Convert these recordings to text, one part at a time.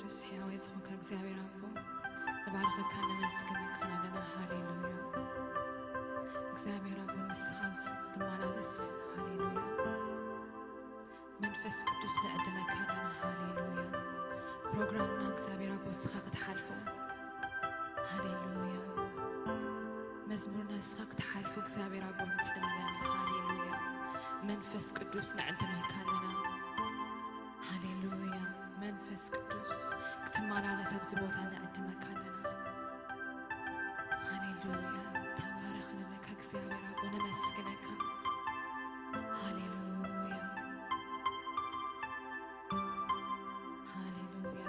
ቅዱስ ሕያዋይ ዝኾንካ እግዚኣብሔር ኣቦ፣ ንባርኸካ፣ ነመስግነካ ኣለና። ሃሌሉያ። እግዚኣብሔር ኣቦ፣ ንስኻ ምስ ንመላለስ። ሃሌሉያ። መንፈስ ቅዱስ ንዕድመካ ኣለና። ሃሌሉያ። ፕሮግራምና እግዚኣብሔር ኣቦ፣ ንስኻ ክትሓልፎ። ሃሌሉያ። መዝሙርና ንስኻ ክትሓልፎ እግዚኣብሔር ኣቦ ንጽሊ ኣለና። ሃሌሉያ። መንፈስ ቅዱስ ንዕድመካ ኣለና። ሃሌሉያ። መንፈስ ቅዱስ ክትመላለስ ኣብዚ ቦታ ንዕድመካ ኣለና። ሃሌሉያ። ተባረኽ ንብለካ እግዚኣብሔር ኣቦ፣ ነመስግነካ። ሃሌሉያ። ሃሌሉያ።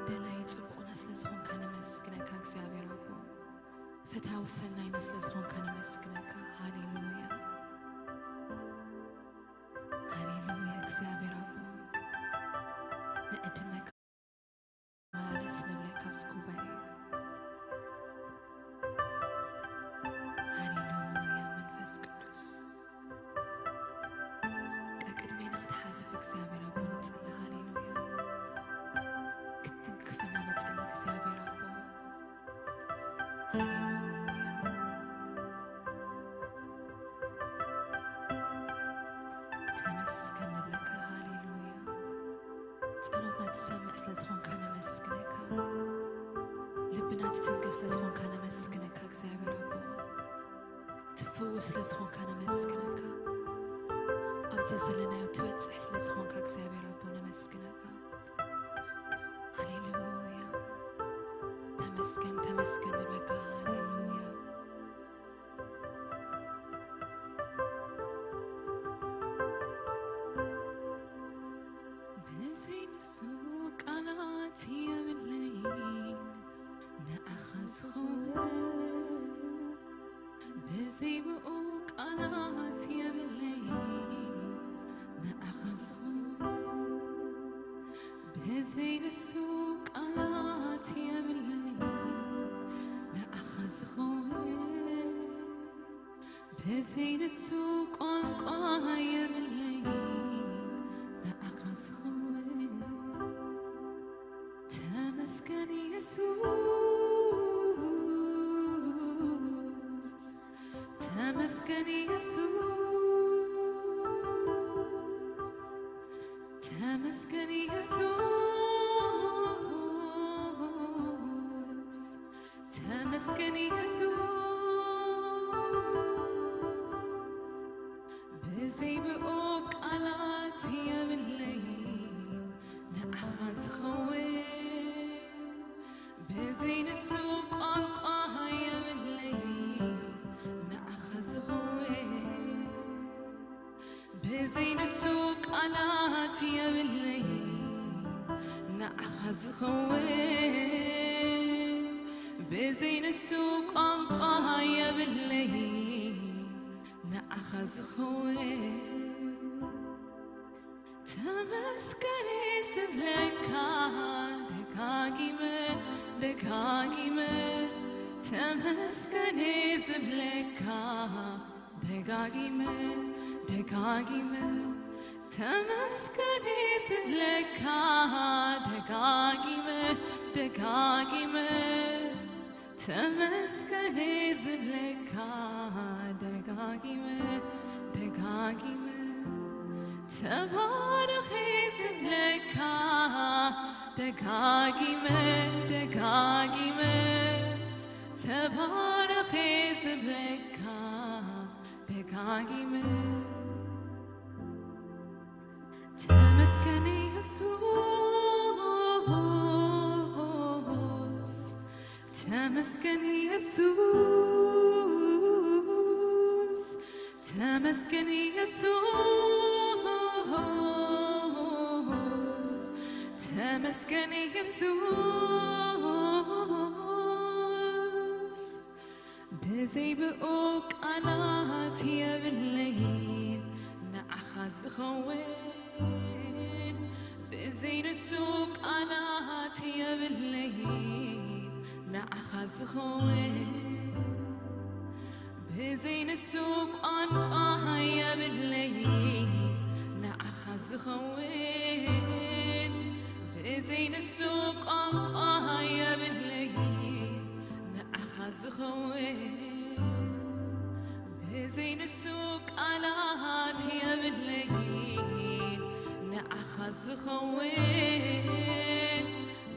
ደላይ ጽቡቕና ስለ ዝኾንካ ነመስግነካ እግዚኣብሔር ኣቦ። ፈታዊ ሰናይና ስለ ዝኾንካ ነመስግነካ። ሃሌሉያ። ሃሌሉያ። እግዚኣብሔር ኣቦ፣ ንዕድመካ መላለስ ንብለካ ኣብዚ ጉባኤ። ሃሌሉያ። መንፈስ ቅዱስ ቀቅድሜና ክትሓልፍ እግዚኣብሔር ኣቦ ንጽሊ። ሃሌሉያ። ክትትንክፈና ንጽሊ እግዚኣብሔር ኣቦ። ሃሌሉያ። ተመስገን ንብለካ። ሃሌሉያ። ጸሎትና ትሰምዕ ስለ ዝኾንካ ነመስግነካ። ልብና ትትንክፍ ስለ ዝኾንካ ነመስግነካ እግዚኣብሔር ኣቦ። ትፍውስ ስለ ዝኾንካ ነመስግነካ። ኣብ ዘዘለናዮ ትበጽሕ ስለ ዝኾንካ እግዚኣብሔር ኣቦ ነመስግነካ። ሃሌሉያ። ተመስገን፣ ተመስገን ንብለካ። ሃሌሉያ። ብዘይ ንሱ ቃላት የብለይ ንዓኻ ዝኸውን፣ ብዘይ ብኡ ቃላት የብለይ ንዓኻ ዝኸውን፣ ብዘይ ንሱ ቃላት የብለይ ንዓኻ ዝኸውን፣ ብዘይ ንሱ ቋንቋ የብለይ ንዓኻ ዝኸውን። ተመስገን የሱስ፣ ተመስገን የሱስ፣ ተመስገን የሱስ፣ ተመስገን የሱስ። ብዘይ ብኡ ቃላት የብለይ ንዓኻ ዝኸውን፣ ብዘይ ንሱ ቋንቋ የብለይ ንዓኻ ዝኸውን፣ ብዘይ ንሱ ቃላት የብለይ ንዓኻ ዝኸውን፣ ብዘይ ንሱ ቋንቋ የብለይ ንዓኻ ዝኸውን። ተመስገን ዝብለካ ደጋጊመ ደጋጊመ፣ ተመስገን ዝብለካ ደጋጊመ ደጋጊመ፣ ተመስገን ዝብለካ ደጋጊመ ደጋጊመ፣ ተመስገን ዝብለካ ደጋጊመ ደጋጊመ፣ ተባረኽ ዝብለካ ደጋጊመ ደጋጊመ፣ ተባረኽ ዝብለካ ደጋጊመ። ተመስገን የሱስ፣ ተመስገን የሱስ፣ ተመስገን የሱስ፣ ተመስገን የሱስ። ብዘይ ብኡ ቃላት የብለይን ንዓኻ ዝኸውን፣ ብዘይ ንሱ ቃላት የብለይን ንዓኻ ዝኸውን፣ ብዘይ ንሱ ቋንቋ የብለይን ዝኸውን፣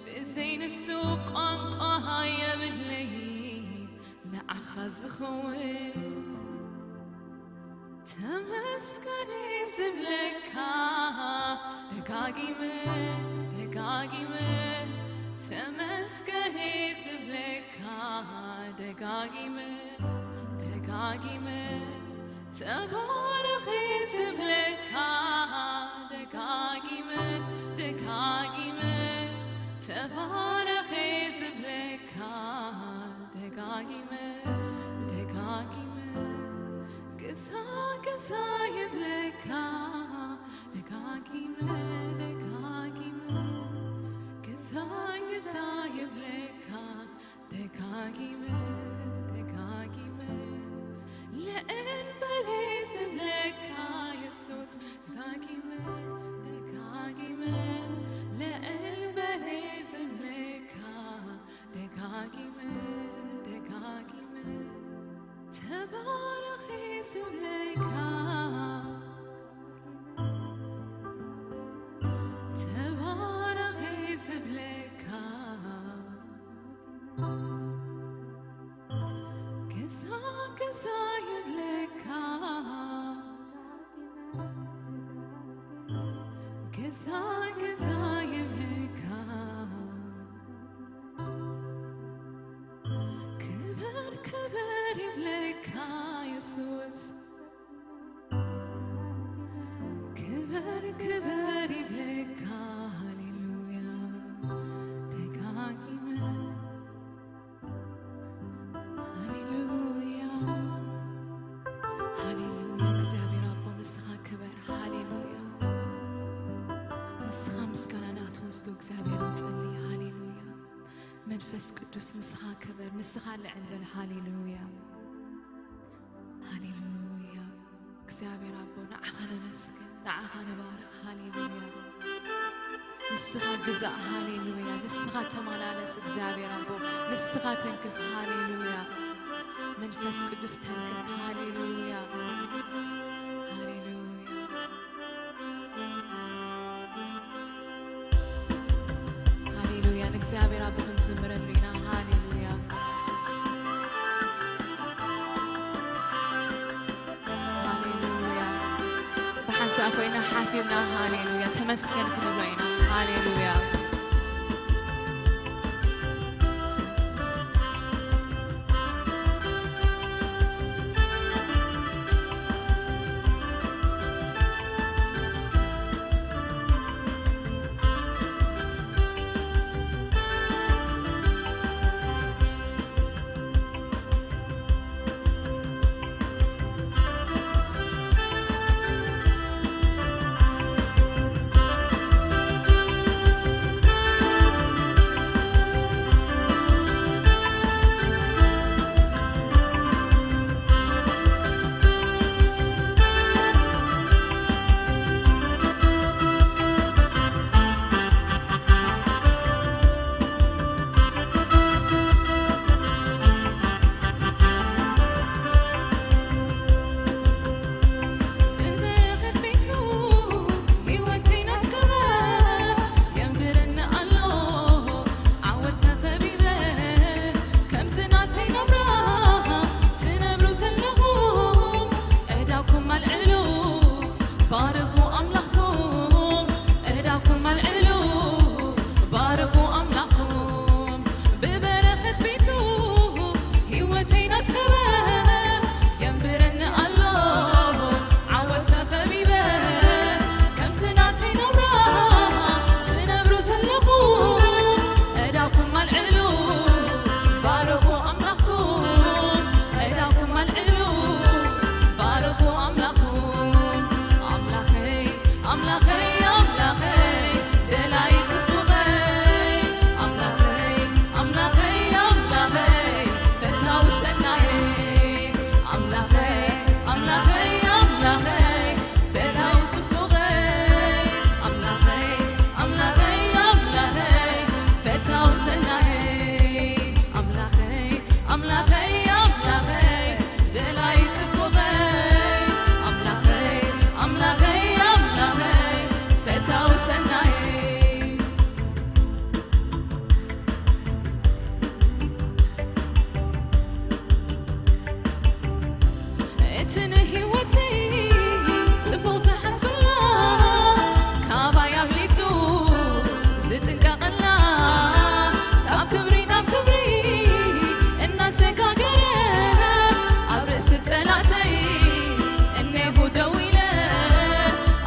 ብዘይ ንሱ ቋንቋ የብለይን ንዓኻ ዝኸውን። ተመስገን ዝብለካ ደጋጊመ ደጋጊመ፣ ተመስገን ዝብለካ ደጋጊመ ደጋጊመ፣ ተባረኽ ዝብለካ ደጋጊመ ደጋጊመ፣ ተባረኽ ዝብለካ ደጋጊመ ደጋጊመ፣ ግዛ ግዛ ይብለካ ደጋጊመ ደጋጊመ፣ ግዛ ግዛ ይብለካ ደጋጊመ ደጋጊመ፣ ልዕል በል ዝብለካ የሱስ ደጋጊመ ደጋጊመ፣ ልዕል በል ዝብለካ ደጋጊመ ደጋጊመ፣ ተባረኽ ዝብለካ ተባረኽ ዝብለካ፣ ግዛ ግዛ ይብለካ ግዛ ግዛ ይብለካ፣ ክበር ክበር ይብለካ የሱስ፣ ክበር ክበር ይብለካ። ሃሌሉያ ደጋጊመ፣ ሃሌሉያ፣ ሃሌሉያ። እግዚኣብሔር ኣቦ ንስኻ ክበር። ሃሌሉያ፣ ንስኻ ምስጋናና ክትወስዶ እግዚኣብሔር ንጸሊ። ሃሌሉያ፣ መንፈስ ቅዱስ ንስኻ ክበር፣ ንስኻ ልዕል በል። ሃሌሉያ፣ ሃሌሉያ። እግዚኣብሔር ኣቦ ንዓኻ ነመስግን፣ ንዓኻ ንባርኽ። ሃሌሉያ፣ ንስኻ ግዛእ። ሃሌሉያ፣ ንስኻ ተመላለስ። እግዚኣብሔር ኣቦ ንስኻ ተንክፍ። ሃሌሉያ፣ መንፈስ ቅዱስ ተንክፍ። ሃሌሉያ፣ ሃሌሉያ፣ ሃሌሉያ። ንእግዚኣብሔር ኣቦ ክንዝምረሉ ኢና። ሃሌሉያ፣ ሃሌሉያ። ብሓንሳእ ኮይና ሓፊርና ሃሌሉያ ተመስገን ክንብሎ ኢና። ሃሌሉያ።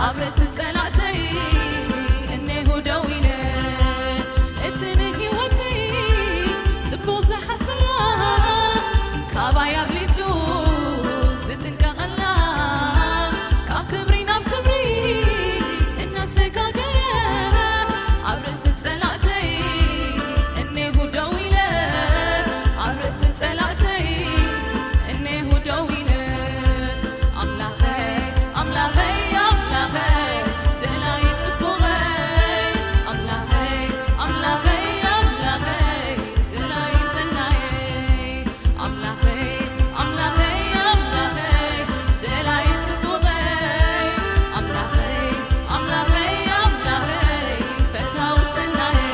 ኣብ ርእሲ ጸላእተይ እኔሁ ደው ኢለ፣ እቲ ንህይወተይ ጽቡቕ ዝሓስበላ፣ ካባይ ኣብሊጹ ዝጥንቀቐላ፣ ካብ ክብሪ ናብ ክብሪ እናሰጋገረ፣ ኣብ ርእሲ ጸላእተይ እኔሁ ደው ኢለ፣ ኣብ ርእሲ ጸላእተይ እኔሁ ደው ኢለ፣ ኣምላኸይ፣ ኣምላኸይ፣ ኣምላኸይ፣ ደላይ ጽቡቐይ፣ ኣምላኸይ፣ ኣምላኸይ፣ ኣምላኸይ፣ ደላይ ሰናየይ፣ ኣምላኸይ፣ ኣምላኸይ፣ ኣምላኸይ፣ ደላይ ጽቡቐይ፣ ኣምላኸይ፣ ኣምላኸይ፣ ኣምላኸይ፣ ፈታዊ ሰናየይ።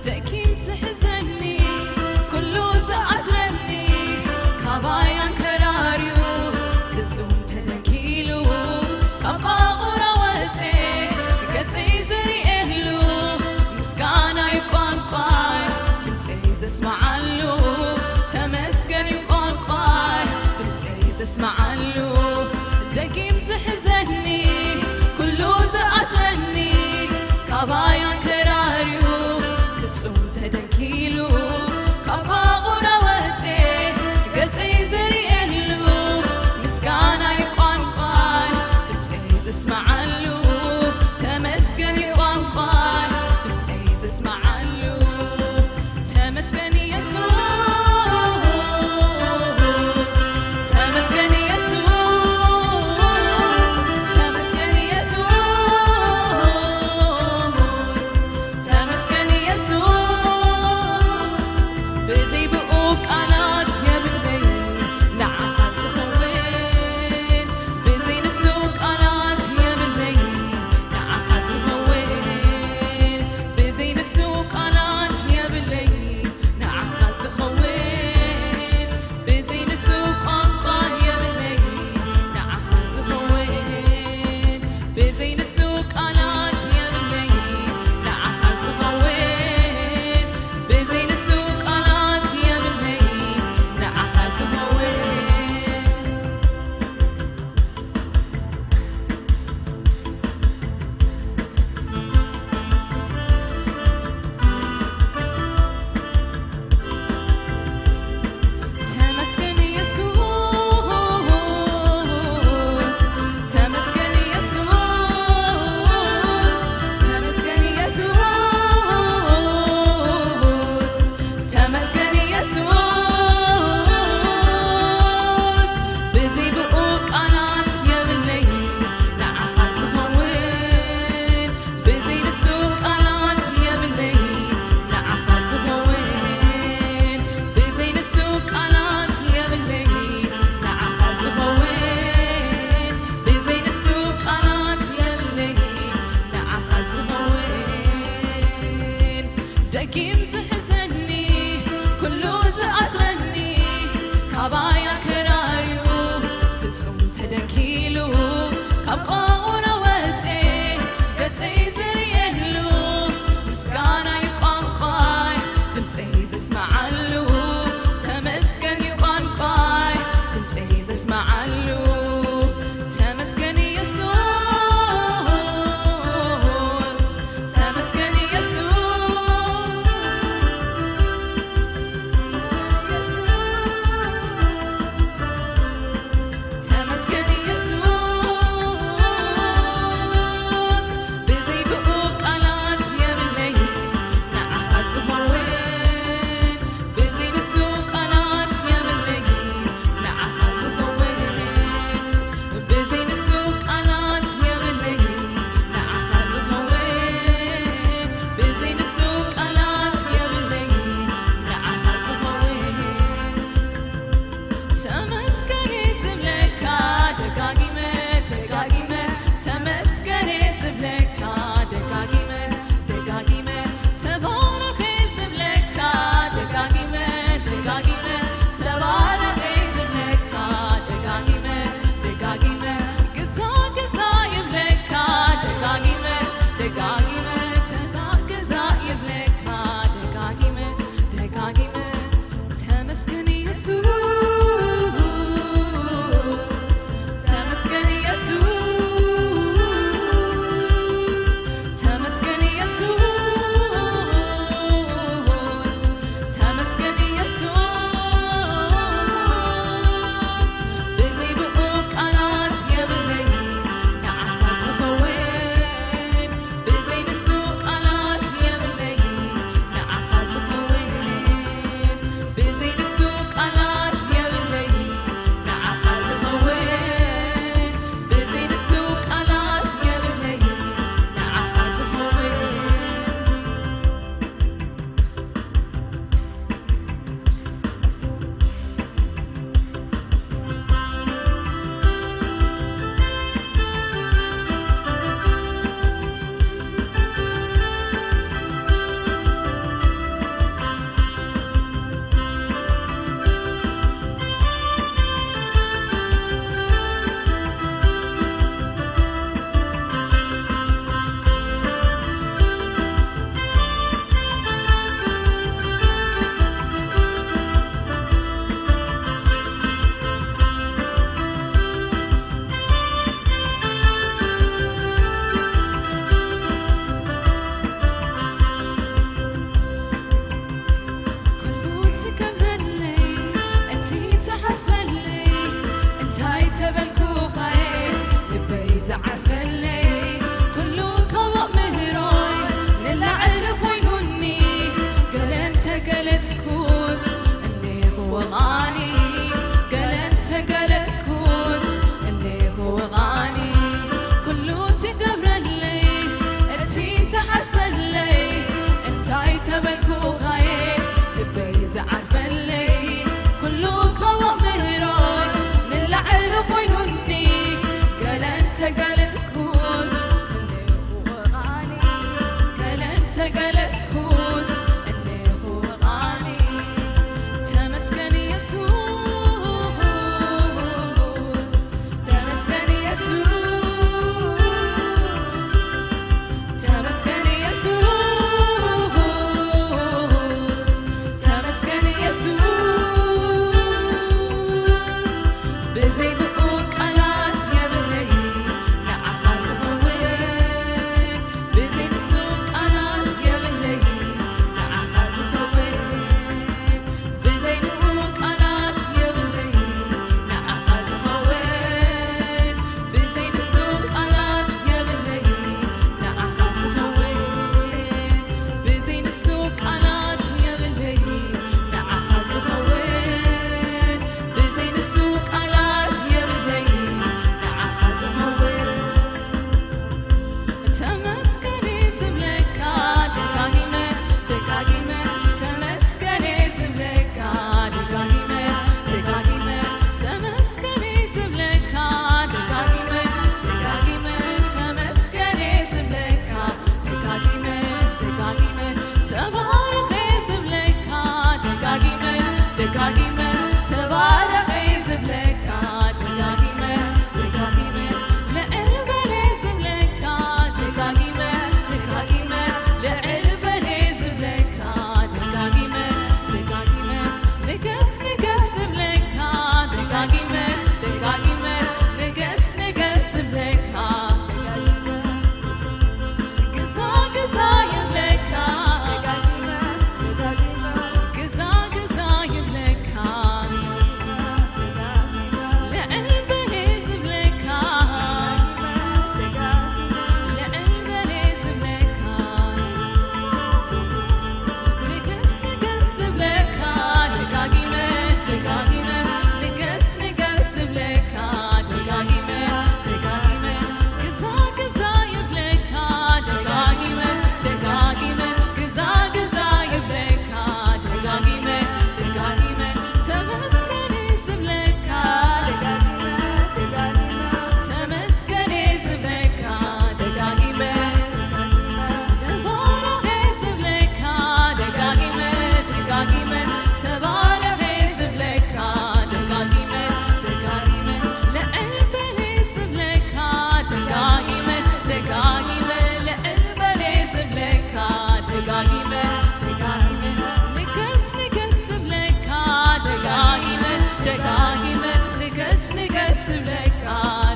ደኪም ዝሕዘኒ፣ ኩሉ ዝኣስረኒ፣ ካባይ ኣንከራርዩ፣ ፍጹም ተደንኪሉ፣ ካብ ቋቑራ ወጼ፣ ገጸይ ዝርእየሉ፣ ምስጋናይ ቋንቋይ፣ ድምጸይ ዘስምዓሉ፣ ተመስገን እዩ ቋንቋይ፣ ድምጸይ ዘስምዓሉ፣ ደጊም ዝሕዘኒ፣ ኩሉ ዝኣስረኒ፣ ካባይ ኣንከራርዩ፣ ፍጹም ተደንኪሉ፣ ካብ ቋቑራ ወጼ፣ ገጸይ ዝርእየሉ፣ ምስጋናይ ቋንቋይ፣ ድምጸይ ዘስምዓሉ፣ ተመስገን እዩ ቋንቋይ፣ ድምጸይ ዘስምዓሉ። ተመስገን የሱስ፣ ተመስገን የሱስ፣ ተመስገን የሱስ፣ ተመስገን የሱስ። ብዘይ ብኡ ቃላት የብለይ ንዓኻ ዝኸውን፣ ብዘይ ንሱ ቃላት የብለይ ንዓኻ ዝኸውን፣ ብዘይ ንሱ ቃላት የብለይ ንዓኻ ዝኸውን፣ ብዘይ ንሱ ቋንቋ የብለይ ንዓኻ ዝኸውን፣ ብዘይ ንሱ ቃላት የብለይ ንዓኻ ዝኸውን፣ ብዘይ ንሱ ቃላት የብለይ ንዓኻ ዝኸውን። ተመስገን የሱስ፣ ተመስገን የሱስ፣ ተመስገን የሱስ፣ ተመስገን የሱስ። ብዘይ ብኡ ቃላት የብለይ ንዓኻ ዝኸውን፣ ብዘይ ንሱ ቃላት የብለይ ንዓኻ ዝኸውን፣ ብዘይ ንሱ ቃላት የብለይ ንዓኻ ዝኸውን፣ ብዘይ ንሱ ቃላት የብለይ ንዓኻ ዝኸውን። ደጊም ዝሕዘኒ፣ ኩሉ ዝኣስረኒ፣ ካባይ ኣከራርዩ፣ ፍጹም ተደንኪሉ፣ ካብ ቋቑራ ወጼ፣ ገጸይ ዝርእየሉ፣ ምስጋናይ ቋንቋይ፣ ድምጸይ ዘስምዓሉ፣ ተመስገን እዩ ቋንቋይ፣ ድምጸይ ዘስምዓሉ። ተመስገን የሱስ፣ ተመስገን የሱስ። ደጋጊመ ተባረኸ ዝብለካ፣ ደጋጊመ፣ ደጋጊመ ልዕል በለ ዝብለካ፣ ደጋጊመ፣ ደጋጊመ ልዕል በለ ዝብለካ፣ ደጋጊመ፣ ደጋጊመ ንገስ፣ ንገስ ዝብለካ፣ ደጋጊመ፣ ደጋጊመ ንገስ፣ ንገስ ዝብለካ፣ ግዛ፣ ግዛ ይብለካ፣ ግዛ፣ ግዛ ይብለካ፣ ልዕል በለ ዝብለካ፣ ልዕል በለ ዝብለካ፣ ንገስ፣ ንገስ ዝብለካ፣ ደጋጊመ፣ ደጋጊመ ንገስ፣ ንገስ ዝብለካ፣ ደጋጊመ፣ ደጋጊመ ግዛ፣ ግዛ ይብለካ፣ ደጋጊመ፣ ደጋጊመ ግዛ፣ ግዛ ይብለካ፣ ደጋጊመ፣ ደጋጊመ ተመስገን ዝብለካ፣ ደጋጊመ፣ ደጋጊመ ተመስገን ዝብለካ፣ ደጋጊመ፣ ተባረኸ ዝብለካ፣ ደጋጊመ፣ ደጋጊመ ተባረኸ ዝብለካ፣ ደጋጊመ፣ ደጋጊመ ልዕል በለ ዝብለካ፣ ደጋጊመ፣ ደጋጊመ ልዕል በለ ዝብለካ፣ ደጋጊመ፣ ደጋጊመ ንገስ፣ ንገስ ዝብለካ፣ ደጋጊመ፣ ደጋጊመ ንገስ፣ ንገስ ዝብለካ፣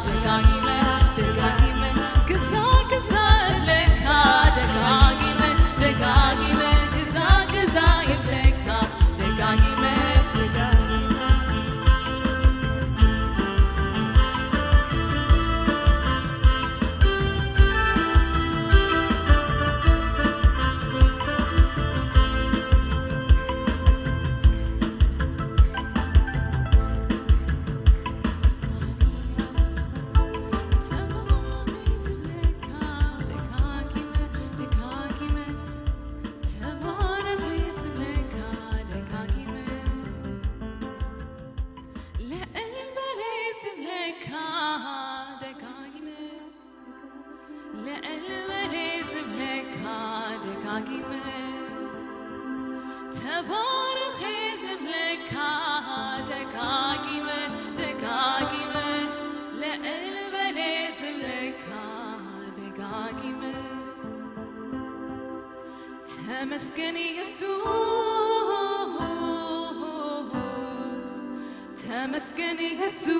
ደጋጊመ፣ ደጋጊመ ግዛ፣ ግዛ እብለካ፣ ደጋጊመ፣ ደጋጊመ ግዛ፣ ግዛ ይብለካ፣ ደጋጊመ፣ ደጋጊመ ተባረኽ ዝብለካ ደጋጊመ፣ ልዕል በለ ዝብለካ ደጋጊመ፣ ልዕል በለ ዝብለካ ደጋጊመ፣ ተባረኽ ዝብለካ ደጋጊመ፣ ደጋጊመ፣ ልዕል በለ ዝብለካ ደጋጊመ። ተመስገን ኢየሱስ፣ ተመስገን ኢየሱስ፣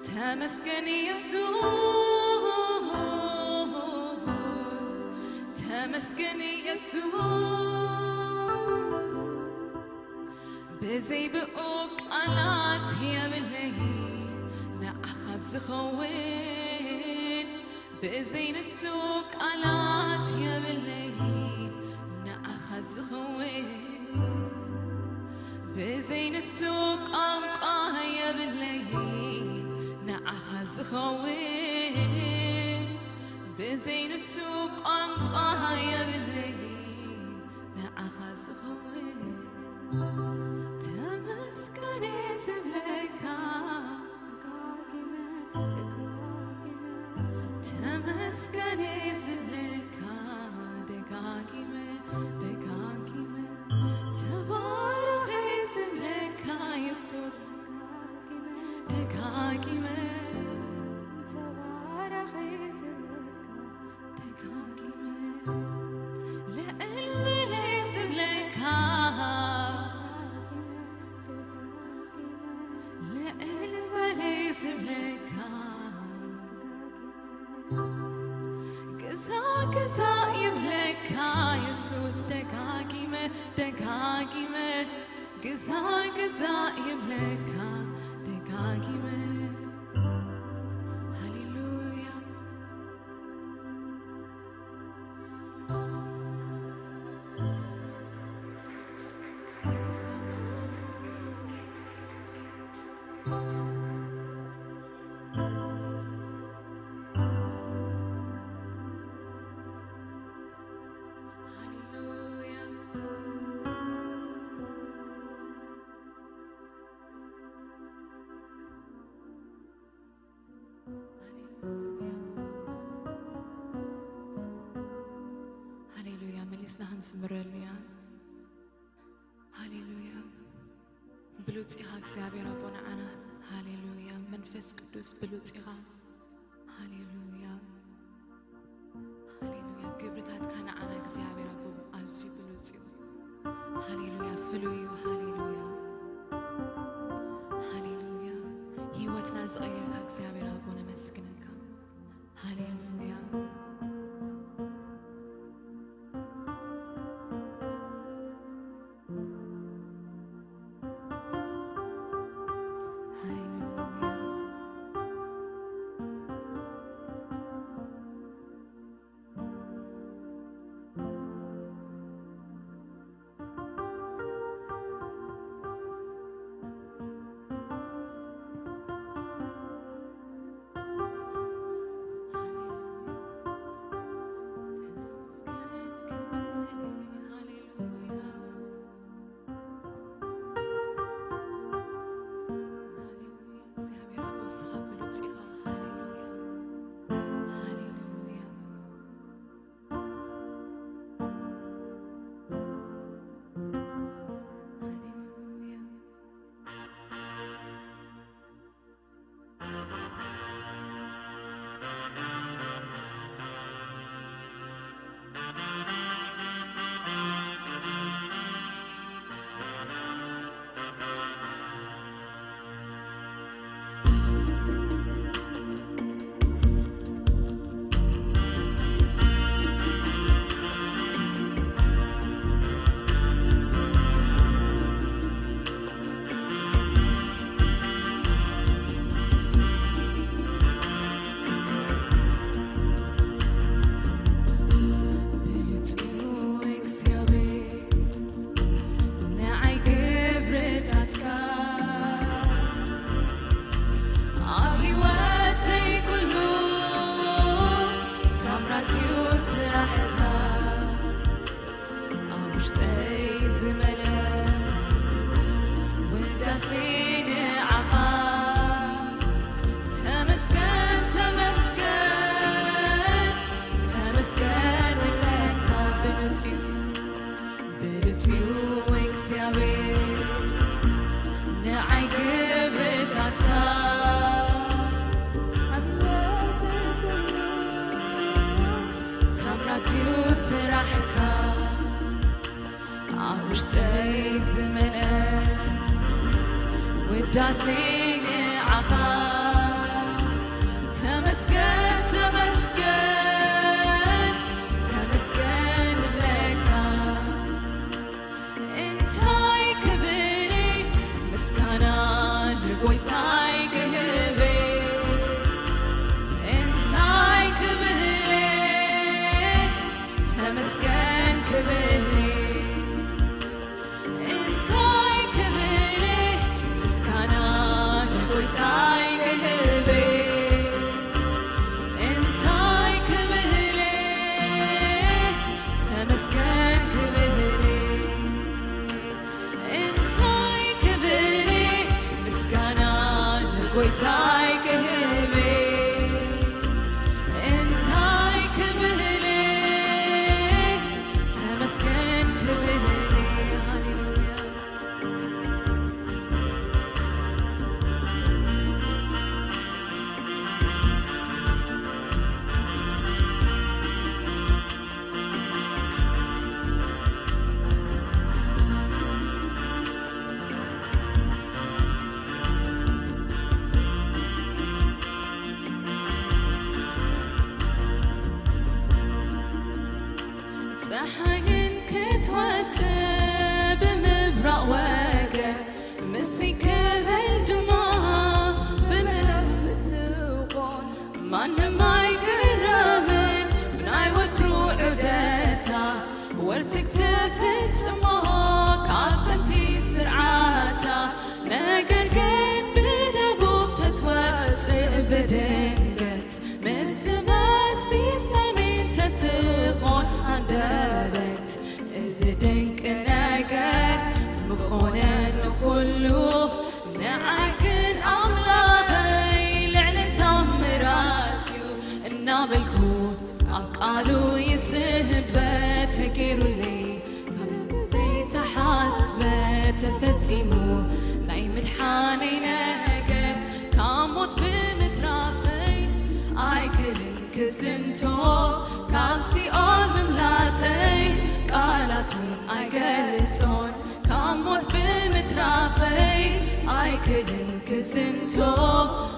ተመስገን ኢየሱስ፣ ተመስገን ኢየሱስ። ብዘይ ብኡ ቃላት የብለይ ንዓኻ ዝኸውን፣ ብዘይ ንሱ ቃላት የብለይ ንዓኻ ዝኸውን፣ ብዘይ ንሱ ቋንቋ የብለይ ንዓኻ ዝኸውን፣ ብዘይ ንሱ ቋንቋ የብለይ ንዓኻ ዝኸውን። ተመስገን ዝብለካ ደጋጊመ፣ ደጋጊመ፣ ተመስገን ዝብለካ ደጋጊመ፣ ደጋጊመ፣ ተባረኽ ዝብለካ የሱስ ደጋጊመ፣ ተባረኽ ዝብለካ ደጋጊመ፣ ልዕል በለ ዝብለካ፣ ልዕል በለ ዝብለካ፣ ግዛ፣ ግዛ ይብለካ የሱስ ደጋጊመ፣ ደጋጊመ፣ ግዛ፣ ግዛ ይብለካ ደጋጊመ። ሃሌሉያ። ሃሌሉያ። ሃሌሉያ። መሊስና ክንዝምረሉ ኢና። ብሉጽ ኢኻ እግዚኣብሔር ኣቦ ንዓና። ሃሌሉያ። መንፈስ ቅዱስ ብሉጽ ኢኻ። ሃሌሉያ። ሃሌሉያ። ግብርታትካ ንዓና እግዚኣብሔር ኣቦ ኣዝዩ ብሉጽ እዩ። ሃሌሉያ። ፍሉይ እዩ። ሃሌሉያ። ሃሌሉያ። ህይወትና ዝቐየርካ እግዚኣብሔር ኣቦ ነመስግነካ። ሃሌሉያ። ሃሌሉያ። ብሉጽ እዩ እግዚኣብሔር ንዓይ ግብርታትካ፣ ኣብ ህይወተይ ኩሉ ታምራት እዩ ስራሕካ። ኣብ ውሽጠይ ዝመለ ውዳሴ ንዓኻ። ተመስገን፣ ተመስገን፣ ተመስገን ንብለካ። ብሉጽ እዩ፣ ብሉጽ እዩ እግዚኣብሔር ንዓይ ግብርታትካ። ታምራት እዩ ስራሕካ፣ ኣብ ውሽጠይ ዝመልአ ውዳሴ ንዓኻ። ተመስገን፣ ተመስገን፣ ተመስገን ንብለካ። እንታይ ክብል ምስጋና ንጎይታይ ክህብ? እንታይ ክብል ተመስገን ክብል? እንታይ ክብል ምስጋና ንጎይታይ ክህብ? እንታይ ክብል ተመስገን ክብል? እንታይ ክብል ምስጋና ንጎይታይ ክህብ? እንታይ ክብል ተመስገን ክብል? ሃሌሉያ። ጸሓይን ክትወጽእ ብምብራቕ ወገን፣ ምሲ ክብል ድማ ብምዕራብ ምስ ትኾን፣ ማንም ኣይግረምን ብናይ ወትሩ ዑደታ። ወርትግ ትፍጽሞ ካብ ጥንቲ ስርዓታ፣ ነገር ግን ብደቡብ ተትወጽእ ብድንገት፣ ምስ መሲብ ሰሜን ተትኾን ኣንደበት፣ እዚ ድንቂ ነገር ምኾነ ንኹሉ። ንዓይ ግን ኣምላኸይ ልዕሊ ታምራት እዩ እናበልኩ፣ ኣብ ቃሉ ይጽበ ተገይሩለይ፣ ዘይተሓስበ ተፈጺሙ። ናይ ዝንቶ ካብ ሲኦል ምምላጠይ ቃላት እውን ኣይገልጾን። ካብ ሞት ብምትራፈይ ኣይክልን ክዝንቶ።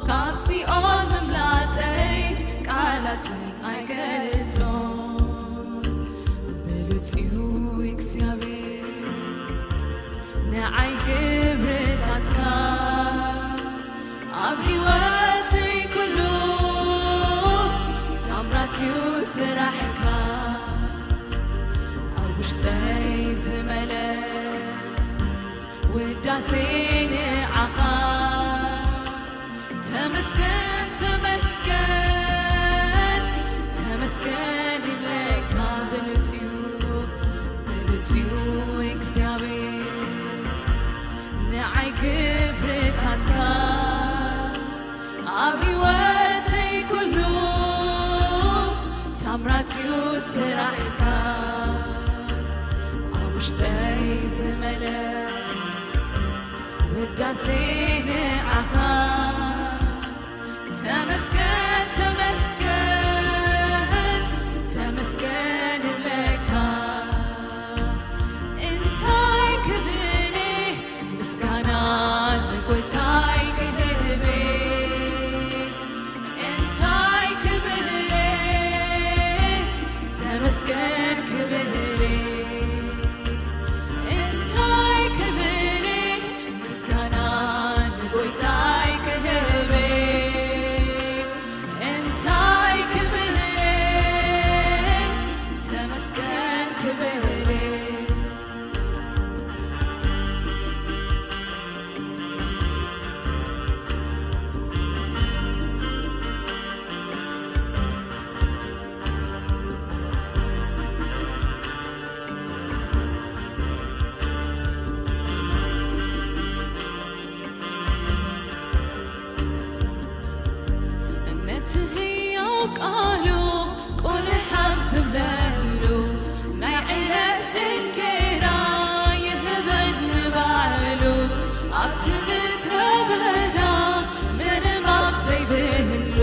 ካብ ሲኦል ምምላጠይ ቃላት እውን ኣይገልጾን። ብሉጽ እዩ እግዚኣብሔር ንዓይ ግብርታትካ ኣብ ህይወተይ ኩሉ ታምራት እዩ ስራሕካ። ኣብ ውሽጠይ ዝመለ ውዳሴ ንዓኻ። ተመስገን፣ ተመስገን፣ ተመስገን ይብለካ። ብሉጽ እዩ፣ ብሉጽ እዩ እግዚኣብሔር ንዓይ ግብርታትካ። ኣብ ህይወተይ ኩሉ ታምራት እዩ ስራሕካ። ኣብ ውሽጠይ ዝመለ ውዳሴ ንዓኻ። ተመስገን፣ ተመስገን፣ ተመስገን ይብለካ። እንታይ ክብል ምስጋና ንጎይታይ ክህብ፣ እንታይ ክብል ተመስገን ክብል፣ እንታይ ክብል ምስጋና ንጎይታይ ክህብ፣ እንታይ ክብል ተመስገን ክብል። ነቲ ህያው ቃሉ ቁልሕ ኣብ ዝብለሉ፣ ናይ ዕለት እንጌራ ይህበኒ ባዕሉ። ኣብቲ ምድረ በዳ ምንም ኣብ ዘይብሉ፣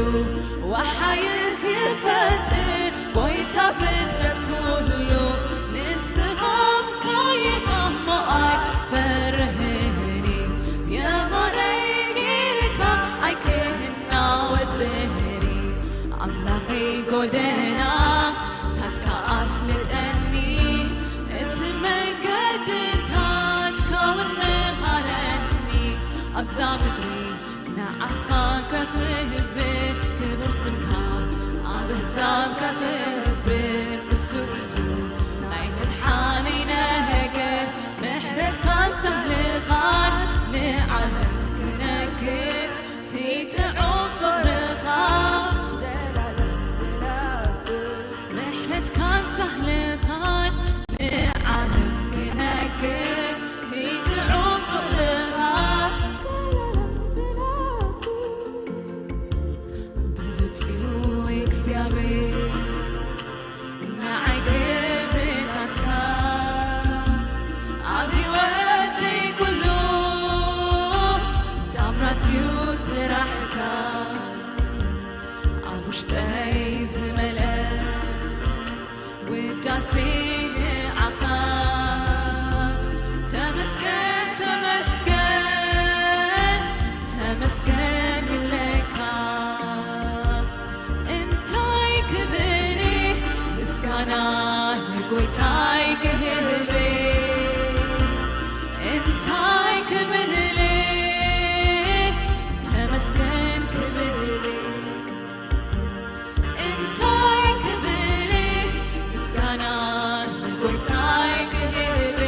ወሓይዝ ይፈጥር ጎይታ ፍጥረት ኩሉ። ንስኻ ምሳይ ኢኻ እሞ ኣይፈርህን፣ የማነይ ጌርካ ኣይክናወጥን። ኣምላኸይ ጎደናታትካ ኣፍልጠኒ፣ እቲ መንገድታትካ እውን ምሃረኒ። ኣብዛ ምድሪ ንዓኻ ከኽብር፣ ክቡር ስምካ ኣብ ኣህዛብ ከኽብር። እሱ እዩ ናይ ምድሓነይ ነገር፣ ምሕረትካን ሳህልኻን ንዓለም ክነግር፣ እቲ ጥዑም ፍቕርኻ ዘላለም ዝነብር። ምሕረትካን ሳህልኻን ንዓለም ክነግር፣ እቲ ጥዑም ፍቕርኻ ብሉጽ እዩ እግዚኣብሔር። ንዓይ ግብርታትካ ኣብ ህይወተይ ኩሉ ታምራት እዩ ስራሕካ። ኣብ ውሽጠይ ዝመልአ ውዳሴ ንዓኻ። ተመስገን፣ ተመስገን፣ ተመስገን ይብለካ። እንታይ ክብል ምስጋና ንጎይታይ ክህብ፣ እንታይ ክብል ተመስገን ክብል፣ እንታይ ክብል ምስጋና ንጎይታይ ክህብ፣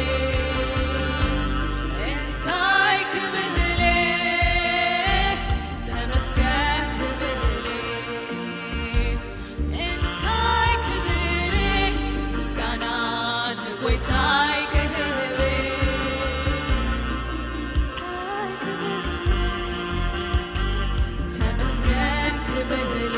እንታይ ክብል ተመስገን ክብል፣ እንታይ ክብል ምስጋና ንጎይታይ ክህብ፣ ተመስገን ክብል።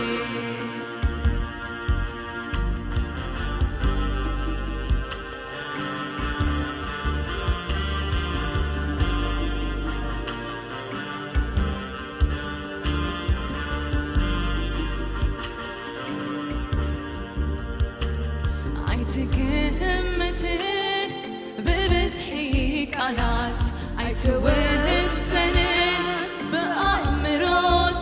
ቃላት ኣይትውሰንን፣ ብኣእምሮ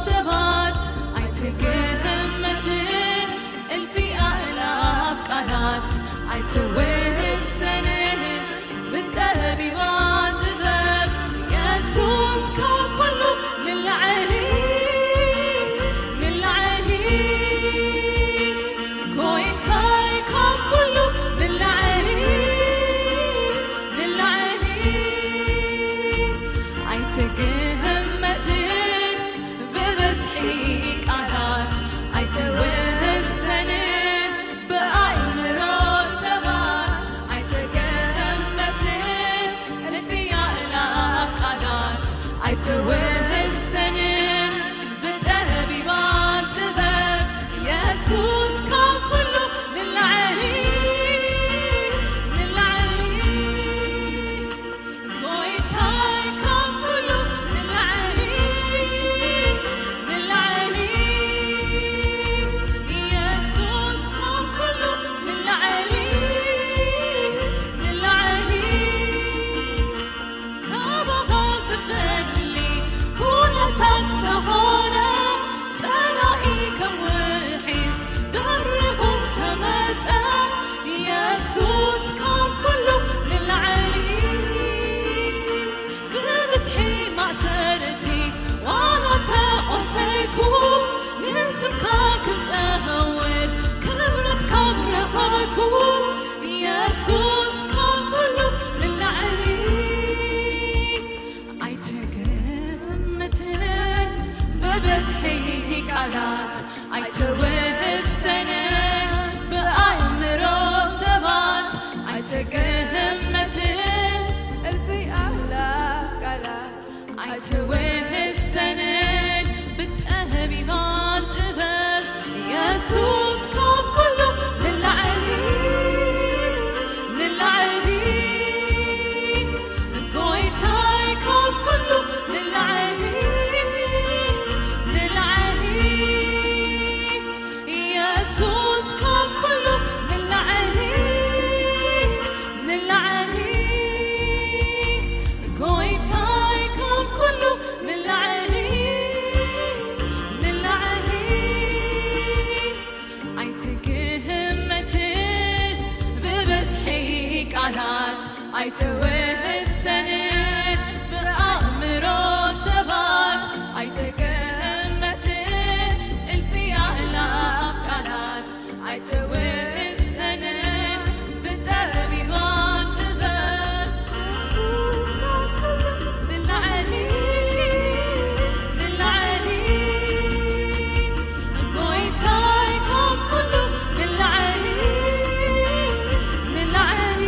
ሰባት ኣይትግመትን። እልፊ ኣእላፍ ቃላት ኣይትውሰንን፣ ብጠቢባን ጥበብ የሱስ ካብ ኩሉ ንላዕሊ፣ ንላዕሊ። ጎይታይ ካብ ኩሉ ንላዕሊ፣ ንላዕሊ። ኣይትግመትን፣ ብብዝሒ ቃላት ኣይትውሰንን፣ ብኣእምሮ ሰባት ኣይትግመትን። እልፊ ኣእላፍ ቃላት ኣይትውሰንን፣ ብጠቢባን ጥበብ የሱስ ካብ ኩሉ ንላዕሊ፣ ንላዕሊ። ጎይታይ ካብ ኩሉ ንላዕሊ፣ ንላዕሊ። የሱስ ካብ ኩሉ ንላዕሊ፣ ንላዕሊ። ካባኻ ዝፍለ ኩነታት እንተኾነ፣ ጸላኢ ከም ውሒዝ ደሪኹ እንተመጸ፣ የሱስ ካብ ኩሉ ንላዕሊ። ብብዝሒ ማእሰርቲ ዋላ ተቖሰልኩ፣ ንስምካ ክጸወር ክብረት ካብ ረኸብኩ፣ የሱስ ካብ ኩሉ ንላዕሊ። ኣይትግምትን፣ ብብዝሒ ቃላት ኣይትውሰንን፣ ብኣእምሮ ሰባት ኣይትግመትን። እልፊ ኣእላፍ ቃላት ኣይትውሰንን፣ ብጠቢባን ጥበብ የሱስ ካብ ኩሉ ንላዕሊ፣ ንላዕሊ። ጎይታይ ካብ ኩሉ ንላዕሊ፣ ንላዕሊ። የሱስ ካብ ኩሉ ንላዕሊ፣ ንላዕሊ። ጎይታይ ካብ ኩሉ ንላዕሊ፣ ንላዕሊ። ኣይትግምትን፣ ብብዝሒ ቃላት ኣይትውሰንን፣ ብኣእምሮ ሰባት ኣይትግመትን። እልፊ ኣእላፍ ቃላት ኣይትውሰንን፣ ብጠቢባን ጥበብ ንላዕሊ፣ ንላዕሊ። ጎይታይ ካብ ኩሉ ንላዕሊ፣ ንላዕሊ።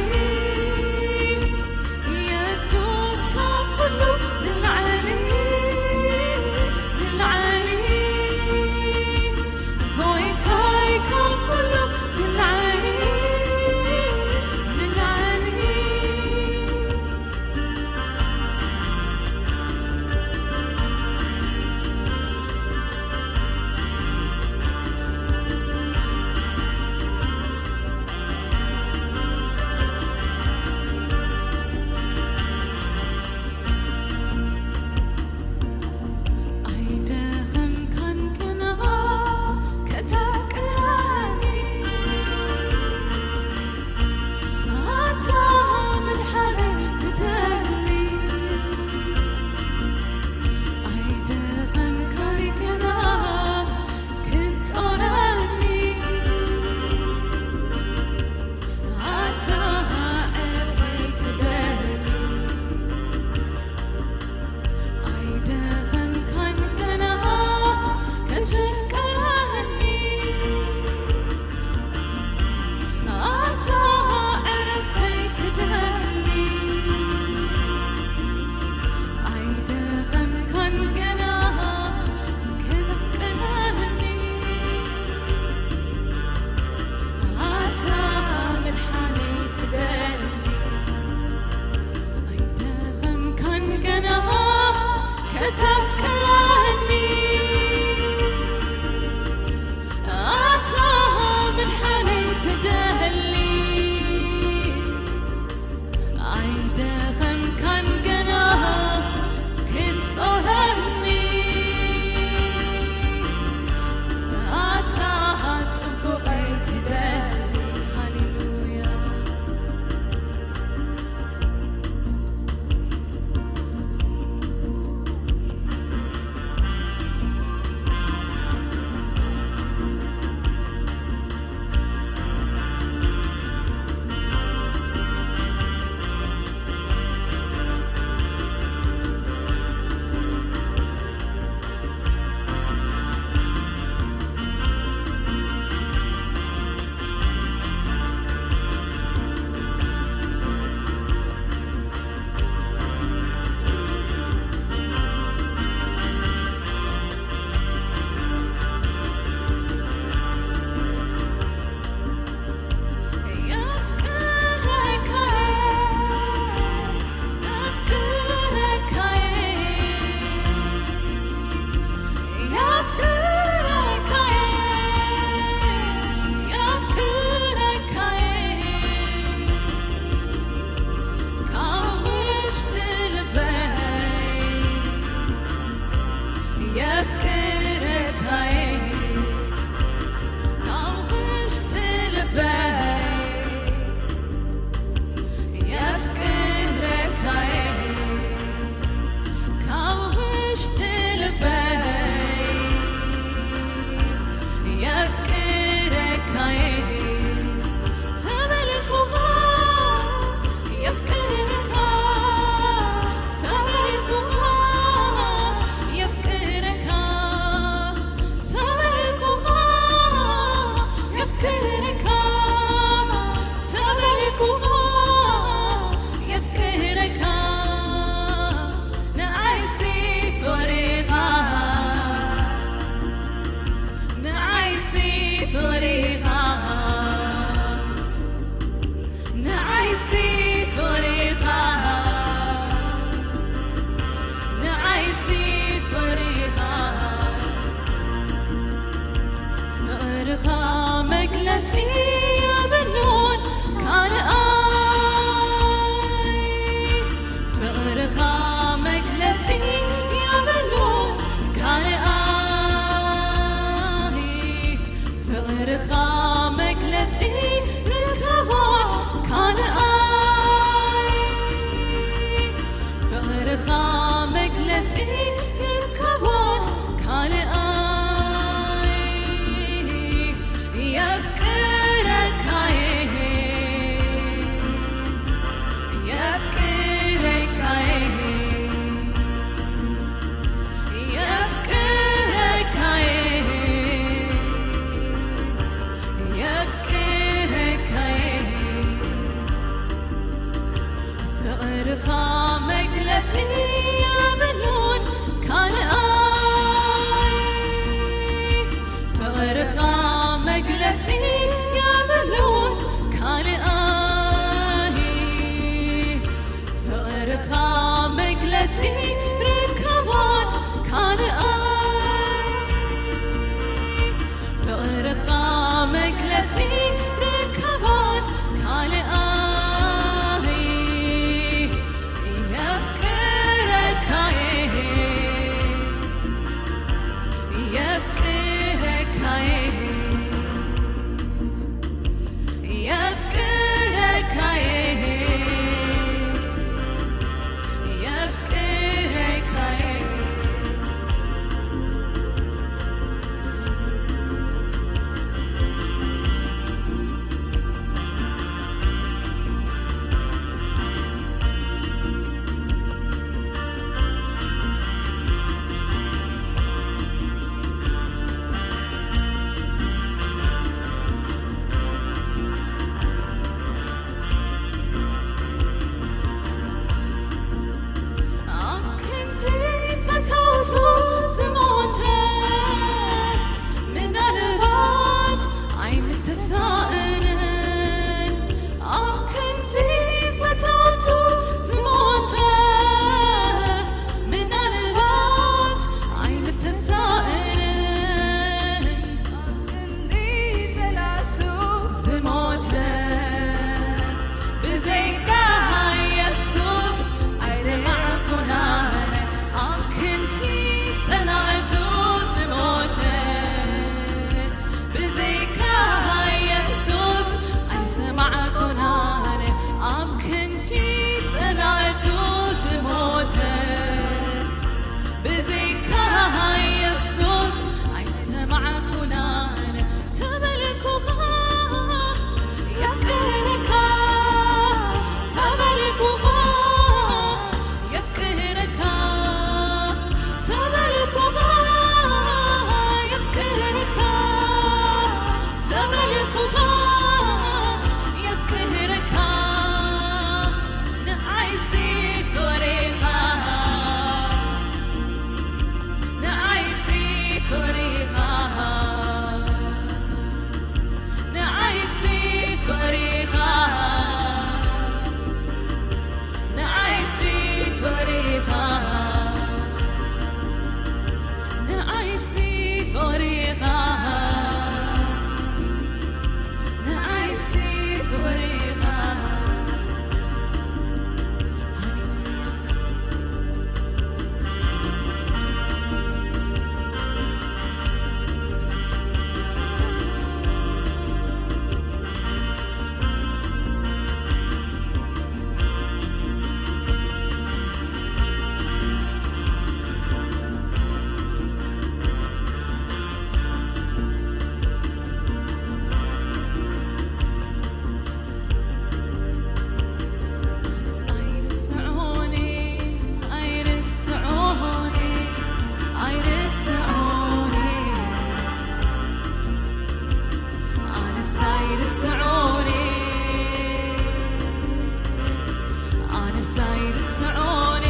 ኣይርስዖን፣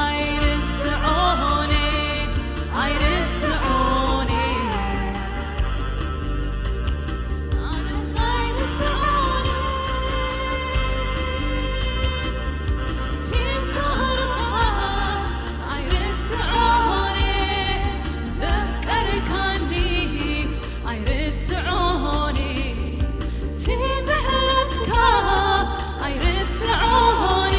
ኣይርስዖን፣ ኣይርስዖን። ኣነስ ኣይርስዖን። ትምክሕትኻ ኣይርስዖን። ዘፍቀርካኒ ኣይርስዖን። እቲ ምሕረትካ ኣይርስዖን።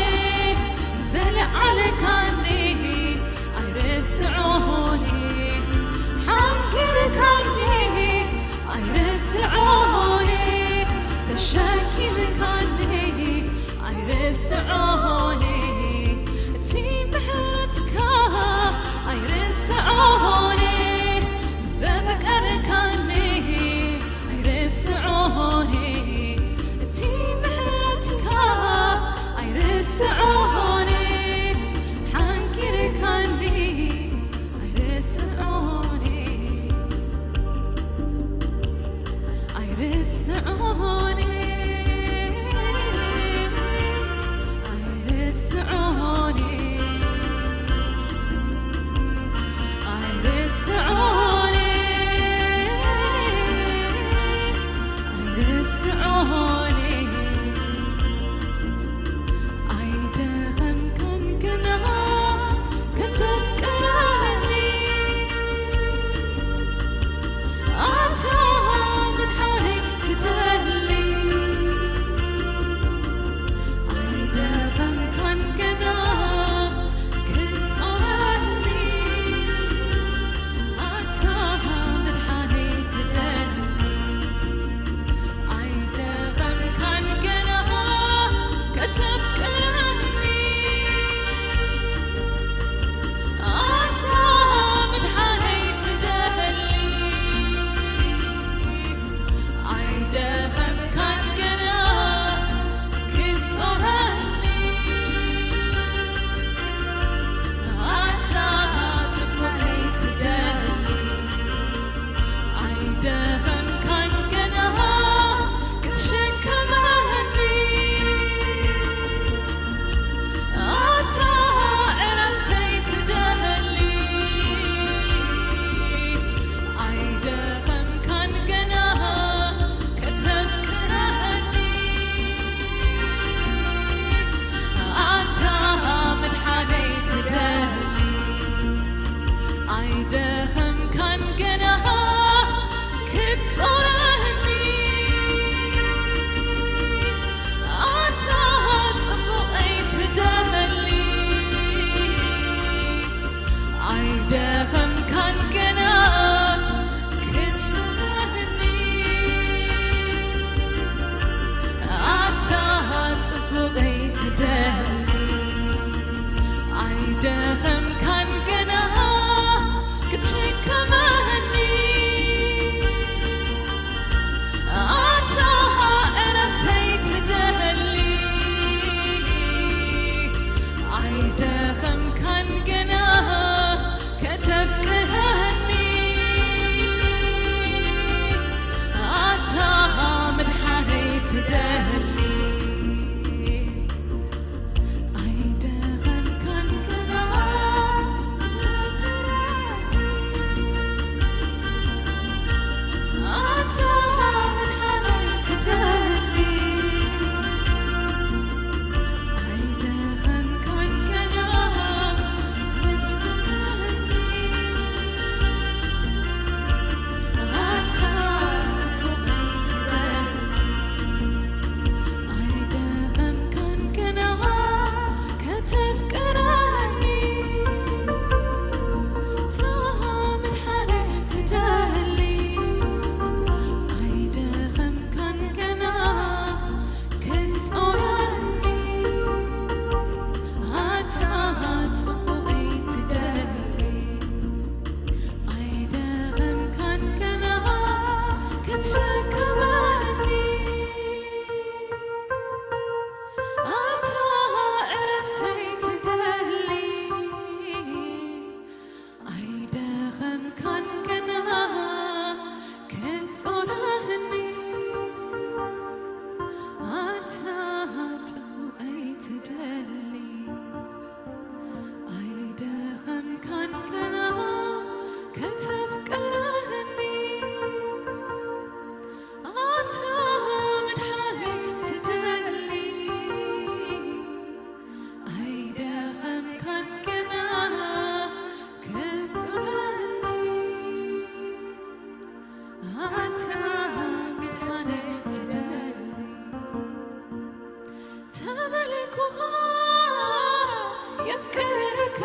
የፍቅርካ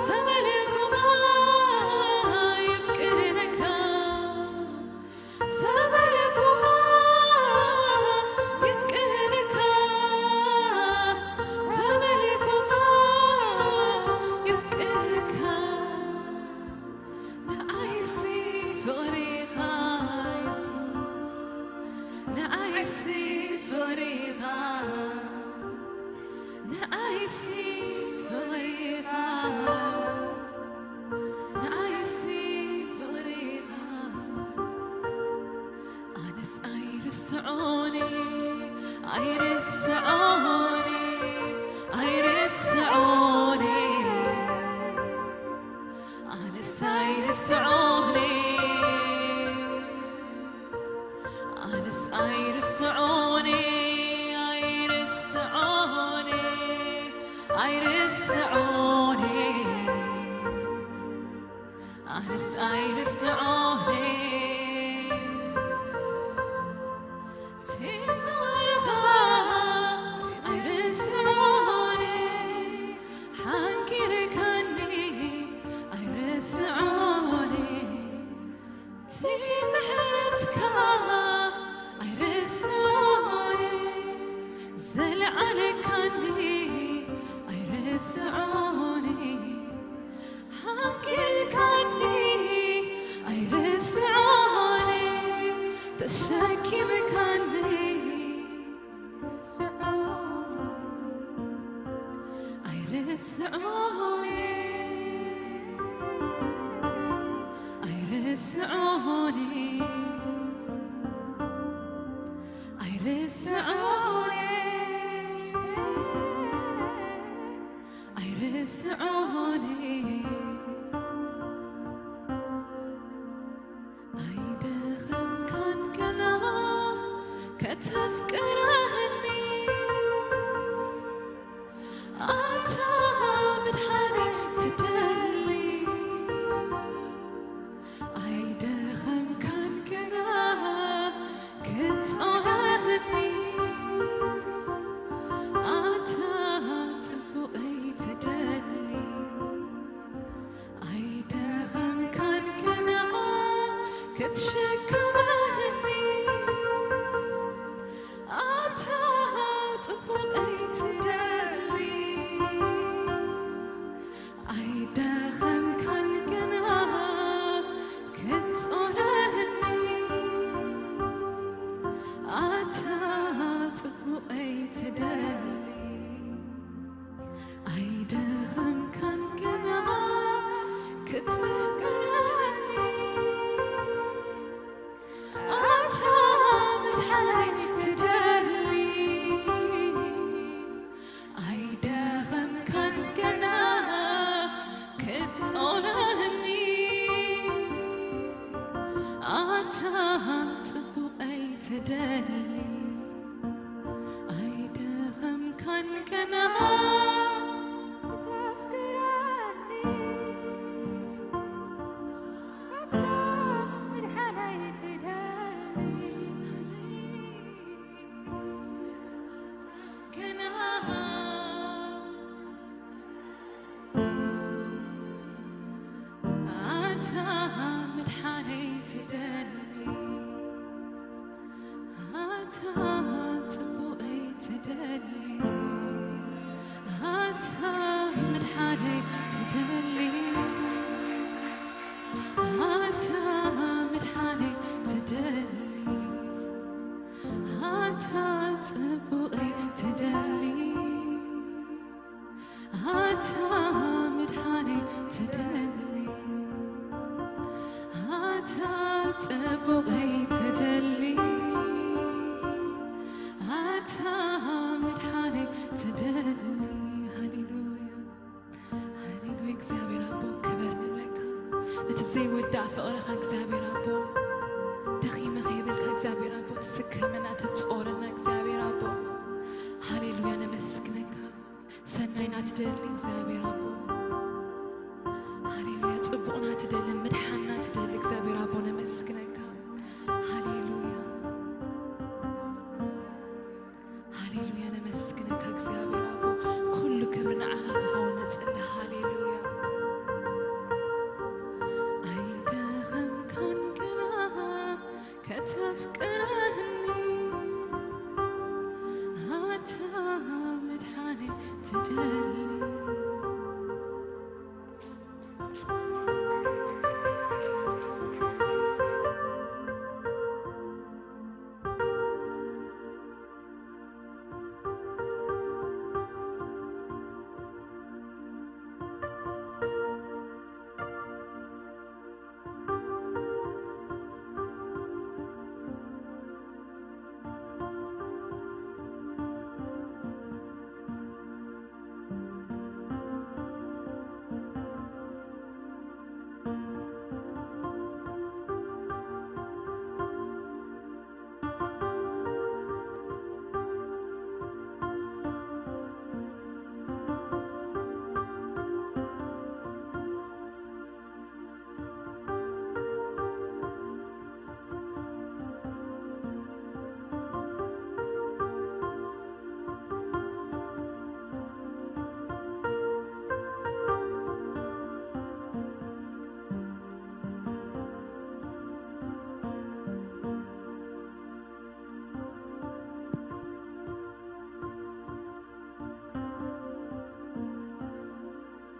ተመሊኩኻ የፍቅርካ ተመሊኩኻ የፍቅርካ ተመሊኩኻ የፍቅርካ ንዓይሲ ፍቕሪኻ የሱስ ንዓይሲ ፍቕሪኻ ንዓይሲ ፍቕሪኻ ንዓይሲ ፍቕሪኻ ኣነስ ኣይርስዖኒ ኣይርስዖኒ ኣይርስዖኒ ኣነስ ኣይርስዖኒ ኣነስ ኣይርስዖኒ ኣይርስዖኒ ኣይርስዖኒ ኣነስ ኣይርስዖኒ እቲ ፍቕርኻ ኣይርስዖኒ ሓንኪርካኒ ኣይርስዖኒ እቲ ምሕረትካ ኣይርስዖኒ ዘለዓለካኒ ኣይርስዖኒ ሓንኪርካኒ ኣይርስዖኒ ተሸኪምካኒ ኣይርስዖኒ ኣይርስዖኒ ኣይርስዖኒ ኣይርስዖኒ ኣይደኸምካን ገና ከተፍቅረኒ ኣታ ምድሓነይ ትደሊ ኣይደኸምካን ገና ክትጾረኒ ኣታ ጽቡቐይ ትደሊ ኣይደኸምካን ገና ክትሽከመኒ ኣታ ጽቡቐይ ትደሊ ኣይደኸምካን ገና ክትጾረኒ ኣታ ጽቡቐይ ትደሊ ኣይደኸምካን ገና ክትምቅረኒ ኣታ ምድሓነይ ትደሊ ኣይደኸምካን ገና ክትጾረኒ ኣታ ጽቡቐይ ትደሊ ኣይደኸምካን ገና ከተፍቅረኒ ኣታ ምድሓነይ ትደሊ ገና ኣታ ምድሓነይ ትደሊ ኣታ ጽቡቐይ ትደሊ ኣታ ምድሓነይ ትደሊ ኣታ ምድሓነይ ትደሊ ኣታ ጽቡቐይ ትደሊ ኣታ ምድሓነይ ትደሊ ኣታ ጽቡቐይ ትደሊ ኣታ ምድሓነይ ትደሊ ሃሌሉያ ሃሌሉያ እግዚኣብሔር ኣቦ ክበር ንብለካ ነቲ ዘይወዳእ ፍቕርኻ እግዚኣብሔር ኣቦ ደኺመ ከይበልካ እግዚኣብሔር ኣቦ ትስከመና ትጾረና እግዚኣብሔር ኣቦ ሃሌሉያ ነመስግነካ ሰናይና ትደሊ እግዚኣብሔር ኣቦ ሃሌሉያ ጽቡቕና ትደሊ ምድሓንና ትደሊ እግዚኣብሔር ኣቦ ነመስግነካ ሃሌሉያ ሃሌሉያ ትደሊ።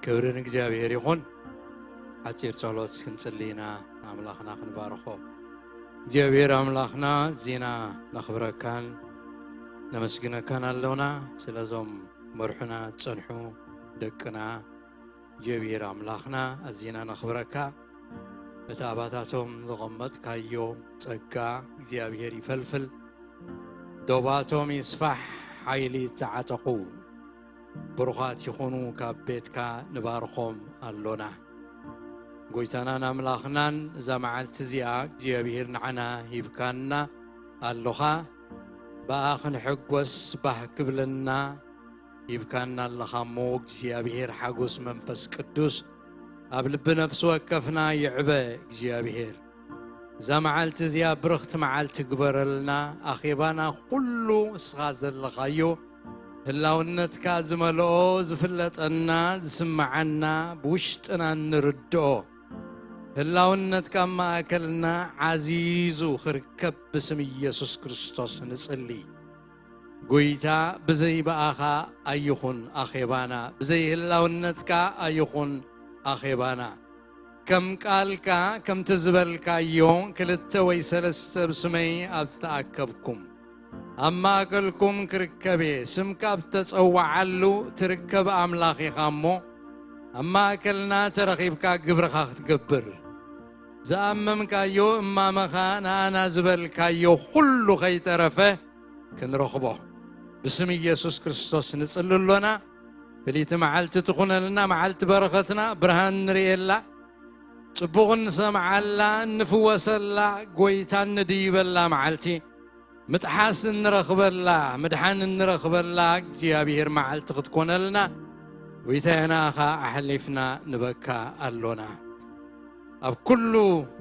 ክብሪ ንእግዚኣብሔር ይኹን። ሓጺር ጸሎት ክንጽሊ ኢና፣ ንኣምላኽና ክንባርኾ። እግዚኣብሔር ኣምላኽና፣ እዚና ነኽብረካን ነመስግነካን ኣሎና፣ ስለዞም መርሑና ዝጸንሑ ደቅና። እግዚኣብሔር ኣምላኽና፣ ኣዚና ነኽብረካ። እቲ ኣባታቶም ዘቐመጥካዮ ጸጋ እግዚኣብሔር ይፈልፍል፣ ዶባቶም ይስፋሕ፣ ሓይሊ ዝዓጠቑ ብሩኻት ይኹኑ፣ ካብ ቤትካ ንባርኾም ኣሎና። ጎይታናን ኣምላኽናን፣ እዛ መዓልቲ እዚኣ እግዚኣብሔር ንዓና ሂብካና ኣሎኻ። ብኣ ክንሕጎስ ባህ ክብለና ሂብካና ኣለኻ እሞ፣ እግዚኣብሔር ሓጎስ መንፈስ ቅዱስ ኣብ ልቢ ነፍሲ ወከፍና ይዕበ። እግዚኣብሔር እዛ መዓልቲ እዚኣ ብርኽቲ መዓልቲ ግበረልና። ኣኼባና ኩሉ እስኻ ዘለኻዮ፣ ህላውነትካ ዝመልኦ፣ ዝፍለጠና፣ ዝስምዓና፣ ብውሽጥና እንርድኦ ህላውነትካ ኣብ ማእከልና ዓዚዙ ክርከብ ብስም ኢየሱስ ክርስቶስ ንጽሊ። ጎይታ፣ ብዘይ ብኣኻ ኣይኹን ኣኼባና፣ ብዘይ ህላውነትካ ኣይኹን ኣኼባና። ከም ቃልካ፣ ከምቲ ዝበልካዮ፣ ክልተ ወይ ሰለስተ ብስመይ ኣብ ዝተኣከብኩም፣ ኣብ ማእከልኩም ክርከብ እየ። ስምካ ኣብ እተጸውዓሉ ትርከብ ኣምላኽ ኢኻ እሞ፣ ኣብ ማእከልና ተረኺብካ ግብርኻ ክትገብር፣ ዝኣመምካዮ እማመኻ ንኣና ዝበልካዮ ኩሉ ከይተረፈ ክንረኽቦ ብስም ኢየሱስ ክርስቶስ ንጽሊ ኣሎና። ፍልይቲ መዓልቲ ትኹነልና፣ መዓልቲ በረኸትና፣ ብርሃን ንርእየላ፣ ጽቡቕ እንሰምዓላ፣ እንፍወሰላ፣ ጎይታ እንድይበላ መዓልቲ፣ ምጥሓስ እንረኽበላ፣ ምድሓን እንረኽበላ እግዚኣብሔር መዓልቲ ክትኮነልና፣ ጎይታየ ንኣኻ ኣሕሊፍና ንበካ ኣሎና። ኣብ ኩሉ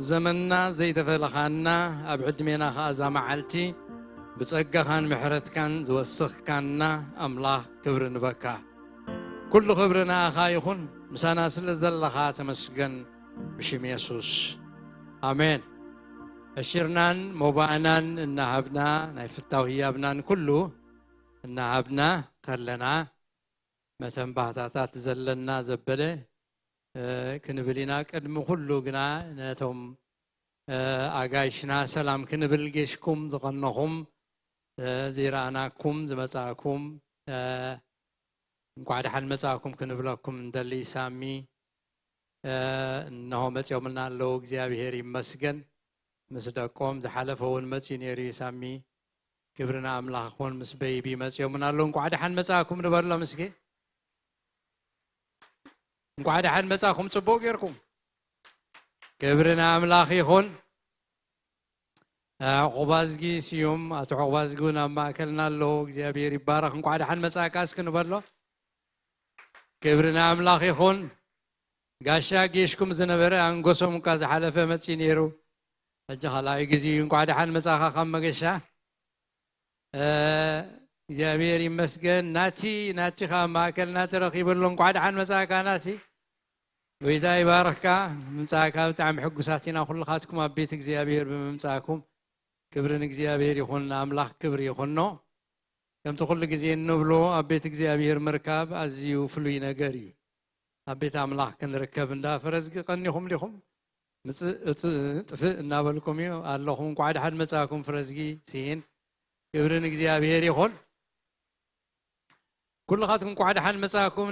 ዘመንና ዘይተፈለኻና፣ ኣብ ዕድሜና ኸኣ እዛ መዓልቲ ብጸጋኻን ምሕረትካን ዝወሰኽካና ኣምላኽ ክብሪ ንበካ። ኩሉ ክብሪ ንኣኻ ይኹን፣ ምሳና ስለ ዘለኻ ተመስገን፣ ብሽም የሱስ ኣሜን። ዕሽርናን ሞባእናን እናሃብና፣ ናይ ፍታው ህያብናን ኩሉ እናሃብና ከለና፣ መተን ባህታታት ዘለና ዘበለ፣ እ፣ ክንብል ኢና። ቅድሚ ኩሉ ግና ነቶም፣ እ፣ ኣጋይሽና ሰላም ክንብል ጌሽኩም ዝቐነኹም፣ እ፣ ዘይረኣናኩም ዝመጻእኩም፣ እ፣ እንቋዕ ደሓን መጻእኩም ክንብለኩም እንደሊ። ሳሚ፣ እ፣ እንሆ መጺኦምልና ኣለዉ። እግዚኣብሔር ይመስገን። ምስ ደቆም ዝሓለፈ እውን መጺኡ ነይሩ እዩ ሳሚ። ክብሪ ንኣምላኽ ይኹን። ምስ በይቢ መጺኦምና ኣለዉ። እንቋዕ ደሓን መጻእኩም ንበሎም እስኪ። እንቋዕ ደሓን መጻእኩም። ጽቡቕ ጌርኩም። ክብሪ ንኣምላኽ ይኹን። እ፣ ዑቕባዝጊ ስዩም፣ ኣቶ ዑቕባዝጊ እውን ኣብ ማእከልና ኣለዉ። እግዚኣብሔር ይባረኽ። እንቋዕ ደሓን መጻእካ እስኪ ንበሎ። ክብሪ ንኣምላኽ ይኹን። ጋሻ ጌሽኩም ዝነበረ ኣንጎሶም እኳ ዝሓለፈ መጺኡ ነይሩ። ሕጂ ካልኣይ ግዜ እዩ። እንቋዕ ደሓን መጻኻ ካብ መገሻ። እ፣ እግዚኣብሔር ይመስገን። ናቲ፣ ናቲ ካብ ማእከልና ተረኺቡ ኣሎ። እንቋዕ ደሓን መጻእካ ናቲ። ጎይታ ይባርኽካ። ምምጻእካ ብጣዕሚ ሕጉሳት ኢና ኩልኻትኩም ኣብ ቤት እግዚኣብሔር ብምምጻእኩም። ክብሪ ንእግዚኣብሔር ይኹን፣ ንኣምላኽ ክብሪ ይኹኖ። ከምቲ ኩሉ ግዜ እንብሎ ኣብ ቤት እግዚኣብሔር ምርካብ ኣዝዩ ፍሉይ ነገር እዩ። ኣብ ቤት ኣምላኽ ክንርከብ እንዳ ፍረዝጊ ቀኒኹም ዲኹም? ምጽእ እጽእ ጥፍእ እናበልኩም እዩ ኣለኹም። እንኳዕ ደሓን መጻእኩም ፍረዝጊ ሲሂን። ክብሪ ንእግዚኣብሔር ይኹን። ኩልኻትኩም እንኳዕ ደሓን መጻእኩም።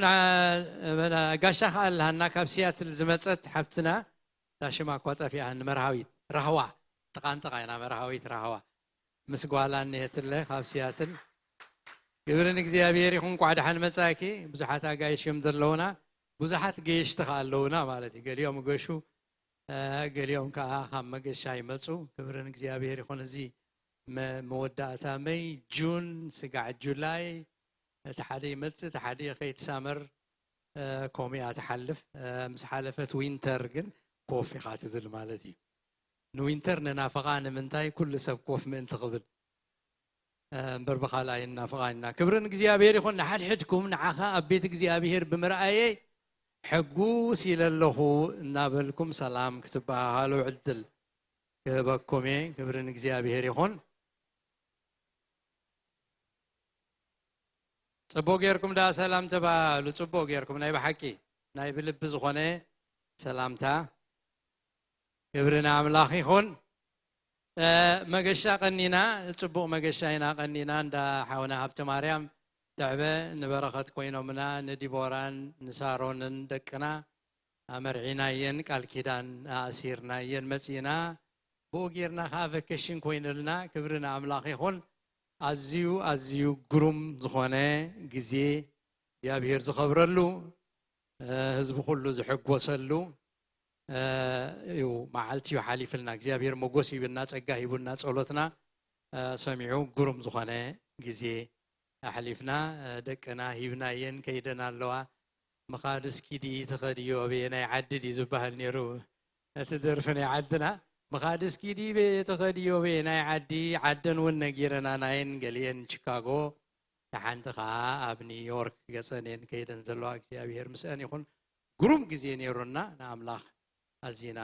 ጋሻ ኸኣ ኣለሃና ካብ ሲያትል ዝመጸት ሓብትና፣ እታ ሽማ እኳ ጠፊኣኒ፣ መርሃዊት ራህዋ። ጥቓንጥቓ ኢና መርሃዊት ራህዋ ምስ ጓላ እኒሄትለ ካብ ሲያትል። ክብሪ ንእግዚኣብሔር ይኹን። እንኳዕ ደሓን መጻእኪ። ብዙሓት ኣጋይሽ እዮም ዘለውና፣ ብዙሓት ገየሽቲ ኸኣ ኣለውና ማለት እዩ። ገሊኦም ገሹ፣ ገሊኦም ከዓ ካብ መገሻ ይመጹ። ክብሪ ንእግዚኣብሔር ይኹን። እዚ መወዳእታ መይ፣ ጁን፣ ስጋዕ ጁላይ፣ እቲ ሓደ ይመጽእ፣ እቲ ሓደ ከይትሳመር ኮሚያ ትሓልፍ። ምስ ሓለፈት ዊንተር ግን ኮፍ ኢኻ ትብል ማለት እዩ። ንዊንተር ንናፈቓ። ንምንታይ? ኩሉ ሰብ ኮፍ ምእንቲ ክብል እምበር ብኻልእ ኣይናፍቓን ኢና። ክብሪ ንእግዚኣብሔር ይኹን። ንሓድሕድኩም ንዓኻ ኣብ ቤት እግዚኣብሔር ብምርኣየይ ሕጉስ ኢለ ኣለኹ እናበልኩም ሰላም ክትበሃሃሉ ዕድል ክህበኩም እየ። ክብሪ ንእግዚኣብሔር ይኹን። ጽቡቕ ጌርኩም ደኣ ሰላም ተባሃሉ። ጽቡቕ ጌርኩም፣ ናይ ብሓቂ ናይ ብልቢ ዝኾነ ሰላምታ። ክብሪ ንኣምላኽ ይኹን። መገሻ ቀኒና፣ ጽቡቕ መገሻ ኢና ቀኒና። እንዳ ሓውና ሃብተ ማርያም ተዕበ ንበረኸት ኮይኖምና፣ ንዲቦራን ንሳሮንን ደቅና ኣመርዒናየን፣ ቃል ኪዳን ኣእሲርናየን መጺእና። ብኡ ጌርና ከኣ ቨኬሽን ኮይኑልና። ክብሪ ንኣምላኽ ይኹን። ኣዝዩ ኣዝዩ ግሩም ዝኾነ ግዜ እግዚኣብሔር ዝኸብረሉ፣ ህዝቢ ኩሉ ዝሕጎሰሉ እዩ መዓልቲ እዩ ሓሊፍልና። እግዚኣብሔር ሞጎስ ሂብና፣ ጸጋ ሂቡና፣ ጸሎትና ሰሚዑ ግሩም ዝኾነ ግዜ ኣሕሊፍና። ደቅና ሂብናየን ከይደን ኣለዋ። ምኻድ እስኪ ድዩ ትኸድዮ ኣበየናይ ዓዲ ድዩ ዝበሃል ነይሩ እቲ ደርፊ ናይ ዓድና። ምኻድ እስኪ ድዩ ትኸድዮ ኣበየናይ ዓዲ? ዓደን እውን ነጊረናናየን፣ ገሊአን ቺካጎ፣ ሓንቲ ኸዓ ኣብ ኒውዮርክ ገጸን እየን ከይደን ዘለዋ። እግዚኣብሔር ምስአን ይኹን። ግሩም ግዜ ነይሩና። ንኣምላኽ ኣዚና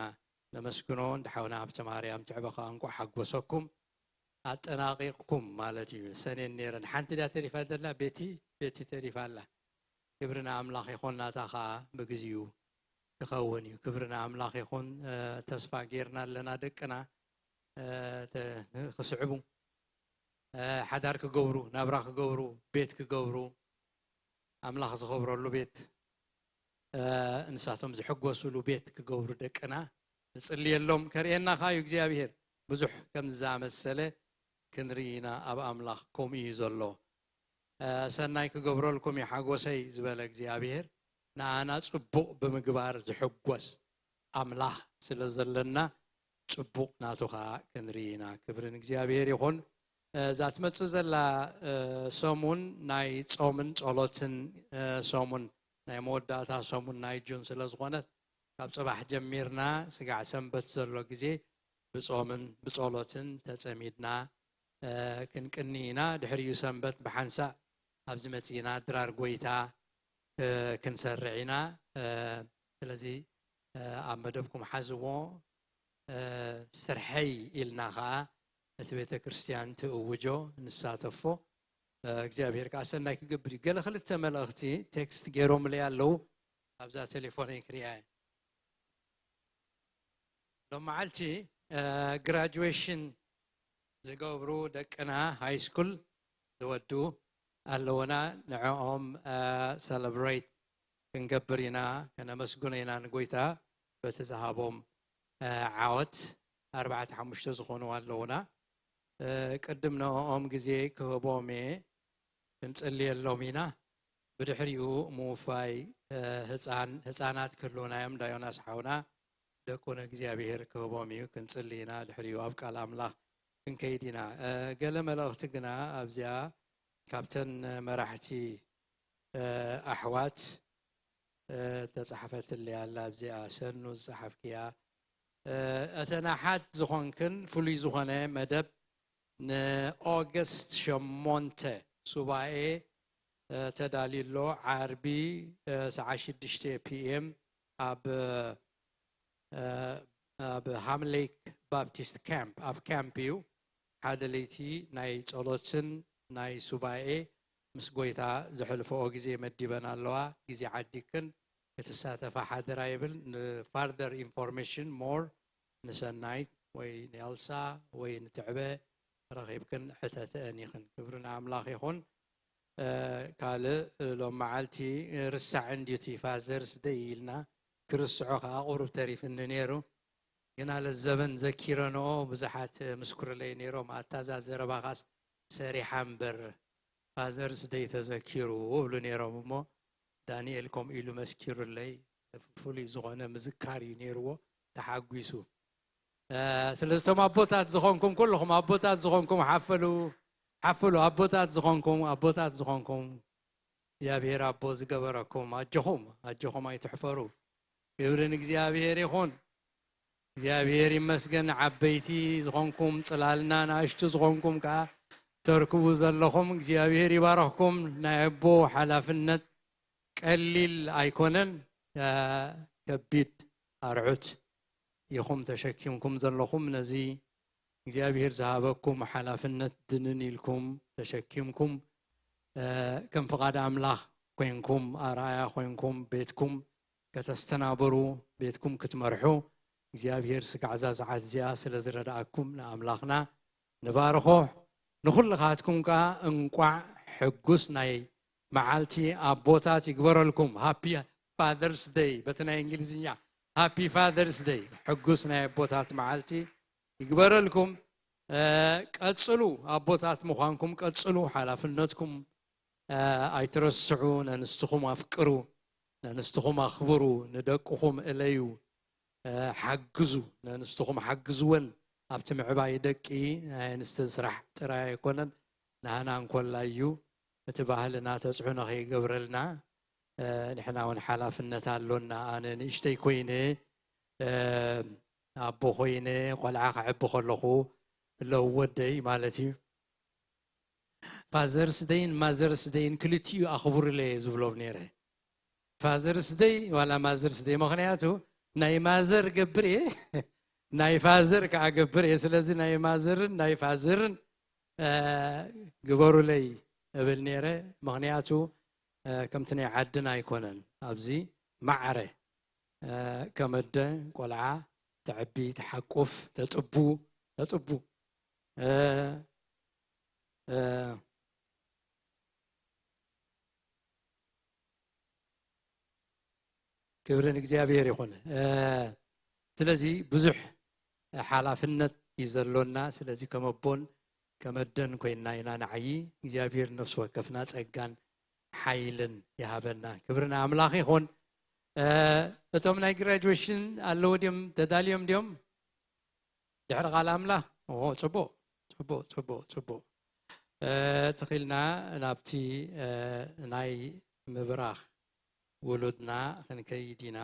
ነመስግኖ። እንዳ ሓውና ሃብተ ማርያም ትዕበ ኸዓ እንኳዕ ሓጎሰኩም። ኣጠናቒቕኩም ማለት እዩ። ሰኔን ነይረን። ሓንቲ ድያ ተሪፋ ዘላ? ቤቲ፣ ቤቲ ተሪፋ ኣላ። ክብሪ ንኣምላኽ ይኹን። ናታ ኸዓ ብግዚኡ ክኸውን እዩ። ክብሪ ንኣምላኽ ይኹን። ተስፋ ጌርና ኣለና ደቅና ክስዕቡ፣ ሓዳር ክገብሩ፣ ናብራ ክገብሩ፣ ቤት ክገብሩ፣ ኣምላኽ ዝኸብረሉ ቤት፣ ንሳቶም ዝሕጎስሉ ቤት ክገብሩ ደቅና ንጽልየሎም። ከርእየና ኸኣ እዩ እግዚኣብሔር። ብዙሕ ከምዚ ዝኣመሰለ ክንርኢ ኢና። ኣብ ኣምላኽ ከምኡ እዩ ዘሎ። ሰናይ ክገብረልኩም እዩ ሓጎሰይ ዝበለ እግዚኣብሔር፣ ንኣና ጽቡቕ ብምግባር ዝሕጎስ ኣምላኽ ስለ ዘለና፣ ጽቡቕ ናቱ ኸኣ ክንርኢ ኢና። ክብሪ ንእግዚኣብሔር ይኹን። እዛ ትመጽእ ዘላ ሰሙን ናይ ጾምን ጸሎትን ሰሙን፣ ናይ መወዳእታ ሰሙን ናይ ጁን ስለ ዝኾነት፣ ካብ ጽባሕ ጀሚርና ስጋዕ ሰንበት ዘሎ ግዜ ብጾምን ብጸሎትን ተጸሚድና ክንቅኒ ኢና። ድሕሪኡ ሰንበት ብሓንሳእ ኣብዚ መጺእና ድራር ጎይታ ክንሰርዕ ኢና። ስለዚ ኣብ መደብኩም ሓዝዎ። ስርሐይ ኢልና ኸዓ እቲ ቤተ ክርስቲያን ትእውጆ፣ ንሳተፎ። እግዚኣብሔር ከዓ ሰናይ ክገብር እዩ። ገለ ክልተ መልእኽቲ ቴክስት ገይሮምለይ ኣለዉ፣ ኣብዛ ቴሌፎነይ ክሪኣ እየ። ሎም መዓልቲ ግራጁዌሽን ዝገብሩ ደቅና፣ ሃይ ስኩል ዝወዱ ኣለውና። ንዕኦም ሰለብሬት ክንገብር ኢና፣ ከነመስግኖ ኢና ንጎይታ በቲ ዝሃቦም ዓወት። ኣርባዕተ ሓሙሽተ ዝኾኑ ኣለውና። ቅድም ንዕኦም ግዜ ክህቦም እየ፣ ክንጽልየሎም ኢና። ብድሕሪኡ ምውፋይ ህፃን ህፃናት ክህልውና እዮም። እንዳ ዮናስ ሓውና ደቁ ንእግዚኣብሔር ክህቦም እዩ። ክንጽሊ ኢና። ድሕሪኡ ኣብ ቃል ኣምላኽ ክንከይድ ኢና። ገለ መልእኽቲ ግና ኣብዚኣ ካብተን መራሕቲ ኣሕዋት ተጻሕፈትለይ ኣላ። ኣብዚኣ ሰኑ ዝጸሓፍክያ፣ እተን ኣሓት ዝኾንክን ፍሉይ ዝኾነ መደብ ንኦገስት ሸሞንተ ሱባኤ ተዳልዩ ኣሎ። ዓርቢ ሰዓት ሽዱሽተ ፒ ኤም ኣብ ኣብ ሃምሌክ ባፕቲስት ካምፕ፣ ኣብ ካምፕ እዩ። ሓደ ለይቲ ናይ ጸሎትን ናይ ሱባኤ ምስ ጎይታ ዘሕልፈኦ ግዜ መዲበን ኣለዋ። ግዜ ዓዲክን ክትሳተፋ ሓደራ ይብል። ንፋርደር ኢንፎርሜሽን ሞር ንሰናይት ወይ ንኤልሳ ወይ ንትዕበ ረኺብክን ሕተተአን ኢኽን። ክብሪ ንኣምላኽ ይኹን። ካልእ ሎም መዓልቲ ርሳዕ እንድዩ እቲ ፋዘርስ ደይ ኢልና፣ ክርስዖ ከዓ ቁሩብ ተሪፍኒ ነይሩ። ግና ለዘበን ዘኪረንኦ ብዙሓት ምስኩርለይ ነይሮም። ኣታ እዛ ዘረባኻስ ሰሪሓ እምበር ፋዘርስ ደይ ተዘኪሩ እብሉ ነይሮም። እሞ ዳንኤል ከምኡ ኢሉ መስኪሩለይ። ፍሉይ ዝኾነ ምዝካር እዩ ነይርዎ። ተሓጒሱ። ስለዚ እቶም ኣቦታት ዝኾንኩም ኩልኹም ኣቦታት ዝኾንኩም ሓፈሉ፣ ሓፈሉ ኣቦታት ዝኾንኩም ኣቦታት ዝኾንኩም እግዚኣብሔር ኣቦ ዝገበረኩም ኣጆኹም ኣጆኹም ኣይትሕፈሩ። ክብሪ ንእግዚኣብሔር ይኹን። እግዚኣብሔር ይመስገን። ዓበይቲ ዝኾንኩም ጽላልና ንኣሽቱ ዝኾንኩም ከዓ ተርክቡ ዘለኹም እግዚኣብሔር ይባረኽኩም። ናይ ኣቦ ሓላፍነት ቀሊል ኣይኮነን። ከቢድ ኣርዑት ኢኹም ተሸኪምኩም ዘለኹም። ነዚ እግዚኣብሔር ዝሃበኩም ሓላፍነት ድንን ኢልኩም ተሸኪምኩም ከም ፍቓድ ኣምላኽ ኮይንኩም ኣርኣያ ኮይንኩም ቤትኩም ከተስተናብሩ ቤትኩም ክትመርሑ እግዚኣብሔር ስጋዕ እዛ ሰዓት እዚኣ ስለ ዝረድኣኩም ንኣምላኽና ንባርኾ። ንኹልኻትኩም ከኣ እንቋዕ ሕጉስ ናይ መዓልቲ ኣቦታት ይግበረልኩም። ሃፒ ፋዘርስ ደይ በቲ ናይ እንግሊዝኛ ሃፒ ፋዘርስ ደይ። ሕጉስ ናይ ኣቦታት መዓልቲ ይግበረልኩም። ቀጽሉ፣ ኣቦታት ምዃንኩም ቀጽሉ፣ ሓላፍነትኩም ኣይትረስዑ። ነንስትኹም ኣፍቅሩ፣ ነንስትኹም ኣኽብሩ፣ ንደቅኹም እለዩ፣ ሓግዙ፣ ነንስትኹም ሓግዝወን። ኣብቲ ምዕባይ ደቂ ናይ ኣንስትን ስራሕ ጥራይ ኣይኮነን፣ ናህና እንኮላ እዩ። እቲ ባህልና ተፅዕኖ ከይገብረልና ንሕና እውን ሓላፍነት ኣሎና። ኣነ ንእሽተይ ኮይነ ኣቦ ኮይነ ቆልዓ ከዕቢ ከለኹ ለው ወደይ ማለት እዩ ፋዘርስ ደይን ማዘርስ ደይን ክልቲኡ ኣኽብሩለይ እየ ዝብሎም ነይረ። ፋዘርስ ደይ ዋላ ማዘርስ ደይ ምኽንያቱ ናይ ማዘር ገብር እየ ናይ ፋዘር ከዓ ገብር እየ። ስለዚ ናይ ማዘርን ናይ ፋዘርን ግበሩለይ እብል ነይረ። ምኽንያቱ ከምቲ ናይ ዓድና ኣይኮነን። ኣብዚ ማዕረ ከመደ ቆልዓ ተዕቢ ተሓቁፍ ተጥቡ ተጥቡ ክብሪ ንእግዚኣብሔር ይኹን። ስለዚ ብዙሕ ሓላፍነት እዩ ዘሎና። ስለዚ ከመቦን ከመደን ኮይንና ኢና ንዓዪ። እግዚኣብሔር ነፍሲ ወከፍና ጸጋን ሓይልን ይሃበና። ክብሪ ንኣምላኽ ይኹን። እቶም ናይ ግራጁዌሽን ኣለዉ ድዮም? ተዳልዮም ድዮም? ድሕሪ ቃል ኣምላኽ? ኦ፣ ጽቡቕ፣ ጽቡቕ፣ ጽቡቕ፣ ጽቡቕ። ትኺልና ናብቲ ናይ ምብራኽ ውሉድና ክንከይድ ኢና።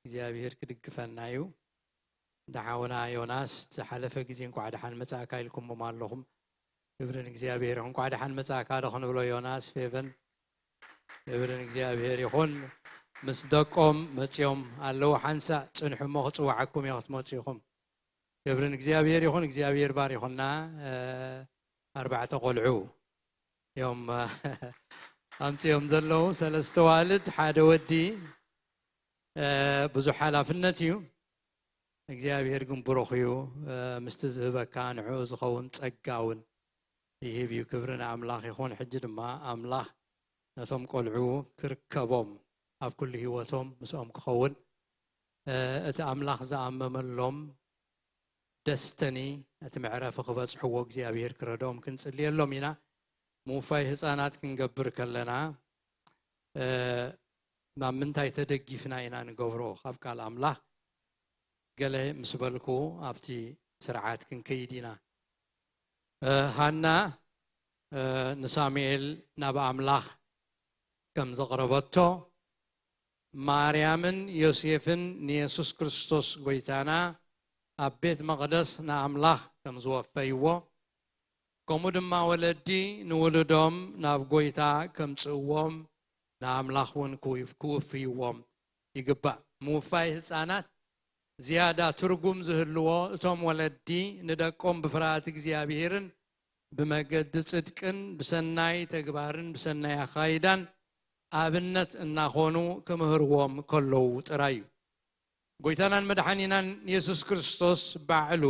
እግዚኣብሔር ክድግፈና እዩ። እንዳ ሓውና ዮናስ ዝሓለፈ ግዜ እንኳዕ ደሓን መጻእካ ኢልኩምዎም ኣለኹም። ክብሪ ንእግዚኣብሔር። እንኳዕ ደሓን መጻእካ ዶ ክንብሎ ዮናስ ፌቨን? ክብሪ ንእግዚኣብሔር ይኹን። ምስ ደቆም መጺኦም ኣለዉ። ሓንሳእ ጽንሑ እሞ ክጽውዓኩም እየ ክትመጹ ኢኹም። ክብሪ ንእግዚኣብሔር ይኹን። እግዚኣብሔር ባሪኹና። ኣርባዕተ ቆልዑ እዮም ኣምፅኦም ዘለዉ። ሰለስተ ዋልድ ሓደ ወዲ ብዙሕ ሓላፍነት እዩ። እግዚኣብሔር ግን ብሩኽ እዩ። ምስቲ ዝህበካ ንዕኡ ዝኸውን ጸጋ እውን ይህብ እዩ። ክብሪ ንኣምላኽ ይኹን። ሕጂ ድማ ኣምላኽ ነቶም ቆልዑ ክርከቦም ኣብ ኩሉ ህይወቶም ምስኦም ክኸውን እቲ ኣምላኽ ዝኣመመሎም ደስተኒ እቲ መዕረፊ ክበፅሕዎ እግዚኣብሔር ክረድኦም ክንፅልየሎም ኢና። ምውፋይ ህፃናት ክንገብር ከለና ናብ ምንታይ ተደጊፍና ኢና ንገብሮ? ካብ ቃል ኣምላኽ ገለ ምስ በልኩ ኣብቲ ስርዓት ክንከይድ ኢና። ሃና ንሳሙኤል ናብ ኣምላኽ ከም ዘቕረበቶ ማርያምን ዮሴፍን ንየሱስ ክርስቶስ ጎይታና ኣብ ቤት መቕደስ ንኣምላኽ ከም ዝወፈይዎ ከምኡ ድማ ወለዲ ንውሉዶም ናብ ጎይታ ከምጽእዎም ንኣምላኽ እውን ክውፍይዎም ይግባእ። ምውፋይ ህፃናት ዝያዳ ትርጉም ዝህልዎ እቶም ወለዲ ንደቆም ብፍርሃት እግዚኣብሄርን ብመገዲ ጽድቅን ብሰናይ ተግባርን ብሰናይ ኣኻይዳን ኣብነት እናኾኑ ክምህርዎም ከለዉ ጥራይ እዩ። ጎይታናን መድሓኒናን የሱስ ክርስቶስ ባዕሉ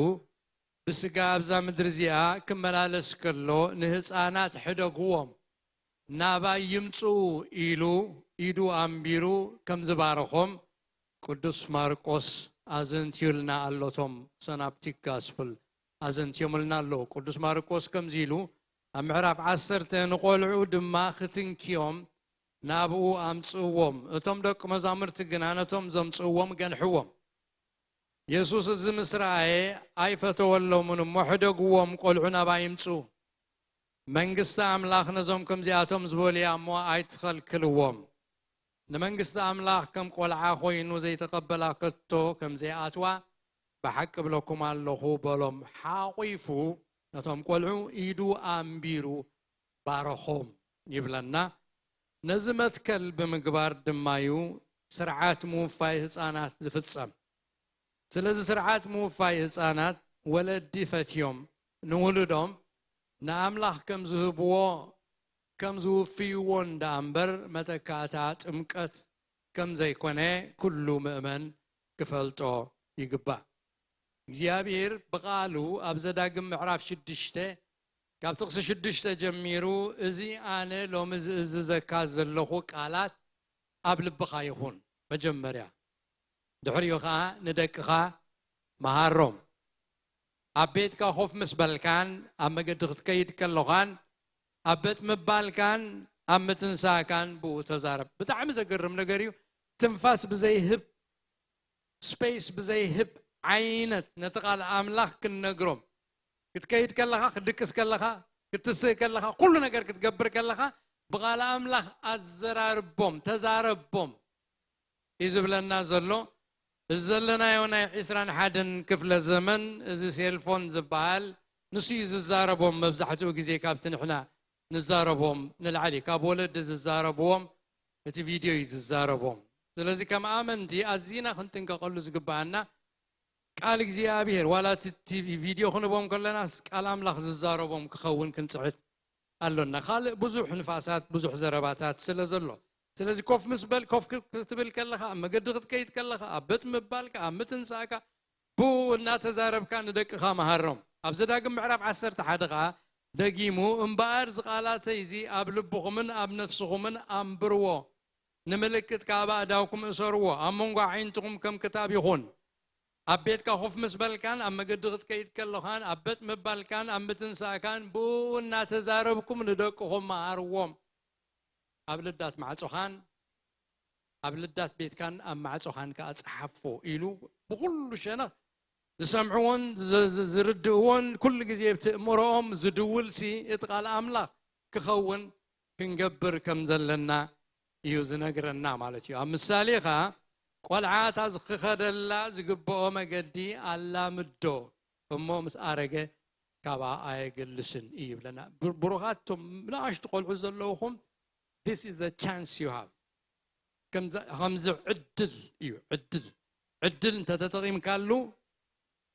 ብስጋ ኣብዛ ምድሪ እዚኣ ክመላለስ ከሎ፣ "ንህፃናት ሕደግዎም፣ ናባይ ይምፅኡ" ኢሉ ኢዱ ኣንቢሩ ከም ዝባረኾም ቅዱስ ማርቆስ ኣዘንትዩልና ኣሎ። እቶም ሰናፕቲክ ጋስፕል ኣዘንትዮምልና ኣለዉ። ቅዱስ ማርቆስ ከምዚ ኢሉ ኣብ ምዕራፍ ዓሰርተ፣ "ንቆልዑ ድማ ክትንክዮም ናብኡ ኣምጽእዎም፣ እቶም ደቂ መዛሙርቲ ግና ነቶም ዘምጽእዎም ገንሕዎም። የሱስ እዚ ምስ ረኣየ ኣይፈተወሎምን እሞ፣ ሕደግዎም፣ ቆልዑ ናባይ ይምጽኡ። መንግስቲ ኣምላኽ ነዞም ከምዚኣቶም ዝበሉ እያ እሞ ኣይትኸልክልዎም። ንመንግስቲ ኣምላኽ ከም ቆልዓ ኮይኑ ዘይተቐበላ ከቶ ከም ዘይኣትዋ ብሓቂ እብለኩም ኣለኹ" በሎም። ሓቑፉ ነቶም ቆልዑ ኢዱ ኣንቢሩ ባረኾም ይብለና። ነዚ መትከል ብምግባር ድማ እዩ ስርዓት ምውፋይ ህፃናት ዝፍጸም። ስለዚ ስርዓት ምውፋይ ህፃናት ወለዲ ፈትዮም ንውሉዶም ንኣምላኽ ከም ዝህብዎ፣ ከም ዝውፍይዎ እንዳ እምበር መተካእታ ጥምቀት ከም ዘይኮነ ኩሉ ምእመን ክፈልጦ ይግባእ። እግዚኣብሔር ብቓሉ ኣብ ዘዳግም ምዕራፍ ሽዱሽተ ካብ ጥቕሲ ሽዱሽተ ጀሚሩ፣ "እዚ ኣነ ሎሚ ዝእዝዘካ ዘለኹ ቃላት ኣብ ልብኻ ይኹን" መጀመርያ፣ ድሕሪኡ ኸዓ "ንደቅኻ መሃሮም። ኣብ ቤትካ ኮፍ ምስ በልካን ኣብ መገዲ ክትከይድ ከለኻን ኣብ ቤት ምባልካን ኣብ ምትንሳእካን ብኡ ተዛረብ።" ብጣዕሚ ዘገርም ነገር እዩ። ትንፋስ ብዘይህብ፣ ስፔስ ብዘይህብ ዓይነት ነቲ ቃል ኣምላኽ ክንነግሮም፣ ክትከይድ ከለኻ፣ ክትድቅስ ከለኻ፣ ክትስእ ከለኻ፣ ኩሉ ነገር ክትገብር ከለኻ ብቓል ኣምላኽ ኣዘራርቦም፣ ተዛረቦም እዩ ዝብለና ዘሎ። እዚ ዘለናዮ ናይ ዒስራን ሓደን ክፍለ ዘመን፣ እዚ ሴልፎን ዝበሃል ንሱ እዩ ዝዛረቦም። መብዛሕትኡ ግዜ ካብቲ ንሕና ንዛረቦም ንላዕሊ ካብ ወለዲ ዝዛረብዎም እቲ ቪድዮ እዩ ዝዛረቦም። ስለዚ ከም ኣመንቲ ኣዚና ክንጥንቀቐሉ ዝግብኣና ቃል እግዚኣብሔር፣ ዋላ እቲ ቲቪ ቪድዮ ክንቦም ከለናስ ቃል ኣምላኽ ዝዛረቦም ክኸውን ክንጽዕት ኣሎና። ካልእ ብዙሕ ንፋሳት፣ ብዙሕ ዘረባታት ስለ ዘሎ። ስለዚ ኮፍ ምስ በል-፣ ኮፍ ክ-፣ ክትብል ከለኻ፣ ኣብ መገዲ ክትከይድ ከለኻ፣ ኣብ ቤት ምባልካ፣ ኣብ ምትንሳእካ፣ ብኡ እናተዛረብካ ንደቅኻ መሃሮም። ኣብ ዘዳግም ምዕራፍ ዓሰርተ ሓደ ኸኣ ደጊሙ፣ "እምበኣር እዚ ቃላተይ እዚ ኣብ ልብኹምን ኣብ ነፍስኹምን ኣንብርዎ፣ ንምልክት ካብ ኣእዳውኩም እሰርዎ፣ ኣብ መንጎ ኣዒንትኹም ከም ክታብ ይኹን። ኣብ ቤትካ ኮፍ ምስ በልካን ኣብ መገዲ ክትከይድ ከለኻን ኣብ ቤት ምባልካን ኣብ ምትንሳእካን ብኡ እናተዛረብኩም ንደቅኹም መሃርዎም። ኣብ ልዳት ማዕጾኻን ኣብ ልዳት ቤትካን ኣብ ማዕጾኻን ከኣ ጸሓፎ" ኢሉ ብኹሉ ሸነኽ ዝሰምዕዎን ዝ-፣ ዝ-፣ ዝርድእዎን ኩሉ ግዜ ብቲ እምሮኦም ዝድውልሲ እቲ ቃል ኣምላኽ ክኸውን ክንገብር ከም ዘለና እዩ ዝነግረና ማለት እዩ። ኣብ ምሳሌ ኸኣ ቆልዓ እታ ዝኽኸደላ ዝግብኦ መገዲ ኣላምዶ፣ እሞ ምስ ኣረገ ካብኣ ኣየግልስን እዩ ይብለና። ብር-፣ ብሩኻት እቶም ንኣሽቱ ቆልዑ ዘለውኹም፣ this is the chance you have። ከምዚ፣ ከምዚ ዕድል እዩ፣ ዕድል። ዕድል እንተተጠቒምካሉ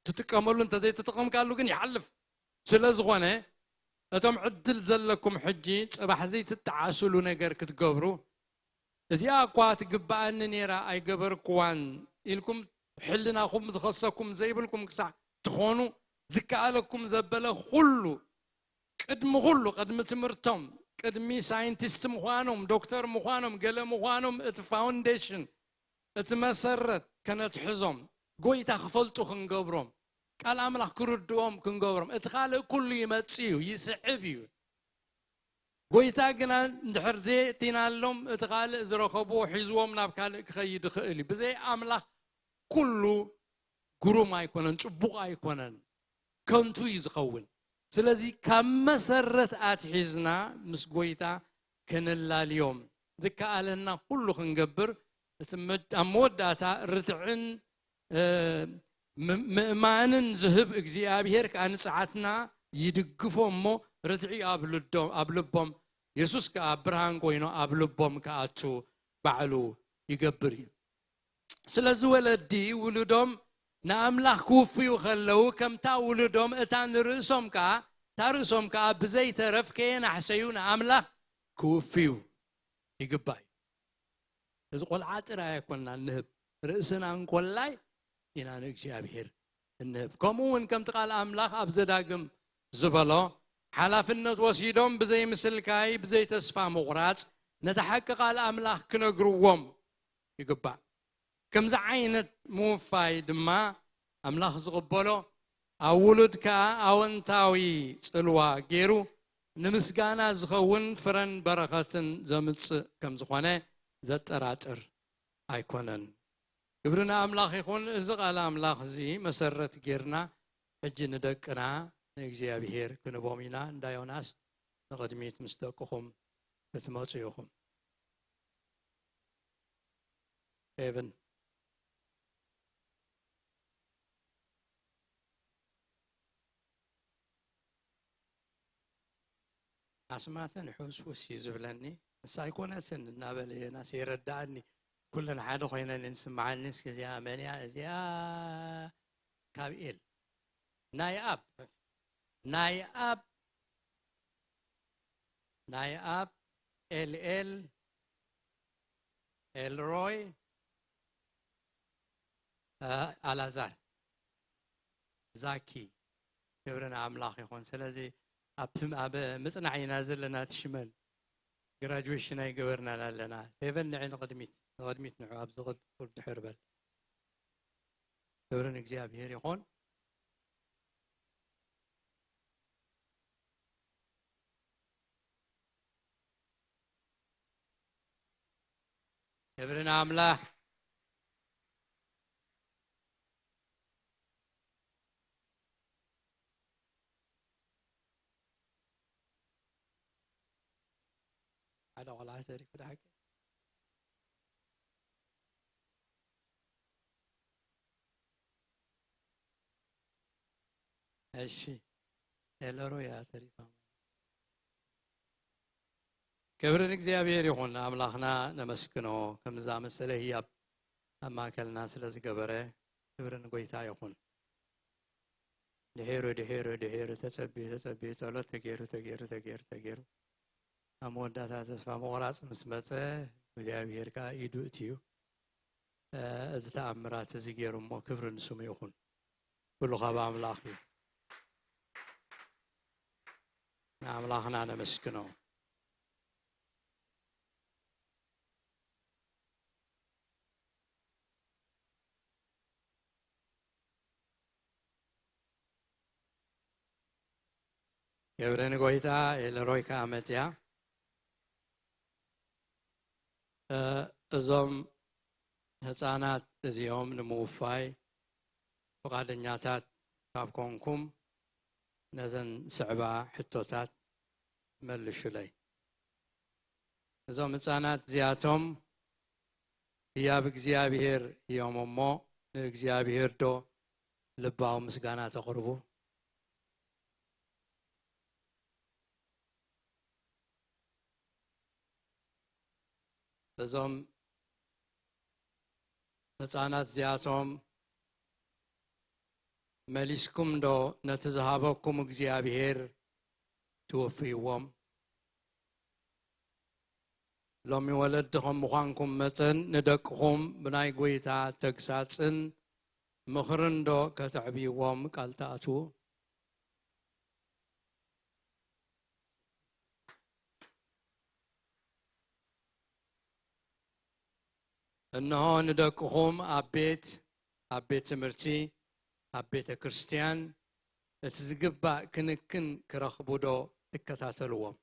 ትጥቀመሉ፣ እንተዘይተጠቐምካሉ ግን ይሓልፍ። ስለ ዝኾነ እቶም ዕድል ዘለኩም ሕጂ ጽባሕ ዘይትጠዓስሉ ነገር ክትገብሩ፣ "እዚኣ እኳ ትግብኣኒ ነይራ ኣይገበርክዋን" ኢልኩም ሕልናኹም ዝኸሰኩም ዘይብልኩም ክሳዕ ትኾኑ፣ ዝከኣለኩም ዘበለ ኩሉ፣ ቅድሚ ኩሉ፣ ቅድሚ ትምህርቶም፣ ቅድሚ ሳይንቲስት ምዃኖም፣ ዶክተር ምዃኖም፣ ገለ ምዃኖም፣ እቲ ፋውንዴሽን፣ እቲ መሰረት ከነትሕዞም፣ ጎይታ ክፈልጡ ክንገብሮም፣ ቃል ኣምላኽ ክርድኦም ክንገብሮም። እቲ ካልእ ኩሉ ይመጽእ እዩ፣ ይስዕብ እዩ። ጎይታ ግና እንድሕር ዘየእቲናሎም፣ እቲ ካልእ ዝረኸብዎ ሒዝዎም ናብ ካልእ ክኸይድ ይኽእል እዩ። ብዘይ ኣምላኽ ኩሉ ግሩም ኣይኮነን፣ ጽቡቕ ኣይኮነን፣ ከንቱ እዩ ዝኸውን። ስለዚ ካብ መሰረት ኣትሒዝና ምስ ጎይታ ከነላልዮም ዝከኣለና ኩሉ ክንገብር፣ እቲ መድ-፣ ኣብ መወዳእታ ርትዕን፣ እ፣ ም-፣ ምእማንን ዝህብ እግዚኣብሔር ከኣ ንጽዓትና ይድግፎ እሞ፣ ርትዒ ኣብ ልዶ-፣ ኣብ ልቦም፣ የሱስ ከኣ ብርሃን ኮይኑ ኣብ ልቦም ክኣቱ ባዕሉ ይገብር እዩ። ስለዚ ወለዲ ውሉዶም ንኣምላኽ ክውፍዩ ከለዉ፣ ከምታ ውሉዶም እታ ንርእሶም ከኣ እታ ርእሶም ከኣ ብዘይተረፍ ከየናሕሰዩ ንኣምላኽ ክውፍዩ ይግባእ እዩ። እዚ ቆልዓ ጥራይ ኣይኮንና ንህብ፣ ርእስና እንኮላይ ኢና ንእግዚኣብሔር እንህብ። ከምኡ እውን ከምቲ ቃል ኣምላኽ ኣብ ዘዳግም ዝበሎ፣ ሓላፍነት ወሲዶም ብዘይምስልካይ፣ ብዘይተስፋ ምቑራጽ፣ ነቲ ሓቂ ቃል ኣምላኽ ክነግርዎም ይግባእ። ከምዚ ዓይነት ምውፋይ ድማ ኣምላኽ ዝቕበሎ፣ ኣብ ውሉድ ከኣ ኣወንታዊ ጽልዋ ገይሩ፣ ንምስጋና ዝኸውን ፍረን በረኸትን ዘምጽእ ከም ዝኾነ ዘጠራጥር ኣይኮነን። ክብሪ ንኣምላኽ ይኹን። እዚ ቃል ኣምላኽ እዚ መሰረት ጌርና፣ ሕጂ ንደቅና ንእግዚኣብሔር ክንቦም ኢና። እንዳ ዮናስ፣ ንቕድሚት ምስ ደቅኹም ክትመጹ ኢኹም። ሄቨን። ኣስማተን ሕውስውስ እዩ ዝብለኒ። ንሳ ኣይኮነትን እናበለ ዮናስ የረድኣኒ። ኩለን ሓደ ኮይነን እንስምዓኒ። እስኪ እዚኣ መን እያ? እዚኣ ካብ ኤል። ናይ ኣብ። ናይ ኣብ። ናይ ኣብ። ኤል ኤል። ኤልሮይ። እ፣ ኣላዛር። ዛኪ። ክብሪ ንኣምላኽ ይኹን። ስለዚ ኣብ ትም-፣ ኣብ ምጽናዕ ኢና ዘለና። እቲ ሽመን ግራጁዌሽን ኣይገበርናን ኣለና። ፌቨን ንዒ ንቕድሚት፣ ንቕድሚት ንዑ፣ ኣብዚ ቁል-፣ ቁል ድሕር በል። ክብሪ ንእግዚኣብሔር ይኹን። ክብሪ ንኣምላኽ። ሓደ ቆልዓ ተሪፉ ድሓቂ። እሺ፣ ኤለሮ እያ ተሪፋ ማለት። ክብሪ ንእግዚኣብሔር ይኹን፣ ኣምላኽና ነመስግኖ፣ ከም ዝኣመሰለ ህያብ ኣብ ማእከልና ስለ ዝገበረ፣ ክብሪ ንጎይታ ይኹን። ድሒሩ፣ ድሒሩ፣ ድሒሩ ተጸቢዩ፣ ተጸቢዩ፣ ጸሎት ተገይሩ፣ ተገይሩ፣ ተገይሩ፣ ተገይሩ፣ ኣብ መወዳእታ ተስፋ ምቑራጽ ምስ መጸ፣ እግዚኣብሔር ከኣ ኢዱ እትዩ፣ እ፣ እዚ ተኣምራት እዚ ገይሩ እሞ፣ ክብሪ ንስሙ ይኹን። ኩሉ ካብ ኣምላኽ እዩ። ንኣምላኽና ነመስግኖ። ክብሪ ንጎይታ። ኤልሮይ ከኣ መጽያ። እ፣ እዞም ህፃናት እዚኦም ንምውፋይ ፍቓደኛታት ካብ ኮንኩም፣ ነዘን ዝስዕባ ሕቶታት መልሹለይ። እዞም ህፃናት እዚኣቶም ህያብ እግዚኣብሔር እዮም እሞ፣ ንእግዚኣብሔር ዶ ልባዊ ምስጋና ተቕርቡ? እዞም ህፃናት እዚኣቶም መሊስኩም ዶ ነቲ ዝሃበኩም እግዚኣብሔር ትወፍይዎም? ሎሚ ወለዲ ከም ምዃንኩም መጠን፣ ንደቅኹም ብናይ ጐይታ ተግሳጽን ምኽርን ዶ ከተዕብይዎም ቃል ትኣትዉ? እንሆ፣ ንደቅኹም ኣብ ቤት፣ ኣብ ቤት ትምህርቲ፣ ኣብ ቤተ ክርስቲያን እቲ ዝግባእ ክንክን ክረኽቡ ዶ ትከታተልዎም?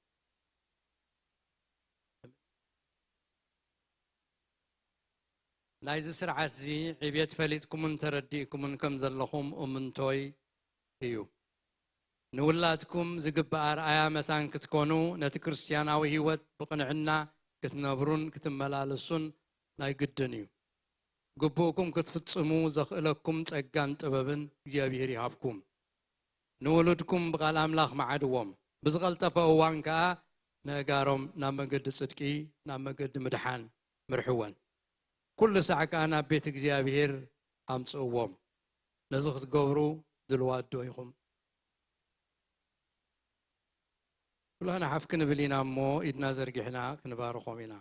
ናይዚ ስርዓት እዚ ዕብየት ፈሊጥኩምን ተረዲእኩምን ከም ዘለኹም እምንቶይ እዩ። ንውላድኩም ዝግባእ ኣርኣያ መታን ክትኮኑ፣ ነቲ ክርስትያናዊ ህይወት ብቕንዕና ክትነብሩን ክትመላለሱን ናይ ግድን እዩ። ግቡእኩም ክትፍጽሙ ዘኽእለኩም ጸጋን ጥበብን እግዚኣብሔር ይሃብኩም። ንውሉድኩም ብቓል ኣምላኽ መዓድዎም፣ ብዝቐልጠፈ እዋን ከኣ ነእጋሮም ናብ መገዲ ጽድቂ፣ ናብ መገዲ ምድሓን ምርሕወን። ኩሉ ሳዕ ከኣ ናብ ቤት እግዚኣብሔር ኣምጽእዎም። ነዚ ክትገብሩ ድልዋት ዶ ኢኹም? ኩላህና ሓፍ ክንብል ኢና እሞ፣ ኢድና ዘርጊሕና ክንባርኾም ኢና።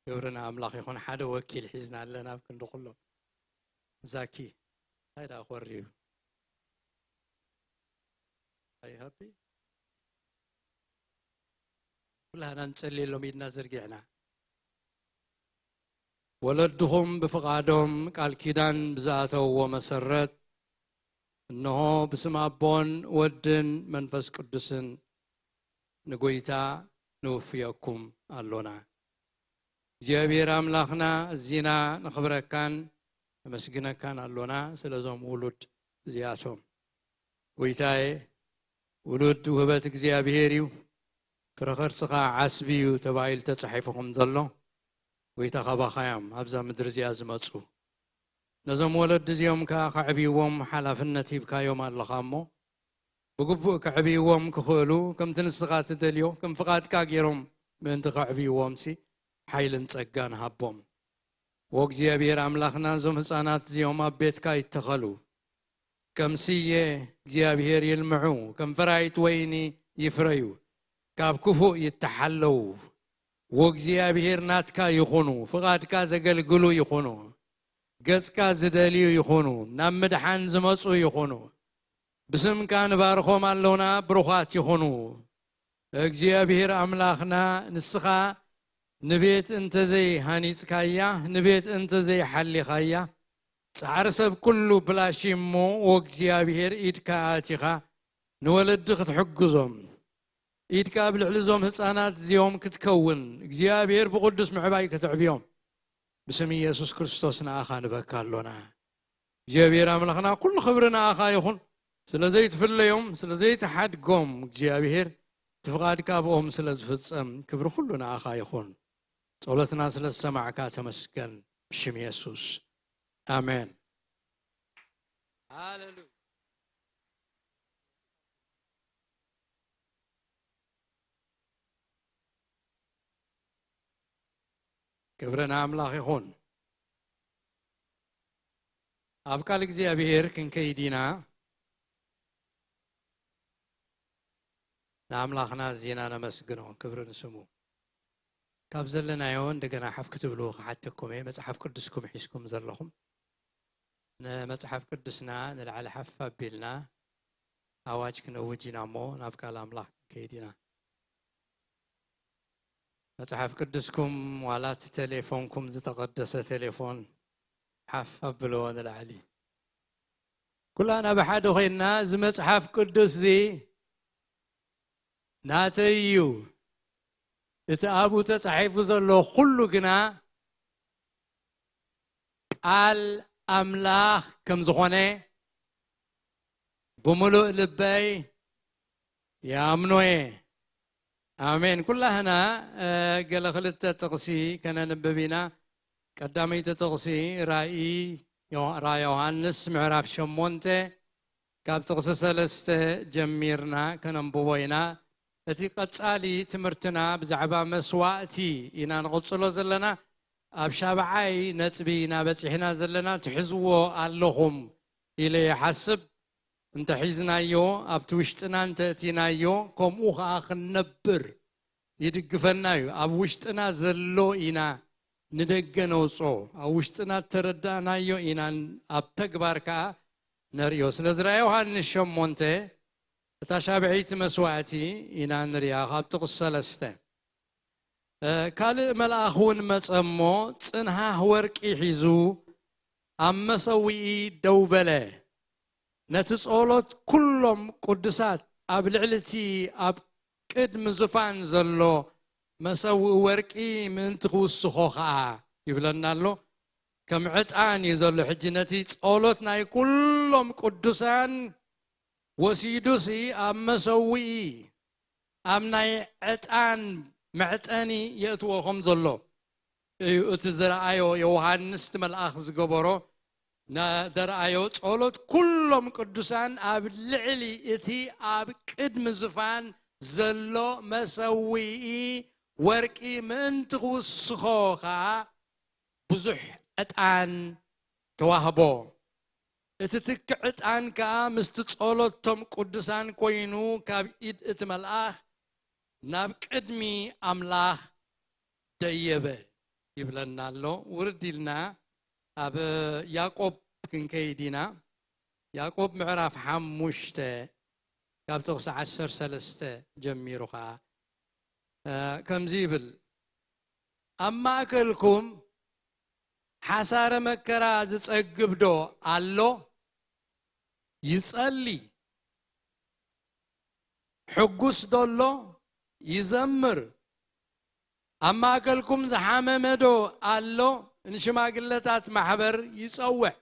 ክብሪ ንኣምላኽ ይኹን። ሓደ ወኪል ሒዝና ኣለና ኣብ ክንዲ ኩሎም። ዛኪ፣ እንታይ ደኣ ኮር እዩ? Are you happy? ኩላህና ንጸልየሎም ኢድና ዘርጊሕና። ወለድኹም ብፍቓዶም ቃል ኪዳን ብዝኣተውዎ መሰረት፣ እንሆ ብስም ኣቦን ወድን መንፈስ ቅዱስን ንጎይታ ንውፍየኩም ኣሎና። እግዚኣብሔር ኣምላኽና፣ እዚና ነኽብረካን ነመስግነካን ኣሎና፣ ስለዞም ውሉድ እዚኣቶም። ጎይታዬ፣ ውሉድ ውህበት እግዚኣብሔር እዩ፣ ፍረ ኸርስኻ ዓስቢ እዩ ተባሂሉ ተጻሒፉ ከም ዘሎ፣ ጎይታ ካባኻ እዮም ኣብዛ ምድሪ እዚኣ ዝመጹ። ነዞም ወለዲ እዚኦም ከኣ ከዕብይዎም ሓላፍነት ሂብካዮም ኣለኻ እሞ፣ ብግቡእ ከዕብይዎም ክኽእሉ፣ ከምቲ ንስኻ ትደልዮ፣ ከም ፍቓድካ ገይሮም ምእንቲ ከዕብይዎምሲ፣ ሓይልን ጸጋን ሃቦም። ወእግዚኣብሔር ኣምላኽና፣ እዞም ህጻናት እዚኦም ኣብ ቤትካ ይተኸሉ። ከም ስየ እግዚኣብሔር ይልምዑ፣ ከም ፈራይት ወይኒ ይፍረዩ፣ ካብ ክፉእ ይተሓለዉ። ወእግዚኣብሔር ናትካ ይኹኑ፣ ፍቓድካ ዘገልግሉ ይኹኑ፣ ገጽካ ዝደልዩ ይኹኑ፣ ናብ ምድሓን ዝመጹ ይኹኑ። ብስምካ ንባርኾም ኣለውና፣ ብሩኻት ይኹኑ። እግዚኣብሔር ኣምላኽና፣ ንስኻ ንቤት እንተዘይ ሃኒጽካያ፣ ንቤት እንተዘይ ሓሊኻያ፣ ጻዕሪ ሰብ ኩሉ ብላሽ እሞ፣ ወእግዚኣብሔር ኢድካ ኣቲኻ ንወለዲ ክትሕግዞም፣ ኢድካ ኣብ ልዕሊ እዞም ህጻናት እዚኦም ክትከውን፣ እግዚኣብሔር ብቕዱስ ምዕባይ ክትዕብዮም፣ ብስም ኢየሱስ ክርስቶስ ንኣኻ ንበካ ኣሎና። እግዚኣብሔር ኣምላኽና፣ ኩሉ ክብሪ ንኣኻ ይኹን። ስለ ዘይትፍለዮም፣ ስለ ዘይትሓድጎም፣ እግዚኣብሔር፣ እቲ ፍቓድካ ኣብኦም ስለ ዝፍጸም፣ ክብሪ ኩሉ ንኣኻ ይኹን። ጸሎትና ስለ ዝሰማዕካ ተመስገን፣ ብሽም የሱስ። ኣሜን። ሃሌሉያ። ክብሪ ንኣምላኽ ይኹን። ኣብ ቃል እግዚኣብሔር ክንከይድ ኢና። ንኣምላኽና ኣዚና ነመስግኖ፣ ክብሪ ንስሙ። ካብ ዘለናዮ እንደገና ሓፍ ክትብሉ ክሓተኩም እየ። መጽሓፍ ቅዱስኩም ሒዝኩም ዘለኹም፣ ንመጽሓፍ ቅዱስና ንላዕሊ ሓፍ ኣቢልና ኣዋጅ ክነውጅ ኢና እሞ፣ ናብ ቃል ኣምላኽ ክንከይድ ኢና። መጽሓፍ ቅዱስኩም ዋላ እቲ ቴሌፎንኩም ዝተቐደሰ ቴሌፎን ሓፍ ኣብልዎ ንላዕሊ። ኩላና ብሓደ ኮይንና፣ እዚ መጽሓፍ ቅዱስ እዚ ናተይ እዩ፣ እቲ ኣብኡ ተጻሒፉ ዘሎ ኩሉ ግና ቃል ኣምላኽ ከም ዝኾነ ብምሉእ ልበይ ይኣምኖ እየ። ኣሜን። ኩላህና፣ እ፣ ገለ ክልተ ጥቕሲ ከነንብብ ኢና። ቀዳመይቲ ጥቕሲ ራእይ ዮ-፣ ራ ዮሃንስ ምዕራፍ ሸሞንተ ካብ ጥቕሲ ሰለስተ ጀሚርና ከነንብቦ ኢና። እቲ ቀጻሊ ትምህርትና ብዛዕባ መስዋእቲ ኢና ንቕጽሎ ዘለና። ኣብ ሻብዓይ ነጥቢ ኢና በጺሕና ዘለና። ትሕዝዎ ኣለኹም ኢለ ይሓስብ። እንተ ሒዝናዮ፣ ኣብቲ ውሽጥና እንተ እቲናዮ፣ ከምኡ ኸኣ ክንነብር ይድግፈና እዩ። ኣብ ውሽጥና ዘሎ ኢና ንደገ ነውጽኦ። ኣብ ውሽጥና እተረዳእናዮ ኢና ኣብ ተግባር ከኣ ነርእዮ። ስለዚ ራእይ ዮሃንስ ሸሞንተ፣ እታ ሻብዐይቲ መስዋእቲ ኢና ንሪኣ፣ ካብ ጥቕሲ ሰለስተ። እ፣ ካልእ መልኣኽ እውን መጸ እሞ፣ ጽንሃህ ወርቂ ሒዙ ኣብ መሰውኢ ደው በለ። ነቲ ጸሎት ኩሎም ቅዱሳት ኣብ ልዕሊ እቲ ኣብ ቅድሚ ዙፋን ዘሎ መሰውኢ ወርቂ ምእንቲ ክውስኾ ኸኣ ይብለና ኣሎ። ከም ዕጣን እዩ ዘሎ። ሕጂ ነቲ ጸሎት ናይ ኩሎም ቅዱሳን ወሲዱሲ ኣብ መሰውኢ፣ ኣብ ናይ ዕጣን መዕጠኒ የእትዎ ከም ዘሎ እዩ እቲ ዝረኣዮ ዮሃንስ፣ እቲ መልኣኽ ዝገበሮ፣ ና-፣ ዘረኣዮ ጸሎት ኩሎም ቅዱሳን ኣብ ልዕሊ እቲ ኣብ ቅድሚ ዝፋን ዘሎ መሰውኢ ወርቂ ምእንቲ ክውስኾ ኸኣ ብዙሕ ዕጣን ተዋህቦ። እቲ ትኪ ዕጣን ከኣ ምስቲ ጸሎቶም ቅዱሳን ኮይኑ ካብ ኢድ እቲ መልኣኽ ናብ ቅድሚ ኣምላኽ ደየበ ይብለና ኣሎ። ውርድ ኢልና ኣብ ያዕቆብ ክንከይድ ኢና። ያዕቆብ ምዕራፍ ሓሙሽተ ካብ ጥቕሲ ዓሰርተ ሰለስተ ጀሚሩ ኸዓ፣ እ፣ ከምዚ ይብል፣ ኣብ ማእከልኩም ሓሳረ መከራ ዝጸግብ ዶ ኣሎ? ይጸሊ። ሕጉስ ዶ ኣሎ? ይዘምር። ኣብ ማእከልኩም ዝሓመመ ዶ ኣሎ? ንሽማግለታት ማሕበር ይጸውዕ።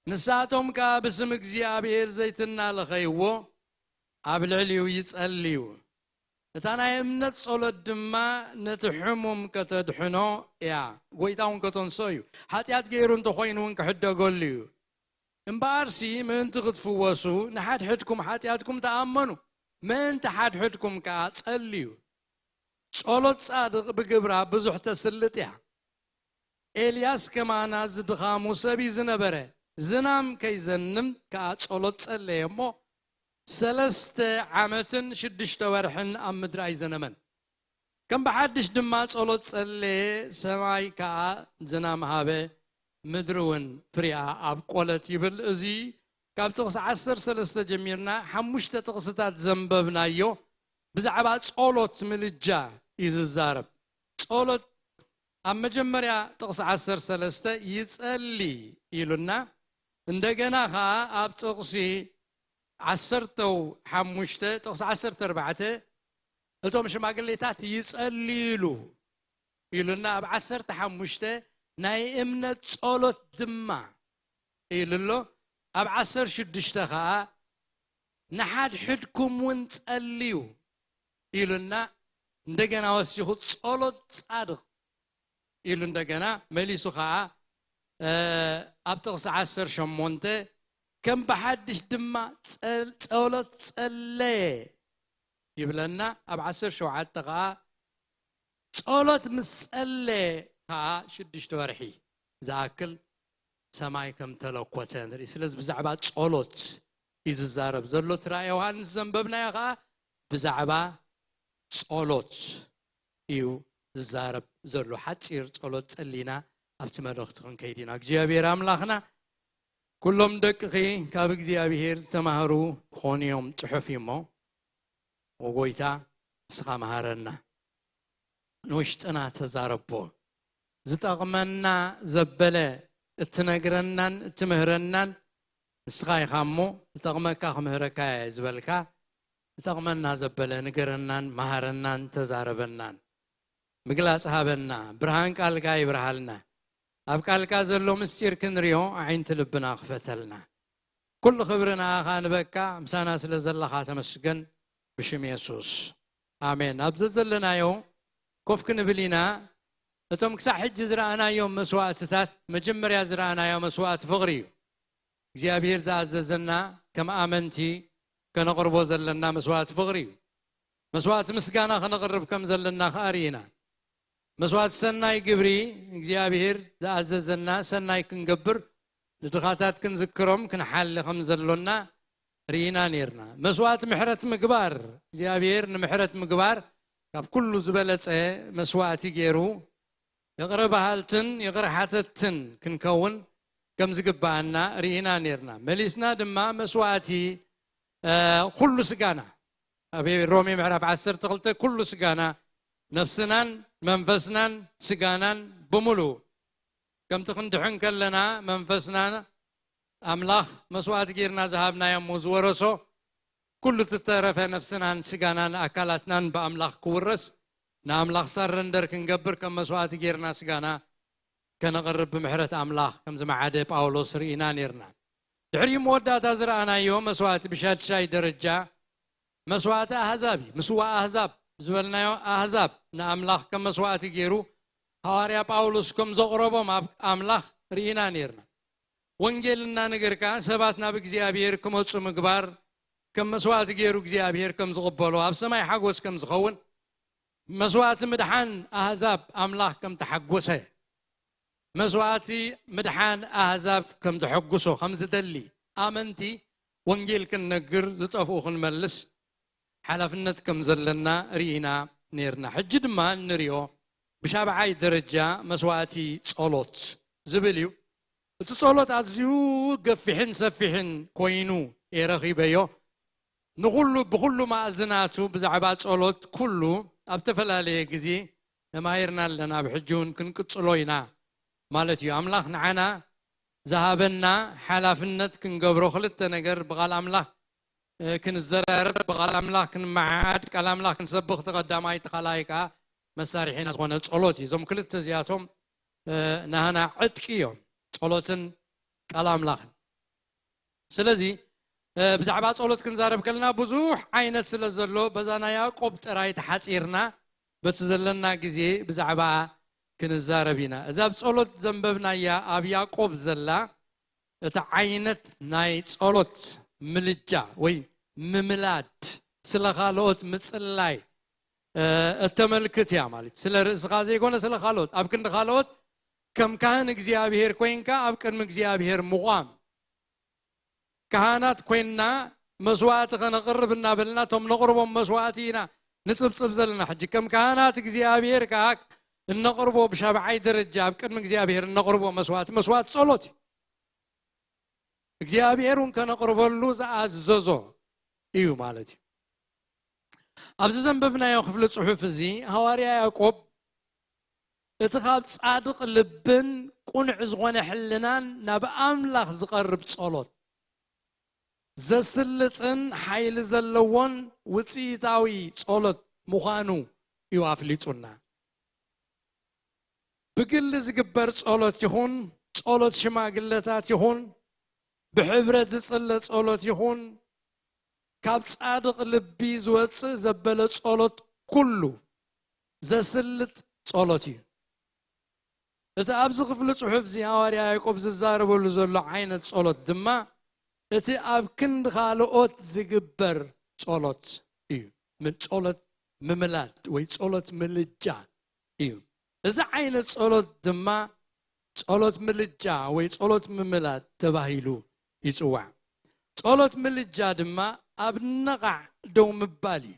ንሳቶም ከኣ ብስም እግዚኣብሔር ዘይትናለኸይዎ ኣብ ልዕሊኡ ይጸልዩ። እታ ናይ እምነት ጸሎት ድማ ነቲ ሕሙም ከተድሕኖ እያ። ጎይታ እውን ከተንስኦ እዩ። ሓጢኣት ገይሩ እንተኾይኑ እውን ክሕደገሉ እዩ። እምበኣርሲ ምእንቲ ክትፍወሱ ንሓድሕድኩም ሓጢኣትኩም ተኣመኑ፣ ምእንቲ ሓድሕድኩም ከኣ ጸልዩ። ጸሎት ጻድቕ ብግብራ ብዙሕ ተስልጥ እያ። ኤልያስ ከማና ዝድኻሙ ሰብ እዩ ዝነበረ። ዝናም ከይዘንም ከኣ ጸሎት ጸለየ እሞ፣ ሰለስተ ዓመትን ሽዱሽተ ወርሕን ኣብ ምድሪ ኣይዘነመን። ከም ብሓድሽ ድማ ጸሎት ጸለየ፣ ሰማይ ከኣ ዝናም ሃበ፣ ምድሪ እውን ፍሪኣ ኣብቆለት ይብል። እዚ ካብ ጥቕሲ ዓሰርተ ሰለስተ ጀሚርና ሓሙሽተ ጥቕስታት ዘንበብናዮ ብዛዕባ ጸሎት ምልጃ እዩ ዝዛረብ። ጸሎት ኣብ መጀመርያ ጥቕሲ ዓሰርተ ሰለስተ ይጸሊ ኢሉና። እንደገና ኸኣ ኣብ ጥቕሲ ዓሰርተ ሓሙሽተ ጥቕሲ ዓሰርተ ኣርባዕተ እቶም ሽማግሌታት ይጸልዩሉ ኢሉና። ኣብ ዓሰርተ ሓሙሽተ ናይ እምነት ጸሎት ድማ ኢሉ ኣሎ። ኣብ ዓሰርተ ሽዱሽተ ኸኣ ንሓድሕድኩም እውን ጸልዩ ኢሉና። እንደገና ወሲኹ ጸሎት ጻድቕ ኢሉ እንደገና መሊሱ ኸዓ፣ እ፣ ኣብ ጥቕሲ ዓሰርተ ሸሞንተ ከም ብሓድሽ ድማ ጸል-፣ ጸሎት ጸለየ ይብለና። ኣብ ዓሰርተ ሸውዓተ ኸዓ ጸሎት ምስ ጸለየ ኸዓ ሽዱሽተ ወርሒ ዝኣክል ሰማይ ከም ተለኮተ ንርኢ። ስለዚ ብዛዕባ ጸሎት እዩ ዝዛረብ ዘሎ። እቲ ራእይ ዮሃንስ ዘንበብናዮ ኸዓ ብዛዕባ ጸሎት እዩ ዝዛረብ ዘሎ። ሓጺር ጸሎት ጸሊና ኣብቲ መልእኽቲ ክንከይድ ኢና። እግዚኣብሔር ኣምላኽና፣ ኩሎም ደቅኺ ካብ እግዚኣብሔር ዝተማህሩ ክኾኑ እዮም ጽሑፍ እዩ እሞ፣ ወጎይታ ንስኻ መሃረና፣ ንውሽጥና ተዛረቦ። ዝጠቕመና ዘበለ እትነግረናን እትምህረናን ንስኻ ኢኻ እሞ፣ ዝጠቕመካ ክምህረካ እየ ዝበልካ፣ ዝጠቕመና ዘበለ ንገረናን መሃረናን ተዛረበናን። ምግላጽ ሃበና፣ ብርሃን ቃልካ ይብርሃልና። ኣብ ቃልካ ዘሎ ምስጢር ክንሪኦ ኣዒንቲ ልብና ክፈተልና። ኩሉ ክብሪ ንኣኻ ንበካ፣ ምሳና ስለ ዘለኻ ተመስገን፣ ብሽም የሱስ ኣሜን። ኣብ ዘዘለናዮ ኮፍ ክንብል ኢና። እቶም ክሳዕ ሕጂ ዝረኣናዮም መስዋእትታት፣ መጀመርያ ዝረኣናዮ መስዋእቲ ፍቕሪ እዩ። እግዚኣብሔር ዝኣዘዘና ከም ኣመንቲ ከነቕርቦ ዘለና መስዋእቲ ፍቕሪ እዩ። መስዋእቲ ምስጋና ከነቕርብ ከም ዘለና ከኣ ርኢና። መስዋእቲ ሰናይ ግብሪ እግዚኣብሔር ዝኣዘዘና ሰናይ ክንገብር፣ ንድኻታት ክንዝክሮም ክንሓሊ ከም ዘሎና ርኢና ኔርና። መስዋእቲ ምሕረት ምግባር፣ እግዚኣብሔር ንምሕረት ምግባር ካብ ኩሉ ዝበለጸ መስዋእቲ ገይሩ ይቕረ በሃልትን ይቕረ ሓተትን ክንከውን ከም ዝግብኣና ርኢና ኔርና። መሊስና ድማ መስዋእቲ፣ እ፣ ኩሉ ስጋና፣ ኣብ ሮሜ ምዕራፍ ዓሰርተ ክልተ ኩሉ ስጋና፣ ነፍስናን መንፈስናን ስጋናን ብምሉኡ ከምቲ ክንድሕን ከለና መንፈስና ኣምላኽ መስዋእቲ ጌርና ዝሃብናዮ እሞ ዝወረሶ፣ ኩሉ እትተረፈ ነፍስናን ስጋናን ኣካላትናን ብኣምላኽ ክውረስ፣ ንኣምላኽ ሰረንደር ክንገብር ከም መስዋእቲ ጌርና ስጋና ከነቕርብ ብምሕረት ኣምላኽ ከም ዝመዓደ ጳውሎስ ርኢና ኔርና። ድሕሪኡ መወዳእታ ዝረኣናዮ መስዋእቲ ብሻድሻይ ደረጃ መስዋእቲ ኣህዛብ እዩ። ምስዋእ ኣህዛብ ዝበልናዮ ኣህዛብ ንኣምላኽ ከም መስዋእቲ ገይሩ ሃዋርያ ጳውሎስ ከም ዘቕረቦም ኣብ ኣምላኽ ርኢና ኔርና። ወንጌል እናነገርካ ሰባት ናብ እግዚኣብሔር ክመጹ ምግባር ከም መስዋእቲ ገይሩ እግዚኣብሔር ከም ዝቕበሎ ኣብ ሰማይ ሓጎስ ከም ዝኸውን መስዋእቲ ምድሓን ኣህዛብ ኣምላኽ ከም ተሓጎሰ መስዋእቲ ምድሓን ኣህዛብ ከም ዘሐጉሶ ከም ዝደሊ ኣመንቲ ወንጌል ክንነግር ዝጠፍኡ ክንመልስ ሓላፍነት ከም ዘለና ርኢና ነርና። ሕጂ ድማ እንሪኦ ብሻብዓይ ደረጃ መስዋእቲ ጸሎት ዝብል እዩ። እቲ ጸሎት ኣዝዩ ገፊሕን ሰፊሕን ኮይኑ እየ ረኺበዮ። ንኹሉ ብኹሉ ማእዝናቱ ብዛዕባ ጸሎት ኩሉ ኣብ ዝተፈላለየ ግዜ ተማሂርና ኣለና፣ ኣብ ሕጂ እውን ክንቅጽሎ ኢና ማለት እዩ። ኣምላኽ ንዓና ዝሃበና ሓላፍነት ክንገብሮ ክልተ ነገር ብቓል ኣምላኽ ክንዘራረብ፣ ብቓል ኣምላኽ ክንመዓዓድ፣ ቃል ኣምላኽ ክንሰብኽ፣ እቲ ቀዳማይ እቲ ካልኣይ ከዓ መሳርሒና ዝኾነ ጸሎት እዩ። እዞም ክልተ እዚኣቶም ናህና ዕጥቂ እዮም፣ ጸሎትን ቃል ኣምላኽን። ስለዚ ብዛዕባ ጸሎት ክንዛረብ ከለና ብዙሕ ዓይነት ስለ ዘሎ በዛ ናይ ያዕቆብ ጥራይ ተሓጺርና በቲ ዘለና ግዜ ብዛዕባ ክንዛረብ ኢና። እዛ ኣብ ጸሎት ዘንበብናያ ኣብ ያዕቆብ ዘላ እቲ ዓይነት ናይ ጸሎት ምልጃ ወይ ምምላድ ስለ ካልኦት ምጽላይ እተመልክት እያ ማለት ስለ ርእስኻ ዘይኮነ ስለ ካልኦት ኣብ ክንዲ ካልኦት ከም ካህን እግዚኣብሔር ኮይንካ ኣብ ቅድሚ እግዚኣብሔር ምቋም ካህናት ኮይንና መስዋእቲ ከነቕርብ እናበልና እቶም ነቕርቦም መስዋእቲ ኢና ንጽብጽብ ዘለና ሕጂ ከም ካህናት እግዚኣብሔር ከዓ እነቕርቦ ብሻብዓይ ደረጃ ኣብ ቅድሚ እግዚኣብሔር እነቕርቦ መስዋእቲ መስዋእቲ ጸሎት እዩ እግዚኣብሔር እውን ከነቕርበሉ ዝኣዘዞ እዩ ማለት እዩ ኣብዚ ዘንበብናዮ ክፍሊ ጽሑፍ እዚ ሃዋርያ ያዕቆብ እቲ ካብ ጻድቕ ልብን ቁኑዕ ዝኾነ ሕልናን ናብ ኣምላኽ ዝቐርብ ጸሎት ዘስልጥን ሓይሊ ዘለዎን ውፅኢታዊ ጸሎት ምዃኑ እዩ ኣፍሊጡና። ብግሊ ዝግበር ጸሎት ይኹን ጸሎት ሽማግለታት ይኹን ብሕብረት ዝጽለ ጸሎት ይኹን ካብ ጻድቕ ልቢ ዝወጽእ ዘበለ ጸሎት ኩሉ ዘስልጥ ጸሎት እዩ። እቲ ኣብዚ ክፍሊ ጽሑፍ እዚ ሃዋርያ ያዕቆብ ዝዛረበሉ ዘሎ ዓይነት ጸሎት ድማ እቲ ኣብ ክንዲ ካልኦት ዝግበር ጸሎት እዩ። ጸሎት ምምላድ ወይ ጸሎት ምልጃ እዩ። እዚ ዓይነት ጸሎት ድማ ጸሎት ምልጃ ወይ ጸሎት ምምላድ ተባሂሉ ይጽዋዕ። ጸሎት ምልጃ ድማ ኣብ ነቓዕ ደው ምባል እዩ።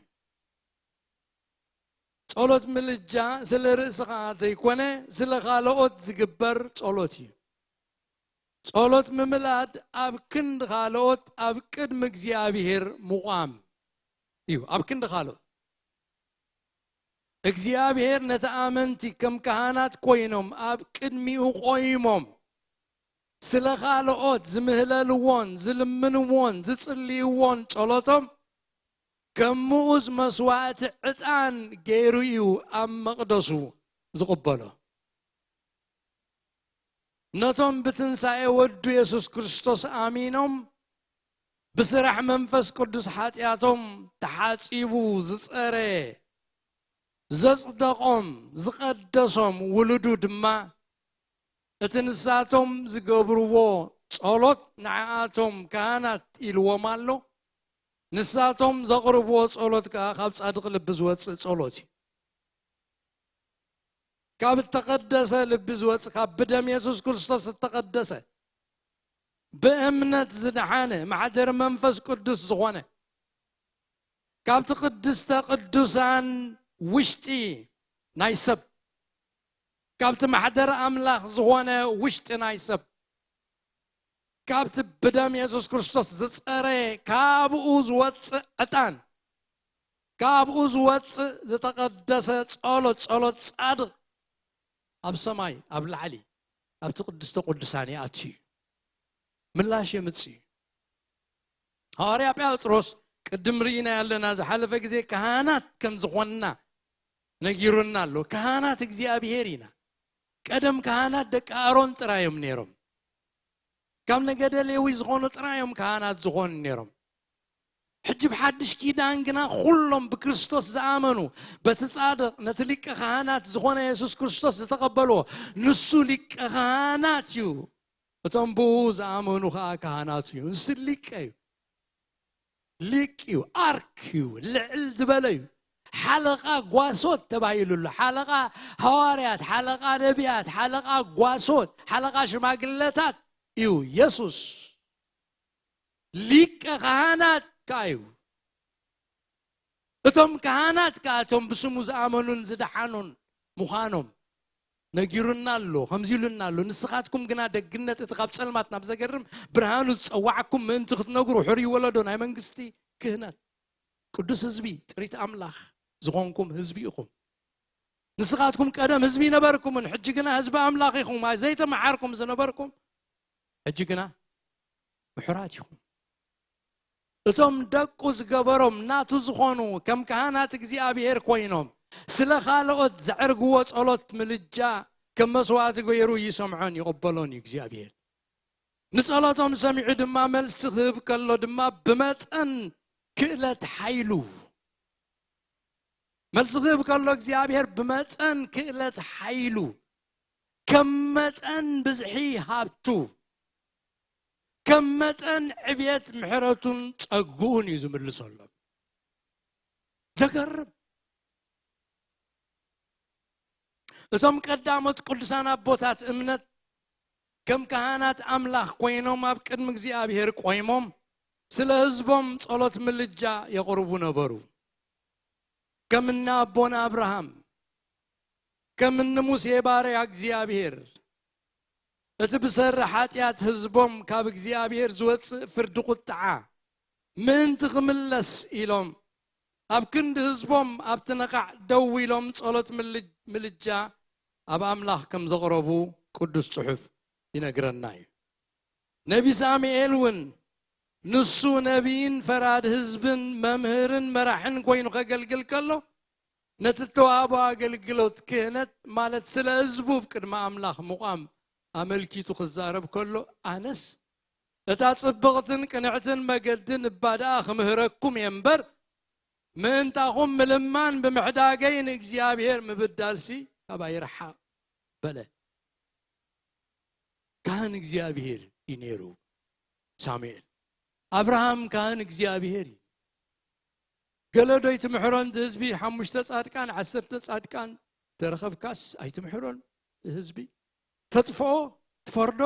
ጸሎት ምልጃ ስለ ርእስኻ ዘይኮነ ስለ ካልኦት ዝግበር ጸሎት እዩ። ጸሎት ምምላድ ኣብ ክንዲ ካልኦት ኣብ ቅድሚ እግዚኣብሔር ምቋም እዩ። ኣብ ክንዲ ካልኦት እግዚኣብሔር ነቲ ኣመንቲ ከም ካህናት ኮይኖም ኣብ ቅድሚኡ ቆይሞም ስለ ካልኦት ዝምህለልዎን ዝልምንዎን ዝጽልይዎን ጸሎቶም ከም ምኡዝ መስዋእቲ ዕጣን ገይሩ እዩ ኣብ መቕደሱ ዝቕበሎ። ነቶም ብትንሳኤ ወዱ የሱስ ክርስቶስ ኣሚኖም ብስራሕ መንፈስ ቅዱስ ሓጢኣቶም ተሓጺቡ ዝጸረ ዘጽደቖም ዝቐደሶም ውሉዱ ድማ እቲ ንሳቶም ዝገብርዎ ጸሎት ንዓኣቶም ካህናት ኢልዎም ኣሎ። ንሳቶም ዘቕርብዎ ጸሎት ከኣ ካብ ጻድቕ ልቢ ዝወጽእ ጸሎት እዩ። ካብ እተቐደሰ ልቢ ዝወጽእ ካብ ብደም የሱስ ክርስቶስ እተቐደሰ ብእምነት ዝደሓነ ማሕደር መንፈስ ቅዱስ ዝኾነ ካብቲ ቅድስተ ቅዱሳን ውሽጢ ናይ ሰብ ካብቲ ማሕደር ኣምላኽ ዝኾነ ውሽጢ ናይ ሰብ ካብቲ ብደም የሱስ ክርስቶስ ዝጸረ ካብኡ ዝወጽእ ዕጣን ካብኡ ዝወጽእ ዝተቐደሰ ጸሎት ጸሎት ጻድቕ ኣብ ሰማይ ኣብ ላዕሊ ኣብቲ ቅድስተ ቅዱሳን ይኣቱ እዩ ምላሽ የምጽእ እዩ ሃዋርያ ጴጥሮስ ቅድም ርኢና ያለና ዝሓለፈ ግዜ ካህናት ከም ዝኾንና ነጊሩና ኣሎ ካህናት እግዚኣብሄር ኢና ቀደም ካህናት ደቂ ኣሮን ጥራይ እዮም ነይሮም ካብ ነገደ ሌዊ ዝኾኑ ጥራይ እዮም ካህናት ዝኾኑ ነይሮም ሕጂ ብሓድሽ ኪዳን ግና ኩሎም ብክርስቶስ ዝኣመኑ በቲ ጻድቕ ነቲ ሊቀ ካህናት ዝኾነ የሱስ ክርስቶስ ዝተቐበልዎ ንሱ ሊቀ ካህናት እዩ እቶም ብኡ ዝኣመኑ ከዓ ካህናት እዩ ንሱ ሊቀ እዩ ሊቅ እዩ ኣርክ እዩ ልዕል ዝበለ እዩ ሓለቓ ጓሶት ተባሂሉ ኣሎ። ሓለቓ ሃዋርያት፣ ሓለቓ ነቢያት፣ ሓለቓ ጓሶት፣ ሓለቓ ሽማግለታት እዩ የሱስ። ሊቀ ካህናት ከኣ እዩ። እቶም ካህናት ከኣ እቶም ብስሙ ዝኣመኑን ዝደሓኑን ምዃኖም ነጊሩና ኣሎ፣ ከምዚ ኢሉና ኣሎ። ንስኻትኩም ግና ደግነት እቲ ካብ ጸልማት ናብ ዘገርም ብርሃኑ ዝጸዋዕኩም ምእንቲ ክትነግሩ፣ ሕሩይ ወለዶ፣ ናይ መንግስቲ ክህነት፣ ቅዱስ ህዝቢ፣ ጥሪት ኣምላኽ ዝኾንኩም ህዝቢ ኢኹም። ንስኻትኩም ቀደም ህዝቢ ነበርኩምን፣ ሕጂ ግና ህዝቢ ኣምላኽ ኢኹም። ኣይ ዘይተመሓርኩም ዝነበርኩም፣ ሕጂ ግና ምሑራት ኢኹም። እቶም ደቁ ዝገበሮም ናቱ ዝኾኑ ከም ካህናት እግዚኣብሔር ኮይኖም፣ ስለ ካልኦት ዘዕርግዎ ጸሎት ምልጃ ከም መስዋዕቲ ገይሩ ይሰምዖን ይቕበሎን እዩ እግዚኣብሔር። ንጸሎቶም ሰሚዑ ድማ መልሲ ክህብ ከሎ ድማ ብመጠን ክእለት ሓይሉ፣ መልሲ ክህብ ከሎ እግዚኣብሔር ብመጠን ክእለት ሓይሉ፣ ከም መጠን ብዝሒ ሃብቱ፣ ከም መጠን ዕብየት ምሕረቱን ጸግኡን እዩ ዝምልሰሎም። ዘገርም። እቶም ቀዳሞት ቅዱሳን ኣቦታት እምነት ከም ካህናት ኣምላኽ ኮይኖም ኣብ ቅድሚ እግዚኣብሔር ቆይሞም ስለ ህዝቦም ጸሎት ምልጃ የቕርቡ ነበሩ። ከም እነ ኣቦና ኣብርሃም፣ ከም እነ ሙሴ ባርያ እግዚኣብሔር፣ እቲ ብሰሪ ሓጢኣት ህዝቦም ካብ እግዚኣብሔር ዝወጽእ ፍርዲ ቁጥዓ ምእንቲ ክምለስ ኢሎም፣ ኣብ ክንዲ ህዝቦም ኣብቲ ነቓዕ ደው ኢሎም ጸሎት ምል-፣ ምልጃ ኣብ ኣምላኽ ከም ዘቕረቡ ቅዱስ ጽሑፍ ይነግረና እዩ። ነቢ ሳሙኤል እውን ንሱ ነቢይን ፈራድ ህዝብን መምህርን መራሕን ኮይኑ ከገልግል ከሎ፣ ነቲ እተዋህቦ ኣገልግሎት ክህነት፣ ማለት ስለ ህዝቡ ኣብ ቅድሚ ኣምላኽ ምቋም ኣመልኪቱ ክዛረብ ከሎ፣ ኣነስ እታ ጽብቕትን ቅንዕትን መገዲ እባ ደኣ ክምህረኩም እየ እምበር፣ ምእንታኹም ምልማን ብምሕዳገይ ንእግዚኣብሔር ምብዳልሲ ካባይ ይርሓቕ በለ። ካህን እግዚኣብሔር እዩ ነይሩ ሳሙኤል። ኣብርሃም ካህን እግዚኣብሔር እዩ። ገለ ዶ ኣይትምሕሮን እቲ ህዝቢ? ሓሙሽተ ጻድቃን፣ ዓሰርተ ጻድቃን ተረኸብካስ ኣይትምሕሮን ህዝቢ? ተጥፍኦ፣ ትፈርዶ?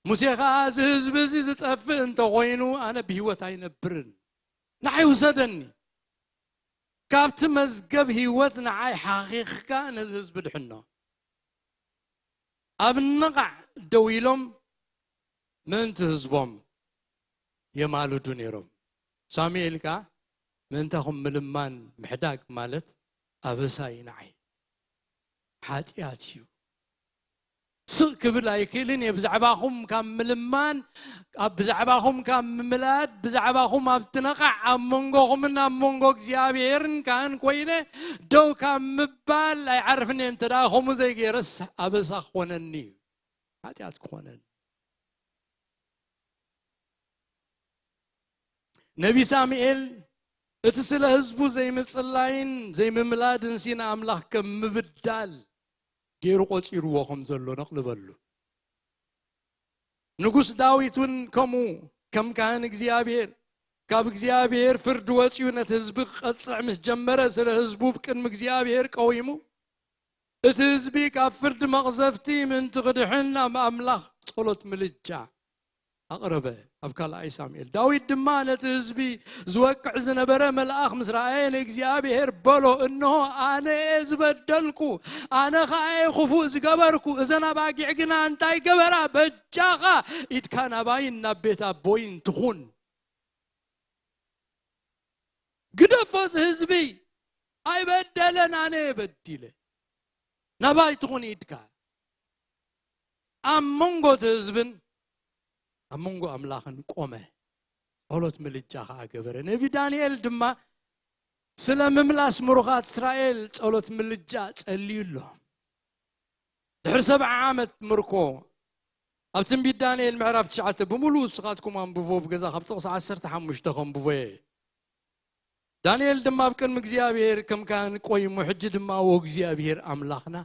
ሙሴ ኸዓ እዚ ህዝቢ እዚ ዝጠፍእ እንተኾይኑ ኣነ ብህይወት ኣይነብርን። ንዓይ ውሰደኒ። ካብቲ መዝገብ ህይወት ንዓይ ሓኺኽካ ነዚ ህዝቢ ድሕኖ። ኣብ ነቓዕ ደው ኢሎም ምእንቲ ህዝቦም የማልዱ ነይሮም። ሳሙኤል ከኣ ምእንታኹም ምልማን ምሕዳግ ማለት ኣበሳ እዩ ንዓይ። ሓጢኣት እዩ። ስቕ ክብል ኣይክእልን እየ። ብዛዕባኹም ካብ ምልማን፣ ኣብ ብዛዕባኹም ካብ ምምላድ፣ ብዛዕባኹም ኣብቲ ነቓዕ ኣብ መንጎኹምን ኣብ መንጎ እግዚኣብሔርን ካህን ኮይነ ደው ካብ ምባል ኣይዓርፍን እየ። እንተ ደኣ ከምኡ ዘይገይረስ ኣበሳ ክኾነኒ እዩ። ሓጢኣት ክኾነኒ። ነቢ ሳሙኤል እቲ ስለ ህዝቡ ዘይምጽላይን ዘይምምላድን ሲ ንኣምላኽ ከም ምብዳል ገይሩ ቆጺርዎ ከም ዘሎ ነቕልበሉ። ንጉስ ዳዊት እውን ከምኡ ከም ካህን እግዚኣብሔር ካብ እግዚኣብሔር ፍርዲ ወጺኡ ነቲ ህዝቢ ክቐጽዕ ምስ ጀመረ ስለ ህዝቡ ብቅድሚ እግዚኣብሔር ቀዊሙ እቲ ህዝቢ ካብ ፍርዲ መቕዘፍቲ ምእንቲ ክድሕን ናብ ኣምላኽ ጸሎት ምልጃ ኣቕረበ። ኣብ ካልኣይ ሳሙኤል ዳዊት ድማ ነቲ ህዝቢ ዝወቅዕ ዝነበረ መልኣኽ ምስ ረኣየ ንእግዚኣብሔር በሎ፣ እንሆ ኣነ እየ ዝበደልኩ፣ ኣነ ኸኣ እየ ክፉእ ዝገበርኩ። እዘን ኣባጊዕ ግና እንታይ ገበራ? በጃኻ ኢድካ ናባይን ናብ ቤት ኣቦይን ትኹን። ግደፎ እዚ ህዝቢ ኣይበደለን፣ ኣነ እየ በዲለ። ናባይ ትኹን ኢድካ። ኣብ መንጎ እቲ ህዝብን ኣብ መንጎ ኣምላኽን ቆመ። ጸሎት ምልጃ ኸዓ ገበረ። ነቢ ዳንኤል ድማ ስለ ምምላስ ምሩኻት እስራኤል ጸሎት ምልጃ ጸልዩ ኣሎ። ድሕሪ ሰብዓ ዓመት ምርኮ ኣብ ትንቢት ዳንኤል ምዕራፍ ትሽዓተ ብምሉኡ ንስኻትኩም ኣንብቦ፣ ብገዛ ካብ ጥቕሲ ዓሰርተ ሓሙሽተ ከንብቦ እየ። ዳንኤል ድማ ኣብ ቅድሚ እግዚኣብሔር ከም ካህን ቆይሙ፣ ሕጂ ድማ ዎ እግዚኣብሔር ኣምላኽና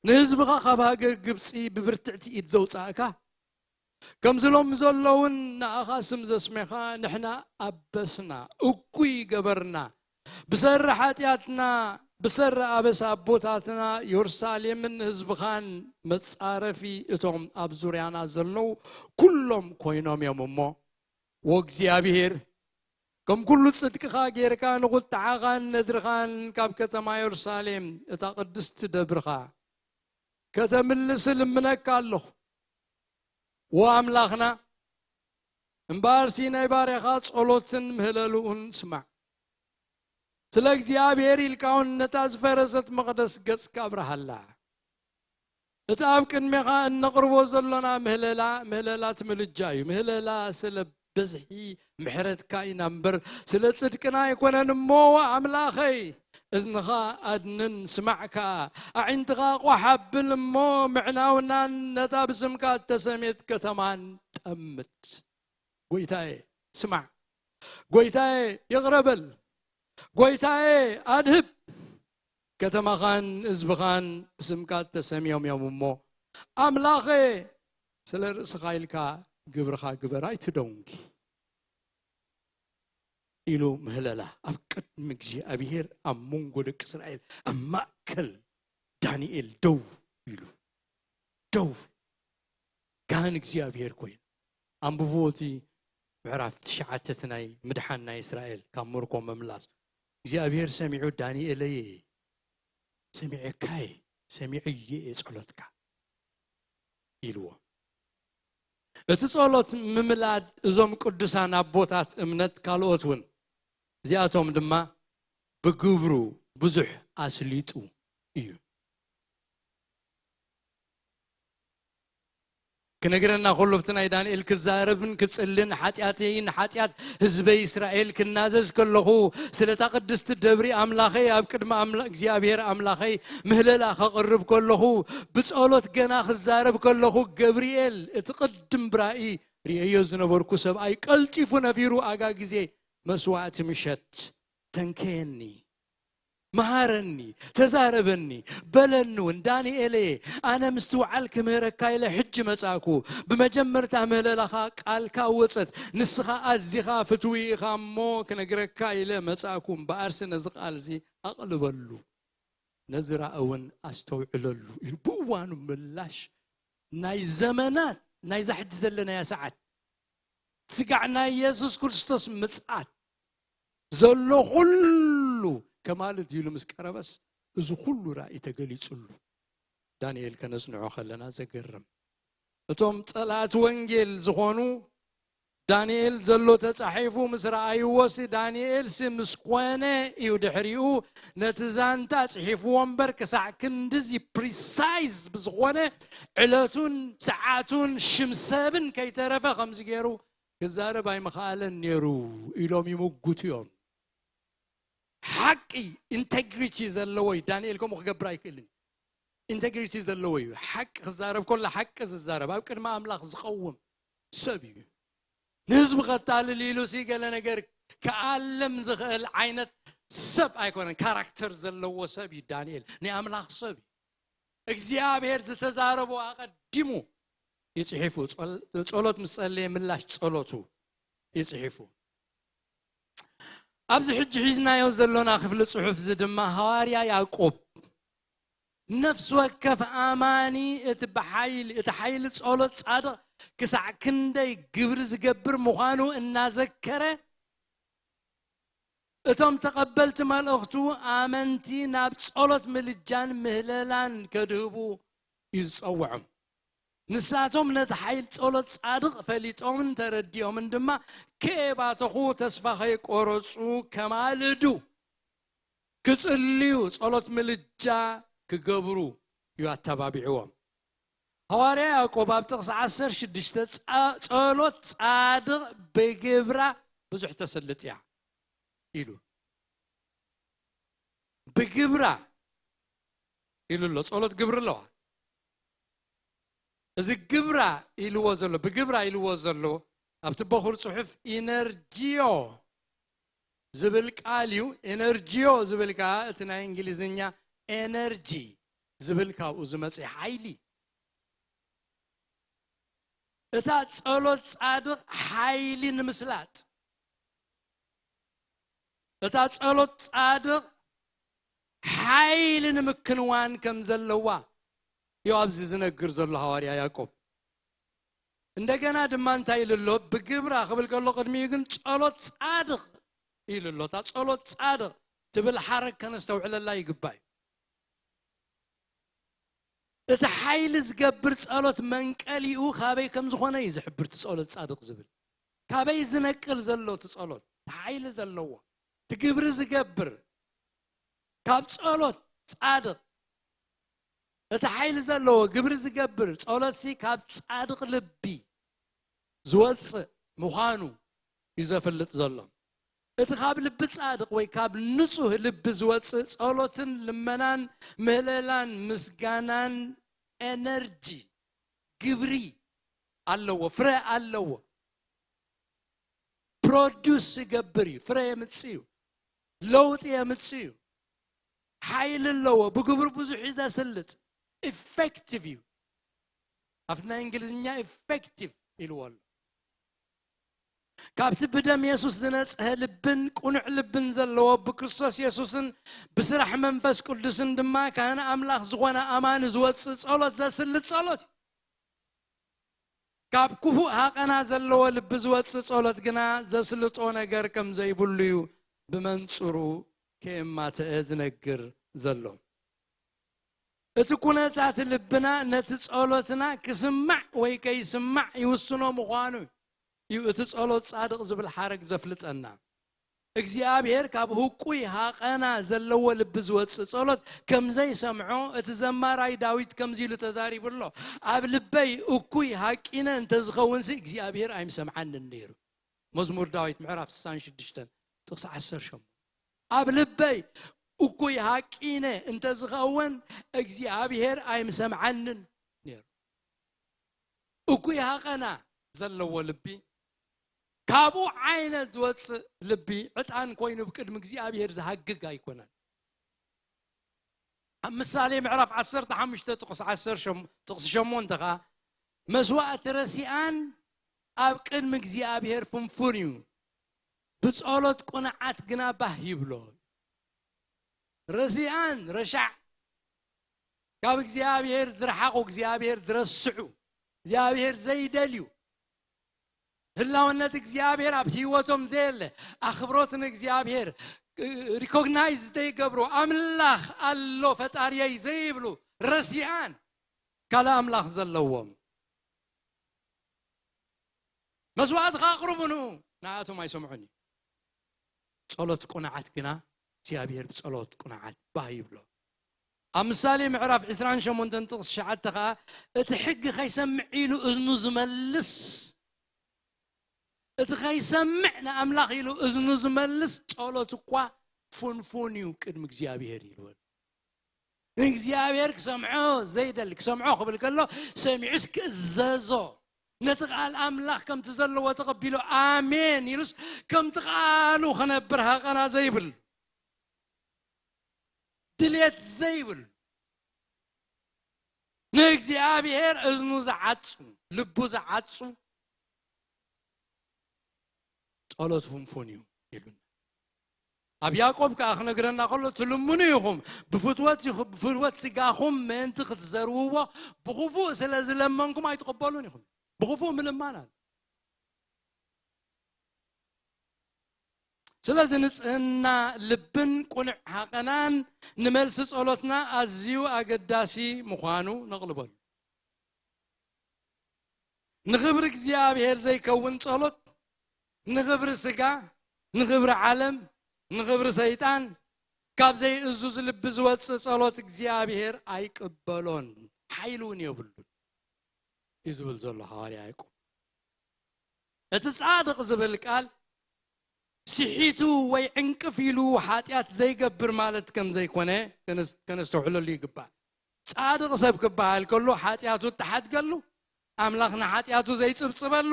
ንህዝብኻ ካብ ሃገር ግብጺ ብብርትዕቲ ኢድ ዘውጻእካ፣ ከምዚ ሎም ዘለውን ንኣኻ ስም ዘስሜኻ ንሕና ኣበስና፣ እኩይ ገበርና፣ ብሰሪ ሓጢኣትና፣ ብሰሪ ኣበሳ ኣቦታትና፣ የሩሳሌምን ህዝብኻን መጻረፊ እቶም ኣብ ዙርያና ዘለዉ ኩሎም ኮይኖም እዮም እሞ፣ ወእግዚኣብሔር፣ ከም ኩሉ ጽድቅኻ ጌርካ ንቑጥዓኻን ነድርኻን ካብ ከተማ የሩሳሌም፣ እታ ቅድስቲ ደብርኻ፣ ከተምልስ እልምነካ ኣለኹ። ወኣምላኽና፣ እምበኣርሲ ናይ ባርያኻ ጸሎትን ምህለልኡን ስማዕ። ስለ እግዚኣብሔር ኢልካ እውን ነታ ዝፈረሰት መቕደስ ገጽካ ኣብርሃላ። እቲ ኣብ ቅድሜኻ እነቕርቦ ዘሎና ምህለላ፣ ምህለላ እቲ ምልጃ እዩ። ምህለላ ስለ ብዝሒ ምሕረትካ ኢና እምበር፣ ስለ ጽድቅና ኣይኮነን እሞ፣ ኣምላኸይ፣ እዝንኻ ኣድንን፣ ስማዕ ከኣ። ኣዒንትኻ ቋሕ ኣብል እሞ፣ ምዕናውናን ነታ ብስምካ እተሰሜት ከተማን ጠምት። ጐይታዬ፣ ስማዕ። ጐይታዬ፣ ይቕረ በል። ጐይታዬ፣ ኣድህብ። ከተማኻን ህዝብኻን ብስምካ ተሰምዮም እዮም እሞ፣ ኣምላኸ፣ ስለ ርእስኻ ኢልካ ግብርኻ ግበር፣ ኣይትደንጉ ኢሉ ምህለላ። ኣብ ቅድሚ እግዚኣብሔር ኣብ መንጎ ደቂ እስራኤል ኣብ ማእከል ዳንኤል ደው ኢሉ፣ ደው፣ ካህን እግዚኣብሔር ኮይኑ። ኣንብብዎ እቲ ምዕራፍ ትሽዓተ፣ እቲ ናይ ምድሓን ናይ እስራኤል ካብ ምርኮ ምምላስ። እግዚኣብሔር ሰሚዑ፣ "ዳንኤለየ፣ ሰሚዐካየ፣ ሰሚዐየ እየ ጸሎትካ" ኢልዎ። እቲ ጸሎት ምምላድ እዞም ቅዱሳን ኣቦታት እምነት ካልኦት እውን፣ እዚኣቶም ድማ ብግብሩ ብዙሕ ኣስሊጡ እዩ። ክነግረና ከሎ፣ ኣብቲ ናይ ዳንኤል ክዛረብን ክጽልን፣ ሓጢኣተይን ሓጢኣት ህዝበይ እስራኤል ክናዘዝ ከለኹ፣ ስለ እታ ቅድስቲ ደብሪ ኣምላኸይ ኣብ ቅድሚ ኣምላ-፣ እግዚኣብሔር ኣምላኸይ ምህለላ ከቕርብ ከለኹ፣ ብጸሎት ገና ክዛረብ ከለኹ፣ ገብርኤል እቲ ቅድም ብራኢ ርእየዮ ዝነበርኩ ሰብኣይ ቀልጢፉ ነፊሩ፣ ኣጋ ግዜ መስዋዕቲ ምሸት ተንከየኒ፣ መሃረኒ፣ ተዛረበኒ፣ በለኒ እውን፣ "ዳንኤለየ፣ ኣነ ምስትውዓል ክምህረካ ኢለ ሕጂ መጻእኩ። ብመጀመርታ ምህለላኻ ቃልካ ወጸት፣ ንስኻ ኣዚኻ ፍትዊ ኢኻ እሞ ክነግረካ ኢለ መጻእኩ። እምበኣርሲ ነዚ ቃልዚ ኣቕልበሉ፣ ነዚ ራእይ እውን ኣስተውዕለሉ" ኢሉ ብእዋኑ ምላሽ ናይ ዘመናት፣ ናይዛ ሕጂ ዘለናያ ሰዓት፣ ስጋዕ ናይ የሱስ ክርስቶስ ምጽኣት ዘሎ ኩሉ ከማልድ ኢሉ ምስ ቀረበስ፣ እዚ ኩሉ ራእይ ተገሊጹሉ። ዳንኤል ከነጽንዖ ከለና ዘገርም። እቶም ጸላእቲ ወንጌል ዝኾኑ፣ ዳንኤል ዘሎ ተጻሒፉ ምስ ረኣይዎሲ፣ ዳንኤልሲ ምስ ኮነ እዩ ድሕሪኡ ነቲ ዛንታ ጽሒፍዎ እምበር፣ ክሳዕ ክንድዚ ፕሪሳይዝ ብዝኾነ ዕለቱን ሰዓቱን ሽም ሰብን ከይተረፈ ከምዚ ገይሩ ክዛረብ ኣይምኸኣለን ነይሩ ኢሎም ይምጉቱ እዮም። ሓቂ፣ ኢንቴግሪቲ ዘለዎ እዩ። ዳንኤል ከምኡ ክገብር ኣይክእልን። ኢንቴግሪቲ ዘለዎ እዩ። ሓቂ ክዛረብ ከሎ ሓቂ ዝዛረብ፣ ኣብ ቅድሚ ኣምላኽ ዝቐውም ሰብ እዩ። ንህዝቢ ከታልል ኢሉ ሲ ገለ ነገር ክኣልም ዝኽእል ዓይነት ሰብ ኣይኮነን። ካራክተር ዘለዎ ሰብ እዩ ዳንኤል። ናይ ኣምላኽ ሰብ እዩ። እግዚኣብሔር ዝተዛረቦ ኣቐዲሙ ይጽሒፉ። ጸል-፣ ጸሎት ምስ ጸለየ ምላሽ ጸሎቱ ይጽሒፉ። ኣብዚ ሕጂ ሒዝናዮ ዘሎና ክፍሊ ጽሑፍ እዚ ድማ ሃዋርያ ያዕቆብ፣ "ነፍሲ ወከፍ ኣማኒ እቲ ብሓይሊ፣ እቲ ሓይሊ ጸሎት ጻድቕ ክሳዕ ክንደይ ግብሪ ዝገብር ምዃኑ እናዘከረ፣ እቶም ተቐበልቲ መልእኽቱ ኣመንቲ ናብ ጸሎት ምልጃን ምህለላን ከድህቡ እዩ ዝጸውዖም። ንሳቶም ነቲ ሓይሊ ጸሎት ጻድቕ ፈሊጦምን ተረዲኦምን ድማ ከየባተኹ ተስፋ ከይቆረጹ ከማልዱ፣ ክጽልዩ፣ ጸሎት ምልጃ ክገብሩ እዩ ኣተባቢዕዎም።" ሃዋርያ ያዕቆብ ኣብ ጥቕሲ ዓሰርተ ሽዱሽተ ጸ-፣ "ጸሎት ጻድቕ ብግብራ ብዙሕ ተስልጥ እያ" ኢሉ። ብግብራ ኢሉ ኣሎ። ጸሎት ግብሪ ኣለዋ። እዚ ግብራ ኢልዎ ዘሎ፣ ብግብራ ኢልዎ ዘሎ ኣብቲ በኹር ጽሑፍ ኢነርጂዮ ዝብል ቃል እዩ። ኤነርጂዮ ዝብል ከኣ እቲ ናይ እንግሊዝኛ ኤነርጂ ዝብል ካብኡ ዝመጸ ሓይሊ። እታ ጸሎት ጻድቕ ሓይሊ ንምስላጥ፣ እታ ጸሎት ጻድቕ ሓይሊ ንምክንዋን ከም ዘለዋ እዩ ኣብዚ ዝነግር ዘሎ ሃዋርያ ያዕቆብ። እንደገና ድማ እንታይ ኢሉ ኣሎ? ብግብራ ክብል ከሎ ቅድሚኡ ግን ጸሎት ጻድቕ ኢሉ ኣሎ። እታ ጸሎት ጻድቕ ትብል ሓረግ ከነስተውዕለላ ይግባእ እዩ። እቲ ሓይሊ ዝገብር ጸሎት መንቀሊኡ ካበይ ከም ዝኾነ እዩ ዝሕብር። እቲ ጸሎት ጻድቕ ዝብል ካበይ ዝነቅል ዘሎ እቲ ጸሎት፣ እቲ ሓይሊ ዘለዎ፣ እቲ ግብሪ ዝገብር ካብ ጸሎት ጻድቕ፣ እቲ ሓይሊ ዘለዎ ግብሪ ዝገብር ጸሎትሲ ካብ ጻድቕ ልቢ ዝወጽእ ምዃኑ እዩ ዘፍልጥ ዘሎ። እቲ ካብ ልቢ ጻድቕ ወይ ካብ ንጹህ ልቢ ዝወጽእ ጸሎትን ልመናን ምህለላን ምስጋናን ኤነርጂ፣ ግብሪ ኣለዎ፣ ፍረ ኣለዎ። ፕሮዲውስ ይገብር እዩ፣ ፍረ የምጽእ እዩ፣ ለውጢ የምጽእ እዩ። ሓይሊ ኣለዎ፣ ብግብሪ ብዙሕ እዩ ዘስልጥ፣ ኢፌክቲቭ እዩ። ኣብቲ ናይ እንግሊዝኛ ኢፌክቲቭ ኢልዎ ኣሎ። ካብቲ ብደም የሱስ ዝነጽሀ ልብን ቅኑዕ ልብን ዘለዎ ብክርስቶስ የሱስን ብስራሕ መንፈስ ቅዱስን ድማ ካህን ኣምላኽ ዝኾነ ኣማኒ ዝወጽእ ጸሎት ዘስልጥ ጸሎት እዩ። ካብ ክፉእ ሃቐና ዘለዎ ልቢ ዝወጽእ ጸሎት ግና ዘስልጦ ነገር ከም ዘይብሉ እዩ ብመንጽሩ ከየማተአ ዝነግር ዘሎ። እቲ ኩነታት ልብና ነቲ ጸሎትና ክስማዕ ወይ ከይስማዕ ይውስኖ ምዃኑ እዩ እቲ ጸሎት ጻድቕ ዝብል ሓረግ ዘፍልጠና። እግዚኣብሔር ካብ ህቁይ ሃቐና ዘለዎ ልቢ ዝወጽእ ጸሎት ከም ዘይሰምዖ እቲ ዘማራይ ዳዊት ከምዚ ኢሉ ተዛሪቡ ኣሎ። ኣብ ልበይ እኩይ ሃቂነ እንተዝኸውንሲ እግዚኣብሔር ኣይምሰምዓንን ነይሩ። መዝሙር ዳዊት ምዕራፍ ስሳን ሽዱሽተን ጥቕሲ ዓሰርተ ሸሞንተ። ኣብ ልበይ እኩይ ሃቂነ እንተዝኸውን እግዚኣብሔር ኣይምሰምዓንን ነይሩ። እኩይ ሃቐና ዘለዎ ልቢ፣ ካብኡ ዓይነት ዝወጽእ ልቢ ዕጣን ኮይኑ ብቅድሚ እግዚኣብሔር ዝሃግግ ኣይኮነን። ኣብ ምሳሌ ምዕራፍ ዓሰርተ ሓሙሽተ ጥቕሲ ዓሰርተ ሸሞንተ፣ ጥቕሲ ሸሞንተ ኸኣ መስዋእቲ ረሲኣን ኣብ ቅድሚ እግዚኣብሔር ፍንፉን እዩ፣ ብጸሎት ቅኑዓት ግና ባህ ይብሎ። ረሲኣን ረሻዕ ካብ እግዚኣብሔር ዝረሓቑ፣ እግዚኣብሔር ዝረስዑ፣ እግዚኣብሔር ዘይደልዩ፣ ህላውነት እግዚኣብሔር ኣብ ህይወቶም ዘየለ፣ ኣኽብሮት ንእግዚኣብሔር ሪኮግናይዝ ዘይገብሩ፣ ኣምላኽ ኣሎ ፈጣሪየይ ዘይብሉ፣ ረሲኣን ካልእ ኣምላኽ ዘለዎም መስዋእቲ ከቕርቡ ንኡ ንኣቶም ኣይሰምዑን እዩ። ጸሎት ቅኑዓት ግና እግዚኣብሔር ብጸሎት ቅኑዓት ባህ ይብሎ። ኣብ ምሳሌ ምዕራፍ ዕስራን ሸሞንተን ጥቕሲ ትሽዓተ ኸኣ እቲ ሕጊ ከይሰምዕ ኢሉ እዝኑ ዝመልስ፣ እቲ ከይሰምዕ ንኣምላኽ ኢሉ እዝኑ ዝመልስ ጸሎት እኳ ፍንፉን እዩ ቅድሚ እግዚኣብሔር ይብል። ንእግዚኣብሔር ክሰምዖ ዘይደሊ፣ ክሰምዖ ክብል ከሎ ሰሚዑስ ክእዘዞ፣ ነቲ ቃል ኣምላኽ ከምቲ ዘለዎ ተቐቢሉ ኣሜን ኢሉስ ከምቲ ቃሉ ክነብር ሃቐና ዘይብል፣ ድሌት ዘይብል፣ ንእግዚኣብሔር እዝኑ ዝዓጹ፣ ልቡ ዝዓጹ ጸሎት ፍንፉን እዩ ኢሉና። ኣብ ያዕቆብ ከኣ ክነግረና ከሎ ትልምኑ ኢኹም ብፍትወት ይኹ-፣ ብፍትወት ስጋኹም ምእንቲ ክትዘርውዎ ብኽፉእ ስለ ዝለመንኩም ኣይትቕበሉን ኢኹም። ብኽፉእ ምልማን ኣሎ። ስለዚ ንጽህና ልብን ቅኑዕ ሃቐናን ንመልሲ ጸሎትና ኣዝዩ ኣገዳሲ ምዃኑ ነቕልበሉ። ንኽብሪ እግዚኣብሔር ዘይከውን ጸሎት፣ ንኽብሪ ስጋ፣ ንኽብሪ ዓለም፣ ንኽብሪ ሰይጣን፣ ካብ ዘይእዙዝ ልቢ ዝወጽእ ጸሎት እግዚኣብሔር ኣይቅበሎን፣ ሓይሊ እውን የብሉን እዩ ዝብል ዘሎ ሃዋርያ ያዕቆብ። እቲ ጻድቕ ዝብል ቃል ስሒቱ ወይ ዕንቅፍ ኢሉ ሓጢኣት ዘይገብር ማለት ከም ዘይኮነ ከነስ-፣ ከነስተውዕለሉ ይግባእ። ጻድቕ ሰብ ክበሃል ከሎ ሓጢኣቱ እተሓድገሉ፣ ኣምላኽ ንሓጢኣቱ ዘይጽብጽበሉ፣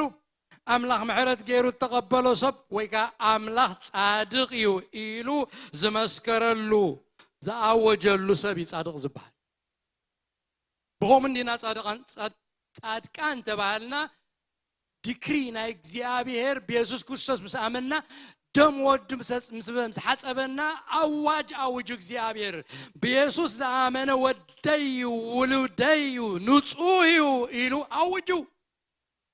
ኣምላኽ ምሕረት ገይሩ እተቐበሎ ሰብ ወይ ከኣ ኣምላኽ ጻድቕ እዩ ኢሉ ዝመስከረሉ፣ ዝኣወጀሉ ሰብ እዩ ጻድቕ ዝበሃል። ብኸምኡ እንዲና ጻድቃን፣ ጻድ-፣ ጻድቃን ተባሃልና፣ ዲክሪ ናይ እግዚኣብሔር ብየሱስ ክርስቶስ ምስ ኣመንና ደም ወዱ ምስ ምስ ሓጸበና ኣዋጅ ኣውጁ። እግዚኣብሔር ብየሱስ ዝኣመነ ወደይ እዩ፣ ውሉደይ እዩ፣ ንጹህ እዩ ኢሉ ኣውጁ።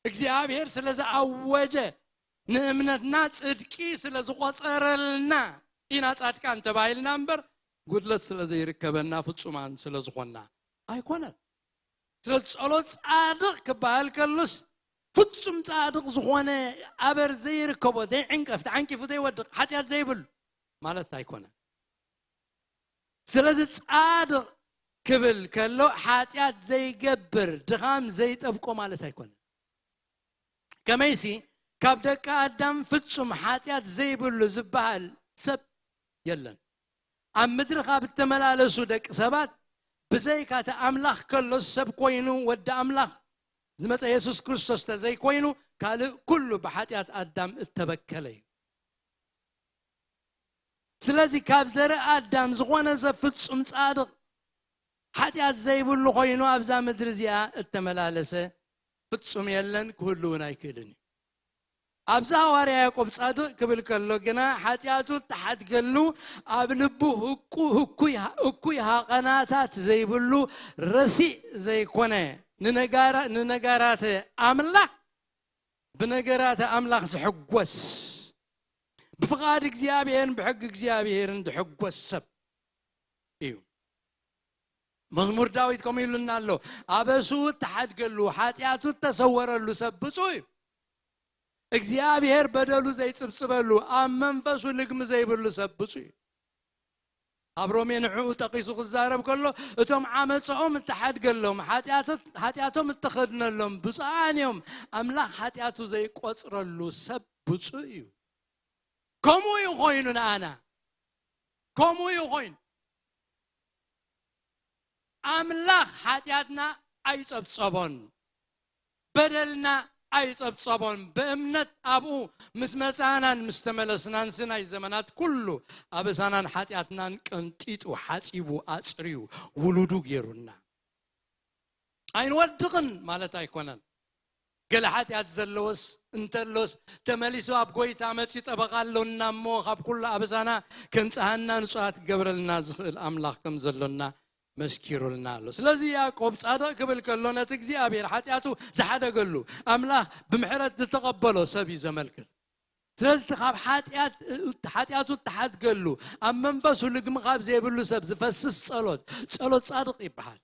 እግዚኣብሔር ስለ ዝኣወጀ፣ ንእምነትና ጽድቂ ስለ ዝቖጸረልና ኢና ጻድቃን ተባሂልና እምበር፣ ጉድለት ስለ ዘይርከበና ፍጹማን ስለ ዝኾንና ኣይኮነን። ስለዚ ጸሎት ጻድቕ ክበሃል ከሎስ፣ ፍጹም ጻድቕ ዝኾነ ኣበር ዘይርከቦ፣ ዘይዕንቀፍ፣ ተዓንቂፉ ዘይወድቕ፣ ሓጢኣት ዘይብሉ ማለት ኣይኮነን። ስለዚ ጻድቕ ክብል ከሎ ሓጢኣት ዘይገብር፣ ድኻም ዘይጠብቆ ማለት ኣይኮነን። ከመይሲ ካብ ደቂ ኣዳም ፍጹም ሓጢኣት ዘይብሉ ዝበሃል ሰብ የለን። ኣብ ምድሪ ካብ እተመላለሱ ደቂ ሰባት ብዘይካ እቲ ኣምላኽ ከሎስ ሰብ ኮይኑ ወዲ ኣምላኽ ዝመጸ የሱስ ክርስቶስ ተዘይኮይኑ ካልእ ኩሉ ብሓጢኣት ኣዳም እተበከለ እዩ። ስለዚ ካብ ዘርኢ ኣዳም ዝኾነ ሰብ ፍጹም ጻድቕ ሓጢኣት ዘይብሉ ኮይኑ ኣብዛ ምድሪ እዚኣ እተመላለሰ ፍጹም የለን፣ ክህሉ እውን ኣይክእልን እዩ። ኣብዚ ሃዋርያ ያዕቆብ ጻድቕ ክብል ከሎ ግና ሓጢኣቱ እተሓድገሉ ኣብ ልቡ ህቁ-፣ ህኩይ፣ እኩይ ሃቐናታት ዘይብሉ ረሲእ ዘይኮነ ንነጋራ-፣ ንነጋራተ ኣምላኽ ብነገራተ ኣምላኽ ዝሕጎስ ብፍቓድ እግዚኣብሔርን ብሕጊ እግዚኣብሔርን ዝሕጎስ ሰብ እዩ። መዝሙር ዳዊት ከምኡ ኢሉና ኣሎ፣ ኣበስኡ እተሓድገሉ ሓጢኣቱ እተሰወረሉ ሰብ ብፁዕ እዩ። እግዚኣብሔር በደሉ ዘይጽብጽበሉ ኣብ መንፈሱ ልግሚ ዘይብሉ ሰብ ብፁዕ እዩ። ኣብ ሮሜ ንዕኡ ጠቒሱ ክዛረብ ከሎ እቶም ዓመፅኦም እተሓድገሎም ሓጢኣት-፣ ሓጢኣቶም እተኸድነሎም ብፁዓን እዮም። ኣምላኽ ሓጢኣቱ ዘይቆፅረሉ ሰብ ብፁዕ እዩ። ከምኡ እዩ ኮይኑ ንኣና፣ ከምኡ እዩ ኮይኑ። ኣምላኽ ሓጢኣትና ኣይጸብጸቦን፣ በደልና ኣይጸብጸቦን። ብእምነት ኣብኡ ምስ መጻእናን ምስ ተመለስናን ስናይ ዘመናት ኩሉ ኣበሳናን ሓጢኣትናን ቀንጢጡ ሓጺቡ ኣጽርዩ ውሉዱ ገይሩና። ኣይንወድቕን ማለት ኣይኮነን። ገለ ሓጢኣት ዘለዎስ እንተሎስ ተመሊሱ ኣብ ጎይታ መጺኡ ጠበቓ ኣሎና እሞ ካብ ኩሉ ኣበሳና ከንጽሃና ንጹሃት ክገብረልና ዝኽእል ኣምላኽ ከም ዘሎና መስኪሩልና ኣሎ። ስለዚ ያዕቆብ ጻድቕ ክብል ከሎ ነቲ እግዚኣብሔር ሓጢኣቱ ዝሓደገሉ ኣምላኽ ብምሕረት ዝተቐበሎ ሰብ እዩ ዘመልክት። ስለዚ እቲ ካብ ሓጢኣት፣ ሓጢኣቱ እተሓድገሉ ኣብ መንፈሱ ልግሚ ካብ ዘይብሉ ሰብ ዝፈስስ ጸሎት፣ ጸሎት ጻድቕ ይበሃል።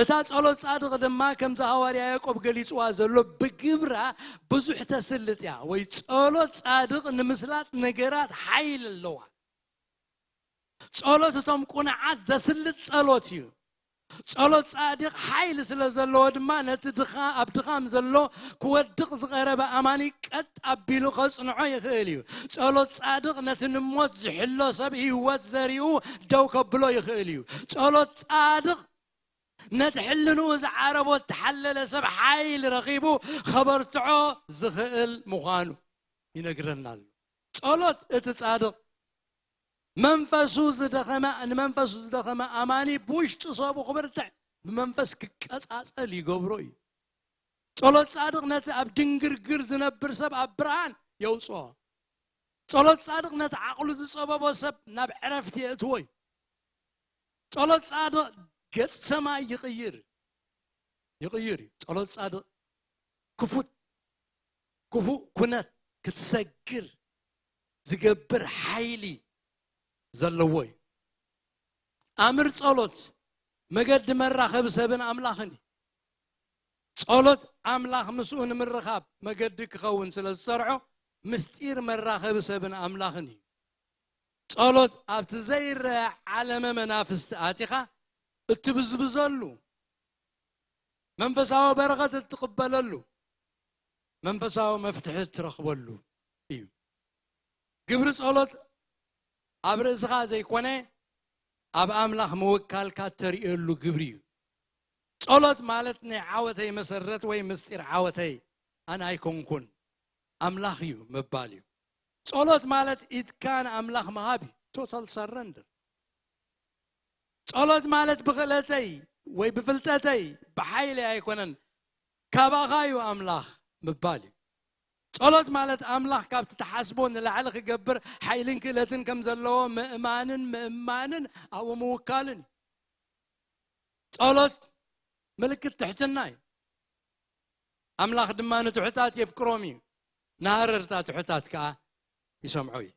እታ ጸሎት ጻድቕ ድማ ከምዚ ሃዋርያ ያዕቆብ ገሊጽዋ ዘሎ ብግብራ ብዙሕ ተስልጥ እያ። ወይ ጸሎት ጻድቕ ንምስላጥ ነገራት ሓይሊ ኣለዋ። ጸሎት እቶም ቁኑዓት ዘስልጥ ጸሎት እዩ። ጸሎት ጻድቕ ሓይሊ ስለ ዘለዎ ድማ ነቲ ድኻ-፣ ኣብ ድኻም ዘሎ ክወድቕ ዝቐረበ ኣማኒ ቀጥ ኣቢሉ ከጽንዖ ይኽእል እዩ። ጸሎት ጻድቕ ነቲ ንሞት ዝሕሎ ሰብ ህይወት ዘሪኡ ደው ከብሎ ይኽእል እዩ። ጸሎት ጻድቕ ነቲ ሕልንኡ ዝዓረቦ እተሓለለ ሰብ ሓይሊ ረኺቡ ኸበርትዖ ዝኽእል ምዃኑ ይነግረና ኣሎ። ጸሎት እቲ ጻድቕ መንፈሱ ዝደኸመ፣ ንመንፈሱ ዝደኸመ ኣማኒ ብውሽጢ ሰብኡ ክብርትዕ ብመንፈስ ክቀጻጸል ይገብሮ እዩ። ጸሎት ጻድቕ ነቲ ኣብ ድንግርግር ዝነብር ሰብ ኣብ ብርሃን የውጽኦ። ጸሎት ጻድቕ ነቲ ዓቕሉ ዝጸበቦ ሰብ ናብ ዕረፍቲ የእትዎ እዩ። ጸሎት ጻድቕ ገጽ ሰማይ ይቕይር፣ ይቕይር እዩ። ጸሎት ጻድቕ ክፉት፣ ክፉእ ኩነት ክትሰግር ዝገብር ሓይሊ ዘለዎ እዩ። ኣምር ጸሎት መገዲ መራኸቢ ሰብን ኣምላኽን እዩ። ጸሎት ኣምላኽ ምስኡ ንምርኻብ መገዲ ክኸውን ስለ ዝሰርዖ፣ ምስጢር መራኸቢ ሰብን ኣምላኽን እዩ። ጸሎት ኣብቲ ዘይረኣ ዓለመ መናፍስቲ ኣቲኻ እትብዝብዘሉ፣ መንፈሳዊ በረኸት እትቕበለሉ፣ መንፈሳዊ መፍትሒ እትረኽበሉ እዩ። ግብሪ ጸሎት ኣብ ርእስኻ ዘይኮነ፣ ኣብ ኣምላኽ ምውካልካ እተርእየሉ ግብሪ እዩ። ጸሎት ማለት ናይ ዓወተይ መሰረት ወይ ምስጢር ዓወተይ ኣነ ኣይኮንኩን፣ ኣምላኽ እዩ ምባል እዩ። ጸሎት ማለት ኢድካ ንኣምላኽ ምሃብ እዩ። ቶታል ሰረንደር። ጸሎት ማለት ብኽእለተይ ወይ ብፍልጠተይ ብሓይለይ ኣይኮነን፣ ካባኻ እዩ ኣምላኽ ምባል እዩ። ጸሎት ማለት ኣምላኽ ካብቲ ትሓስቦ ንላዕሊ ክገብር ሓይልን ክእለትን ከም ዘለዎ ምእማንን ምእማንን ኣብኡ ምውካልን እዩ። ጸሎት ምልክት ትሕትና እዩ። ኣምላኽ ድማ ንትሑታት የፍቅሮም እዩ፣ ንሃረርታ ትሑታት ከኣ ይሰምዖ እዩ።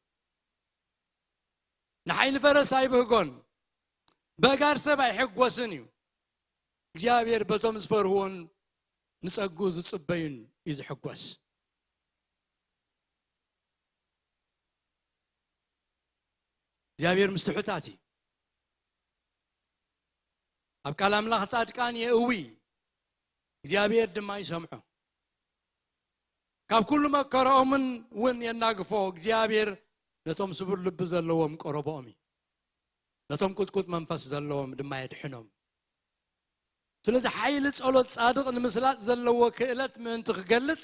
ንሓይሊ ፈረስ ኣይብህጎን፣ በእጋር ሰብ ኣይሕጎስን እዩ። እግዚኣብሔር በቶም ዝፈርህዎን ንጸጉ ዝጽበዩን እዩ ዝሕጎስ። እግዚኣብሔር ምስ ትሑታት እዩ። ኣብ ቃል ኣምላኽ ጻድቃን የእዊ፣ እግዚኣብሔር ድማ ይሰምዖ። ካብ ኩሉ መከራኦምን እውን የናግፎ። እግዚኣብሔር ነቶም ስቡር ልቢ ዘለዎም ቀረቦኦም እዩ፣ ነቶም ቁጥቁጥ መንፈስ ዘለዎም ድማ የድሕኖም። ስለዚ ሓይሊ ጸሎት ጻድቕ ንምስላጥ ዘለዎ ክእለት ምእንቲ ክገልጽ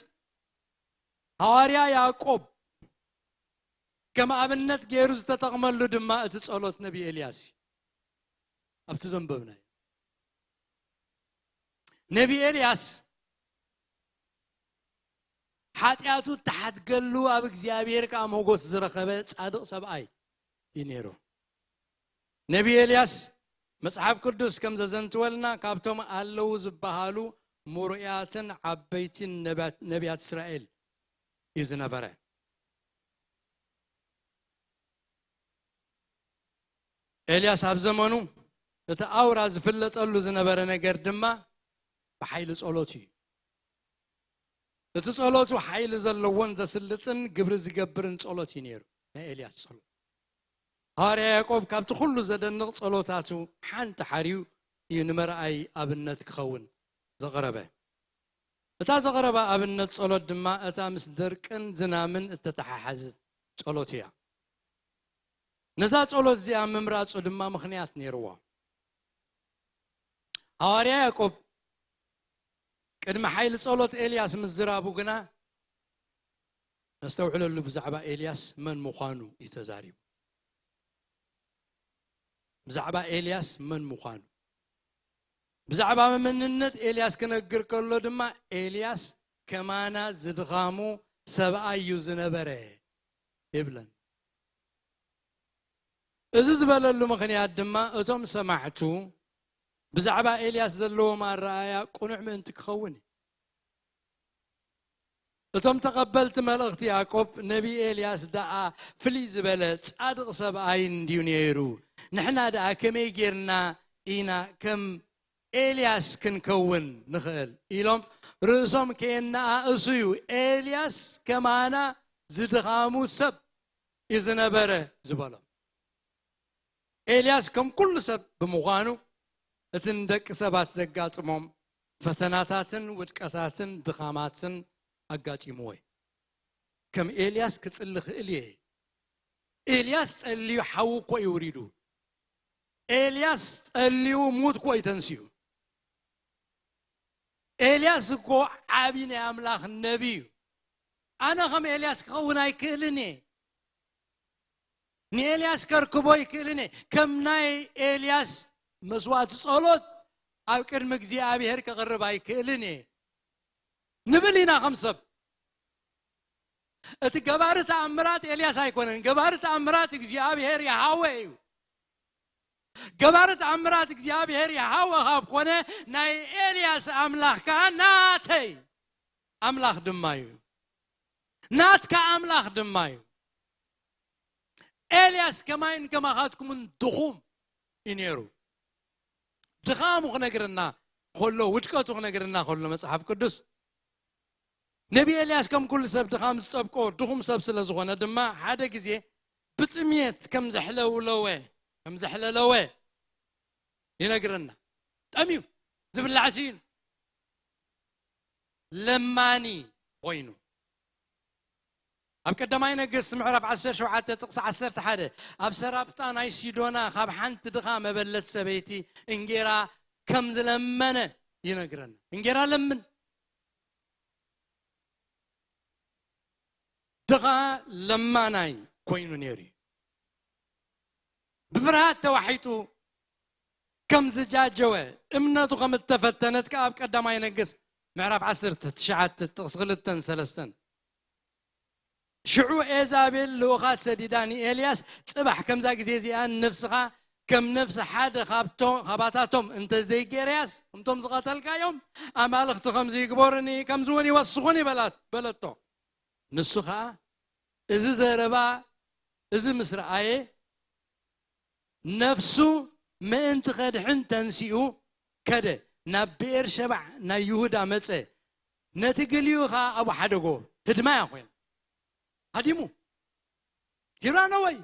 ሃዋርያ ያዕቆብ ከም ኣብነት ገይሩ ዝተጠቕመሉ ድማ እቲ ጸሎት ነቢ ኤልያስ እዩ። ኣብቲ ዘንበብናዮ ነቢ ኤልያስ ሓጢኣቱ እተሓድገሉ ኣብ እግዚኣብሔር ከኣ ሞጎስ ዝረኸበ ጻድቕ ሰብኣይ እዩ ነይሩ። ነቢ ኤልያስ መጽሓፍ ቅዱስ ከም ዘዘንትወልና ካብቶም ኣለዉ ዝበሃሉ ምሩያትን ዓበይትን ነቢያት፣ ነቢያት እስራኤል እዩ ዝነበረ። ኤልያስ ኣብ ዘመኑ እቲ ኣውራ ዝፍለጠሉ ዝነበረ ነገር ድማ ብሓይሊ ጸሎት እዩ። እቲ ጸሎቱ ሓይሊ ዘለዎን ዘስልጥን ግብሪ ዝገብርን ጸሎት እዩ ነይሩ፣ ናይ ኤልያስ ጸሎት። ሃዋርያ ያዕቆብ ካብቲ ኩሉ ዘደንቕ ጸሎታቱ ሓንቲ ሓርዩ እዩ ንመርኣይ ኣብነት ክኸውን ዘቕረበ። እታ ዘቕረባ ኣብነት ጸሎት ድማ እታ ምስ ደርቅን ዝናምን እተተሓሓዘት ጸሎት እያ። ነዛ ጸሎት እዚኣ ምምራጹ ድማ ምኽንያት ነይርዎ። ሃዋርያ ያዕቆብ ቅድሚ ሓይሊ ጸሎት ኤልያስ ምዝራቡ ግና ነስተውዕለሉ፣ ብዛዕባ ኤልያስ መን ምዃኑ እዩ ተዛሪቡ። ብዛዕባ ኤልያስ መን ምዃኑ፣ ብዛዕባ መንነት ኤልያስ ክነግር ከሎ ድማ ኤልያስ ከማና ዝድኻሙ ሰብኣይ እዩ ዝነበረ ይብለን። እዚ ዝበለሉ ምኽንያት ድማ እቶም ሰማዕቱ ብዛዕባ ኤልያስ ዘለዎም ኣረኣእያ ቅኑዕ ምእንቲ ክኸውን እዩ። እቶም ተቐበልቲ መልእኽቲ ያዕቆብ ነቢ ኤልያስ ደኣ ፍልይ ዝበለ ጻድቕ ሰብኣይ እንድዩ ነይሩ፣ ንሕና ደኣ ከመይ ጌርና ኢና ከም ኤልያስ ክንከውን ንኽእል ኢሎም ርእሶም ከየነኣእሱ እዩ ኤልያስ ከማና ዝድኻሙ ሰብ እዩ ዝነበረ ዝበሎም። ኤልያስ ከም ኩሉ ሰብ ብምዃኑ እቲ ንደቂ ሰባት ዘጋጥሞም ፈተናታትን ውድቀታትን ድኻማትን ኣጋጢምዎ እዩ። ከም ኤልያስ ክጽሊ ክእል እየ። ኤልያስ ጸልዩ ሓዊ እኮ እዩ ውሪዱ። ኤልያስ ጸልዩ ሙት እኮ እዩ ተንስዩ። ኤልያስ እኮ ዓቢ ናይ ኣምላኽ ነቢ እዩ። ኣነ ከም ኤልያስ ክኸውን ኣይክእልን እየ። ንኤልያስ ከርክቦ ኣይክእልን እየ። ከም ናይ ኤልያስ መስዋዕቲ ጸሎት ኣብ ቅድሚ እግዚኣብሔር ከቕርብ ኣይክእልን እየ ንብል ኢና ከም ሰብ። እቲ ገባሪ ተኣምራት ኤልያስ ኣይኮነን። ገባሪ ተኣምራት እግዚኣብሔር የሃወ እዩ። ገባሪ ተኣምራት እግዚኣብሔር የሃወ ካብ ኮነ፣ ናይ ኤልያስ ኣምላኽ ከኣ ናተይ ኣምላኽ ድማ እዩ፣ ናትካ ኣምላኽ ድማ እዩ። ኤልያስ ከማይን ከማኻትኩምን ድኹም እዩ ነይሩ። ድኻሙ ክነግረና ከሎ፣ ውድቀቱ ክነግረና ከሎ መጽሓፍ ቅዱስ፣ ነቢ ኤልያስ ከም ኩሉ ሰብ ድኻም ዝጸብቆ ድኹም ሰብ ስለ ዝኾነ ድማ፣ ሓደ ግዜ ብጥምየት ከም ዘሕለውለወ፣ ከም ዘሕለለወ ይነግረና። ጠምዩ፣ ዝብላዕ ስኢኑ፣ ለማኒ ኮይኑ። ኣብ ቀዳማይ ነገስት ምዕራፍ ዓሰርተ ሸውዓተ ጥቕሲ ዓሰርተ ሓደ፣ ኣብ ሰራፕታ ናይ ሲዶና ካብ ሓንቲ ድኻ መበለት ሰበይቲ እንጌራ ከም ዝለመነ ይነግረና። እንጌራ ለምን። ድኻ ለማናይ ኮይኑ ነይሩ እዩ። ብፍርሃት ተዋሒጡ ከም ዝጃጀወ፣ እምነቱ ከም እተፈተነት ከኣ ኣብ ቀዳማይ ነገስት ምዕራፍ ዓሰርተ ትሽዓተ ጥቕሲ ክልተን ሰለስተን ሽዑ ኤዛቤል ልኡኻት ሰዲዳ ንኤልያስ፣ "ጽባሕ ከምዛ ግዜ እዚኣ ንነፍስኻ ከም ነፍሲ ሓደ ካብቶ-፣ ካባታቶም እንተ ዘይገርያስ፣ ከምቶም ዝቐተልካዮም ኣማልኽቲ ከምዚ ይግበሩኒ፣ ከምዚ እውን ይወስኹኒ" በላት-፣ በለቶ። ንሱ ኸኣ እዚ ዘረባ እዚ ምስ ረኣየ፣ ነፍሱ ምእንቲ ኸድሕን ተንሲኡ ከደ፣ ናብ ብኤር ሸባዕ ናይ ይሁዳ መጸ። ነቲ ግልኡ ኸኣ ኣብኡ ሓደጎ። ህድማ እያ ኮይና። ሃዲሙ። He ran away።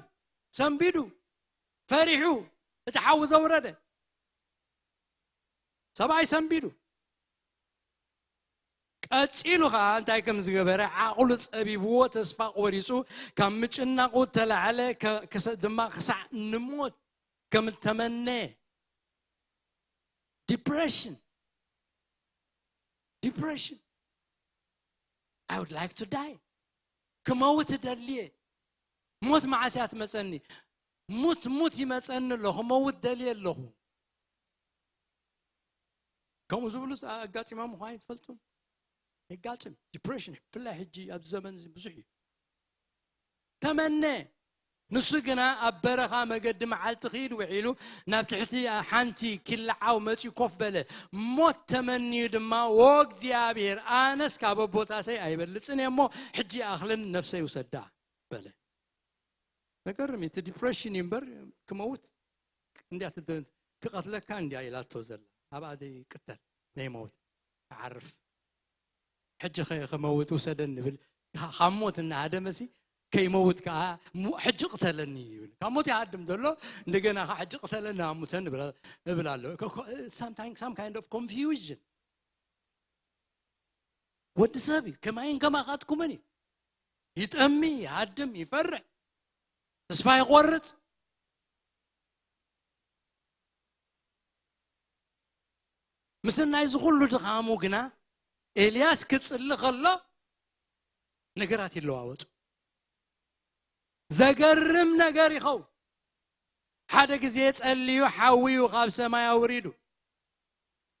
ሰንቢዱ። ፈሪሑ። እቲ ሓዊ ዘውረደ ሰብኣይ ሰንቢዱ። ቀጺሉ ኸኣ እንታይ ከም ዝገበረ፣ ዓቕሉ ጸቢብዎ፣ ተስፋ ቆሪጹ፣ ካብ ምጭናቑ ተላዕለ፣ ከ-፣ ክሰ-፣ ድማ ክሳዕ ንሞት ከም እተመነየ። Depression. Depression. I would like to die. ክመውት እደልየ። ሞት መዓስ እያ ትመጸኒ? ሙት፣ ሙት ይመጸኒ ኣሎ፣ ክመውት ደልየ ኣለኹ። ከምኡ ዝብሉስ ኣጋጢሞም ምዃኑ ትፈልጡ? የጋጥም። ዲፕሬሽን፣ ብፍላይ ሕጂ ኣብዚ ዘመን እዚ ብዙሕ እዩ። ተመነ። ንሱ ግና ኣብ በረኻ መገዲ መዓልቲ ክይድ ውዒሉ፣ ናብ ትሕቲ ሓንቲ ኪላዓው መጺኡ ኮፍ በለ። ሞት ተመንዩ ድማ፣ "ዎ እግዚኣብሔር፣ ኣነስ ካብ ኣቦታተይ ኣይበልጽን እየ እሞ፣ ሕጂ ይኣኽልን ነፍሰይ ውሰዳ" በለ። ዘገርም እዩ። እቲ ዲፕሬሽን እዩ እምበር፣ ክመውት እንድያ ትደ-፣ ክቐትለካ እንድያ ኢላቶ ዘላ። ኣብኣ ዘይቅተል፣ ዘይመውት፣ ክዓርፍ። ሕጂ ኸ-፣ ክመውት ውሰደኒ ይብል። ካ-፣ ካብ ሞት እናሃደመሲ፣ ከይመውት ከኣ፣ "ሙ-፣ ሕጂ ቅተለኒ" ይብል። ካብ ሞት ይሃድም ዘሎ፣ እንደገና ከኣ፣ "ሕጂ ቅተለኒ፣ ኣሙተኒ" እብላ-፣ እብል ኣሎ። ኮ-፣ ኮ-፣ some kind of confusion። ወዲ ሰብ እዩ፣ ከማይን ከማኻትኩምን እዩ። ይጠሚ፣ ይሃድም፣ ይፈርሕ፣ ተስፋ ይቆርጽ። ምስናይ እዚ ኩሉ ድኻሙ ግና፣ ኤልያስ ክጽሊ ከሎ፣ ነገራት ይለዋወጡ። ዘገርም ነገር ይኸውን። ሓደ ግዜ ጸልዩ፣ ሓዊ እዩ ካብ ሰማይ ኣውሪዱ።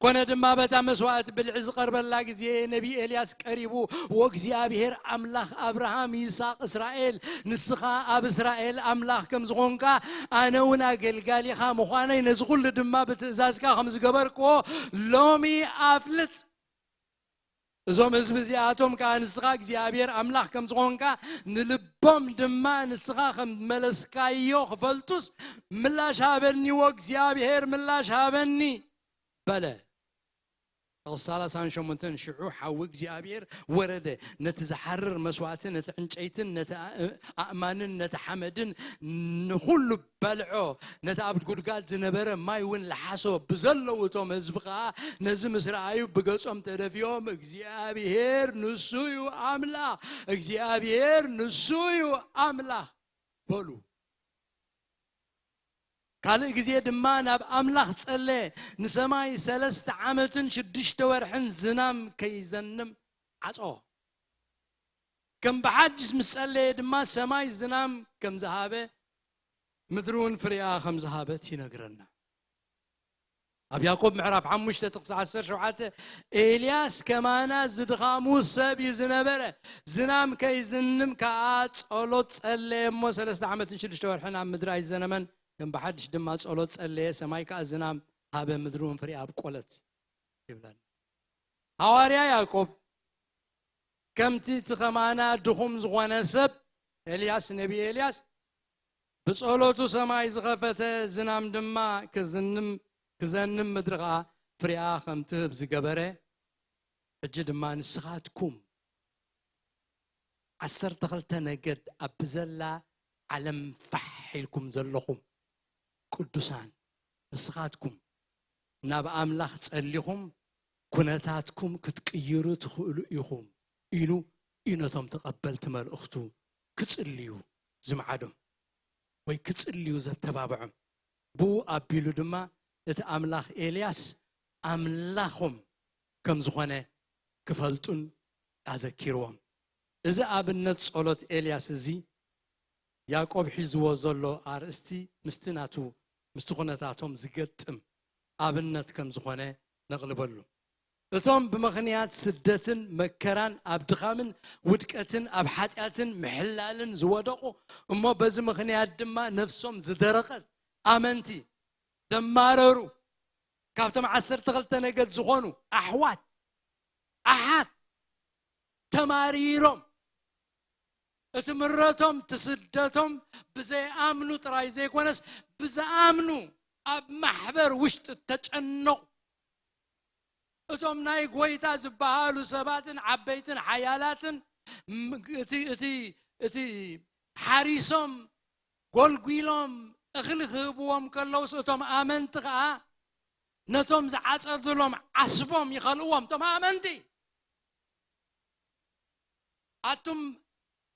ኮነ ድማ፣ በታ መስዋእቲ ብልዒ ዝቐርበላ ግዜ፣ ነቢ ኤልያስ ቀሪቡ፣ "ወእግዚኣብሔር ኣምላኽ ኣብርሃም፣ ይስሐቅ፣ እስራኤል፣ ንስኻ ኣብ እስራኤል ኣምላኽ ከም ዝኾንካ፣ ኣነ እውን ኣገልጋሊኻ ምዃነይ፣ ነዚ ኩሉ ድማ ብትእዛዝካ ከም ዝገበርክዎ ሎሚ ኣፍልጥ። እዞም ህዝቢ እዚኣቶም ከኣ ንስኻ እግዚኣብሔር ኣምላኽ ከም ዝኾንካ፣ ንልቦም ድማ ንስኻ ከም መለስካዮ ክፈልጡስ፣ ምላሽ ሃበኒ፣ ወእግዚኣብሔር ምላሽ ሃበኒ" በለ። ጥቕሲ ሰላሳን ሸሞንተን፣ ሽዑ ሓዊ እግዚኣብሔር ወረደ፣ ነቲ ዝሓርር መስዋእቲ፣ ነቲ ዕንጨይትን፣ ነቲ ኣእ-፣ ኣእማንን፣ ነቲ ሓመድን፣ ንኹሉ በልዖ። ነቲ ኣብ ጉድጋድ ዝነበረ ማይ እውን ለሓሶ። ብዘለዉ እቶም ህዝቢ ኸኣ ነዚ ምስ ረኣዩ፣ ብገጾም ተደፊኦም፣ "እግዚኣብሔር ንሱ እዩ ኣምላኽ፣ እግዚኣብሔር ንሱ እዩ ኣምላኽ" በሉ። ካልእ ግዜ ድማ ናብ ኣምላኽ ጸለየ። ንሰማይ ሰለስተ ዓመትን ሽዱሽተ ወርሕን ዝናም ከይዘንም ዓጾ። ከም ብሓድሽ ምስ ጸለየ ድማ፣ ሰማይ ዝናም ከም ዝሃበ፣ ምድሪ እውን ፍሬኣ ከም ዝሃበት ይነግረና። ኣብ ያዕቆብ ምዕራፍ ሓሙሽተ ጥቕሲ ዓሰርተ ሸውዓተ፣ "ኤልያስ ከማና ዝድኻሙ ሰብ እዩ ዝነበረ። ዝናም ከይዝንም ከኣ ጸሎት ጸለየ እሞ፣ ሰለስተ ዓመትን ሽዱሽተ ወርሕን ኣብ ምድሪ ኣይዘነመን። ከም ብሓድሽ ድማ ጸሎት ጸለየ፣ ሰማይ ከኣ ዝናም ሃበ፣ ምድሪ እውን ፍሬኣ ኣብቆለት" ይብለና። ሃዋርያ ያዕቆብ፣ ከምቲ እቲ ከማና ድኹም ዝኾነ ሰብ፣ ኤልያስ፣ ነቢ ኤልያስ፣ ብጸሎቱ ሰማይ ዝኸፈተ፣ ዝናም ድማ ክዝንም፣ ክዘንም፣ ምድሪ ኸኣ ፍሬኣ ከም ትህብ ዝገበረ፣ ሕጂ ድማ ንስኻትኩም ዓሰርተ ክልተ ነገድ ኣብ ብዘላ ዓለም ፋሕ ኢልኩም ዘለኹም ቅዱሳን፣ ንስኻትኩም ናብ ኣምላኽ ጸሊኹም ኩነታትኩም ክትቅይሩ ትኽእሉ ኢኹም ኢሉ እዩ ነቶም ተቐበልቲ መልእኽቱ ክጽልዩ ዝመዓዶም ወይ ክጽልዩ ዘተባብዖም። ብኡ ኣቢሉ ድማ እቲ ኣምላኽ ኤልያስ ኣምላኾም ከም ዝኾነ ክፈልጡን ኣዘኪርዎም። እዚ ኣብነት ጸሎት ኤልያስ እዚ ያዕቆብ ሒዝዎ ዘሎ ኣርእስቲ ምስቲ ናቱ፣ ምስቲ ኩነታቶም ዝገጥም ኣብነት ከም ዝኾነ ነቕልበሉ። እቶም ብምኽንያት ስደትን መከራን ኣብ ድኻምን ውድቀትን ኣብ ሓጢኣትን ምሕላልን ዝወደቑ፣ እሞ በዚ ምኽንያት ድማ ነፍሶም ዝደረቐት ኣመንቲ፣ ዘማረሩ፣ ካብቶም ዓሰርተ ክልተ ነገድ ዝኾኑ ኣሕዋት፣ ኣሓት ተማሪሮም፣ እቲ ምረቶም፣ እቲ ስደቶም ብዘይኣምኑ ጥራይ ዘይኮነስ፣ ብዝኣምኑ ኣብ ማሕበር ውሽጢ ተጨነቑ። እቶም ናይ ጎይታ ዝበሃሉ ሰባትን ዓበይትን ሓያላትን፣ ም-፣ እቲ፣ እቲ፣ እቲ ሓሪሶም፣ ጎልጒሎም፣ እኽሊ ክህብዎም ከለውስ፣ እቶም ኣመንቲ ኸኣ ነቶም ዝዓጸድሎም ዓስቦም ይኸልእዎም። እቶም ኣመንቲ፣ ኣቱም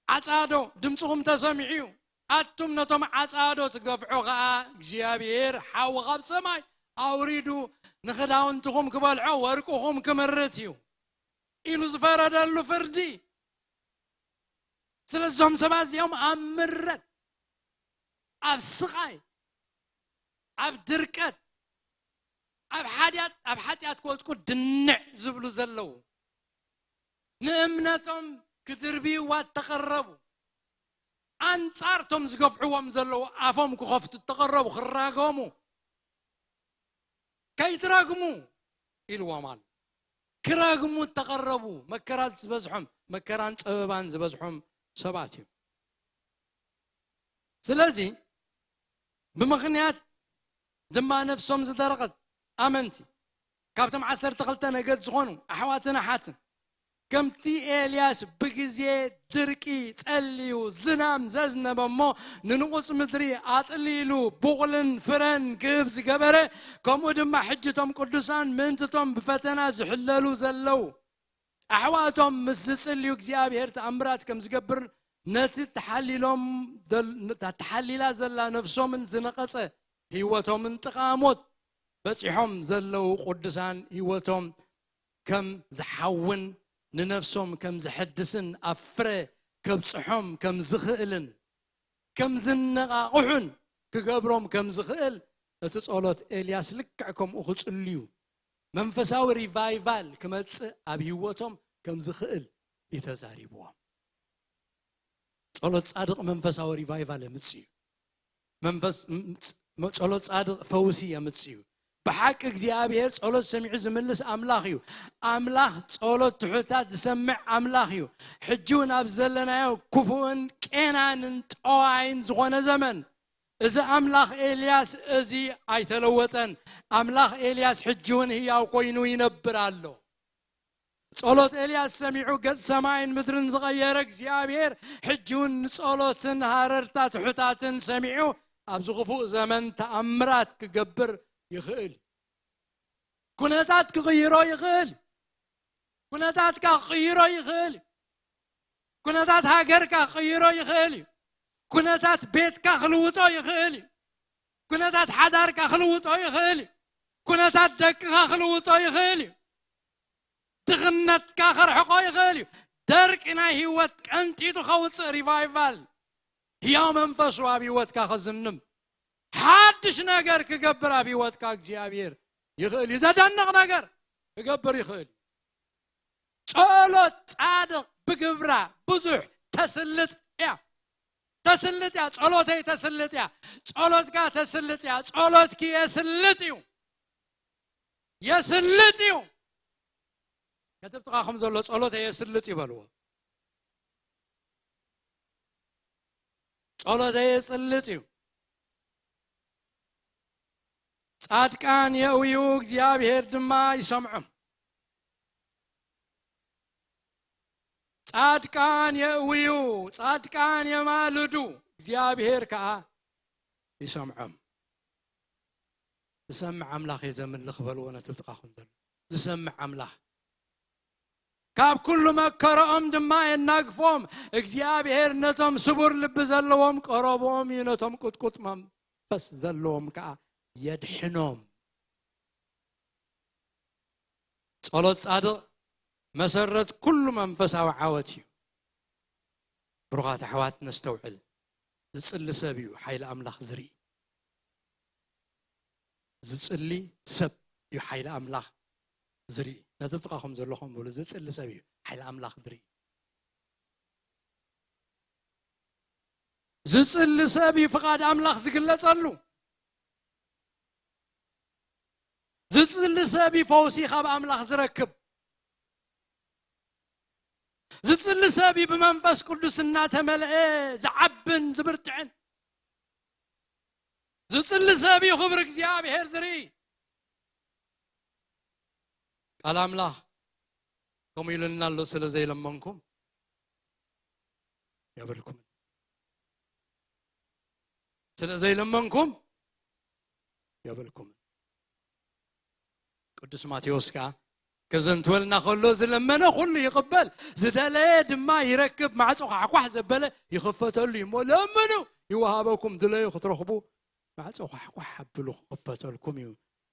ዓጻዶ፣ ድምጽኹም ተሰሚዑ እዩ። ኣቱም ነቶም ዓጻዶ ትገፍዖ ኸኣ፣ እግዚኣብሔር ሓዊ ካብ ሰማይ ኣውሪዱ፣ ንኽዳውንትኹም ክበልዖ፣ ወርቅኹም ክምርት እዩ ኢሉ ዝፈረደሉ ፍርዲ። ስለዞም ሰባት እዚኦም ኣብ ምረት፣ ኣብ ስቓይ፣ ኣብ ድርቀት፣ ኣብ ሓጢኣት፣ ኣብ ሓጢኣት ክወድቁ ድንዕ ዝብሉ ዘለዉ፣ ንእምነቶም ክድርብይዋ እተቐረቡ፣ ኣንጻርቶም ዝገፍዕዎም ዘለዉ፣ ኣፎም ክኸፍቱ እተቐረቡ፣ ክራገሙ፣ "ከይትረግሙ" ኢልዎም ኣሎ። ክረግሙ እተቐረቡ፣ መከራ ዝበዝሖም፣ መከራን ጸበባን ዝበዝሖም ሰባት እዮም። ስለዚ፣ ብምኽንያት ድማ ነፍሶም ዝደረቐት ኣመንቲ፣ ካብቶም ዓሰርተ ክልተ ነገድ ዝኾኑ ኣሕዋትን ኣሓትን፣ ከምቲ ኤልያስ ብግዜ ድርቂ ጸልዩ ዝናም ዘዝነበ እሞ፣ ንንቑጽ ምድሪ ኣጥሊሉ ቡቕልን ፍረን ክህብ ዝገበረ፣ ከምኡ ድማ ሕጂ እቶም ቅዱሳን ምእንትቶም ብፈተና ዝሕለሉ ዘለዉ ኣሕዋቶም ምስ ዝጽልዩ፣ እግዚኣብሔር ተኣምራት ከም ዝገብር፣ ነቲ ተሓሊሎም ዘል-፣ ነታ ተሓሊላ ዘላ ነፍሶምን ዝነቐጸ ህይወቶምን ጥቓ ሞት በጺሖም ዘለዉ ቅዱሳን ህይወቶም ከም ዝሓውን ንነፍሶም ከም ዘሐድስን ኣብ ፍረ ከብጽሖም ከም ዝኽእልን ከም ዝነቓቕሑን ክገብሮም ከም ዝኽእል፣ እቲ ጸሎት ኤልያስ ልክዕ ከምኡ ክጽልዩ፣ መንፈሳዊ ሪቫይቫል ክመጽእ ኣብ ህይወቶም ከም ዝኽእል እዩ ተዛሪብዎም። ጸሎት ጻድቕ መንፈሳዊ ሪቫይቫል የምጽእ እዩ። መንፈስ፣ ም-፣ ም-፣ ጸ-፣ ጸሎት ጻድቕ ፈውሲ የምጽእ እዩ። ብሓቂ እግዚኣብሔር ጸሎት ሰሚዑ ዝምልስ ኣምላኽ እዩ። ኣምላኽ ጸሎት ትሑታት ዝሰምዕ ኣምላኽ እዩ። ሕጂ እውን ኣብ ዘለናዮ ክፉእን ቄናንን ጠዋይን ዝኾነ ዘመን፣ እዚ ኣምላኽ ኤልያስ እዚ ኣይተለወጠን። ኣምላኽ ኤልያስ ሕጂ እውን ህያው ኮይኑ ይነብር ኣሎ። ጸሎት ኤልያስ ሰሚዑ ገጽ ሰማይን ምድርን ዝቐየረ እግዚኣብሔር፣ ሕጂ እውን ንጸሎትን ሃረርታ ትሑታትን ሰሚዑ፣ ኣብዚ ክፉእ ዘመን ተኣምራት ክገብር ይኽእል። ኩነታት ክቕይሮ ይኽእል። ኩነታትካ ክቕይሮ ይኽእል። ኩነታት ሃገርካ ክቕይሮ ይኽእል እዩ። ኩነታት ቤትካ ክልውጦ ይኽእል እዩ። ኩነታት ሓዳርካ ክልውጦ ይኽእል እዩ። ኩነታት ደቅኻ ክልውጦ ይኽእል እዩ። ድኽነትካ ከርሕቆ ይኽእል እዩ። ደርቂ ናይ ህይወት ቀንጢጡ ከውፅእ፣ ሪቫይቫል፣ ህያው መንፈሱ ኣብ ህይወትካ ከዝንም፣ ሓድሽ ነገር ክገብር ኣብ ህይወትካ እግዚኣብሔር ይኽእል እዩ። ዘደንቕ ነገር ክገብር ይኽእል እዩ። ጸሎት ጻድቕ ብግብራ ብዙሕ ተስልጥ እያ። ተስልጥ እያ። ጸሎተይ ተስልጥ እያ። ጸሎትካ ተስልጥ እያ። ጸሎትኪ የስልጥ እዩ። የስልጥ እዩ። ነቲ ጥቓኹም ዘሎ ጸሎተይ የስልጥ እዩ በልዎ። ጸሎተይ የስልጥ እዩ። ጻድቃን የእውዩ፣ እግዚኣብሔር ድማ ይሰምዖም። ጻድቃን የእውዩ፣ ጻድቃን የማልዱ፣ እግዚኣብሔር ከኣ ይሰምዖም። ዝሰምዕ ኣምላኽ እየ ዘምልኽ በልዎ ነቲ ጥቓኹም ዘሎ። ዝሰምዕ ኣምላኽ። ካብ ኩሉ መከረኦም ድማ የናግፎም። እግዚኣብሔር ነቶም ስቡር ልቢ ዘለዎም ቀረብኦም እዩ፣ ነቶም ቁጥቁጥ መንፈስ ዘለዎም ከኣ የድሕኖም። ጸሎት ጻድቕ መሰረት ኩሉ መንፈሳዊ ዓወት እዩ። ብሩኻት ኣሕዋት ነስተውዕል። ዝጽሊ ሰብ እዩ ሓይሊ ኣምላኽ ዝርኢ። ዝጽሊ ሰብ እዩ ሓይሊ ኣምላኽ ዝርኢ። ነቲ ብጥቓኹም ዘሎ ከም በሉ። ዝጽሊ ሰብ እዩ ሓይሊ ኣምላኽ ዝርኢ። ዝጽሊ ሰብ እዩ ፍቓድ ኣምላኽ ዝግለጸሉ። ዝጽሊ ሰብ እዩ ፈውሲ ካብ ኣምላኽ ዝረክብ። ዝጽሊ ሰብ እዩ ብመንፈስ ቅዱስ እናተመልአ ዝዓብን ዝብርትዕን። ዝጽሊ ሰብ እዩ ክብሪ እግዚኣብሔር ዝርኢ። ቃል ኣምላኽ ከምኡ ኢሉና ኣሎ፣ ስለ ዘይለመንኩም የብልኩምን። ስለ ዘይለመንኩም የብልኩምን። ቅዱስ ማቴዎስ ከኣ ከዘንትወልና ከሎ፣ ዝለመነ ኩሉ ይቕበል፣ ዝደለየ ድማ ይረክብ፣ ማዕጾ ኳሕኳሕ ዘበለ ይኽፈተሉ እዩ። እሞ ለምኑ ይወሃበኩም፣ ድለዩ ክትረኽቡ፣ ማዕጾ ኳሕኳሕ ኣብሉ ክኽፈተልኩም እዩ።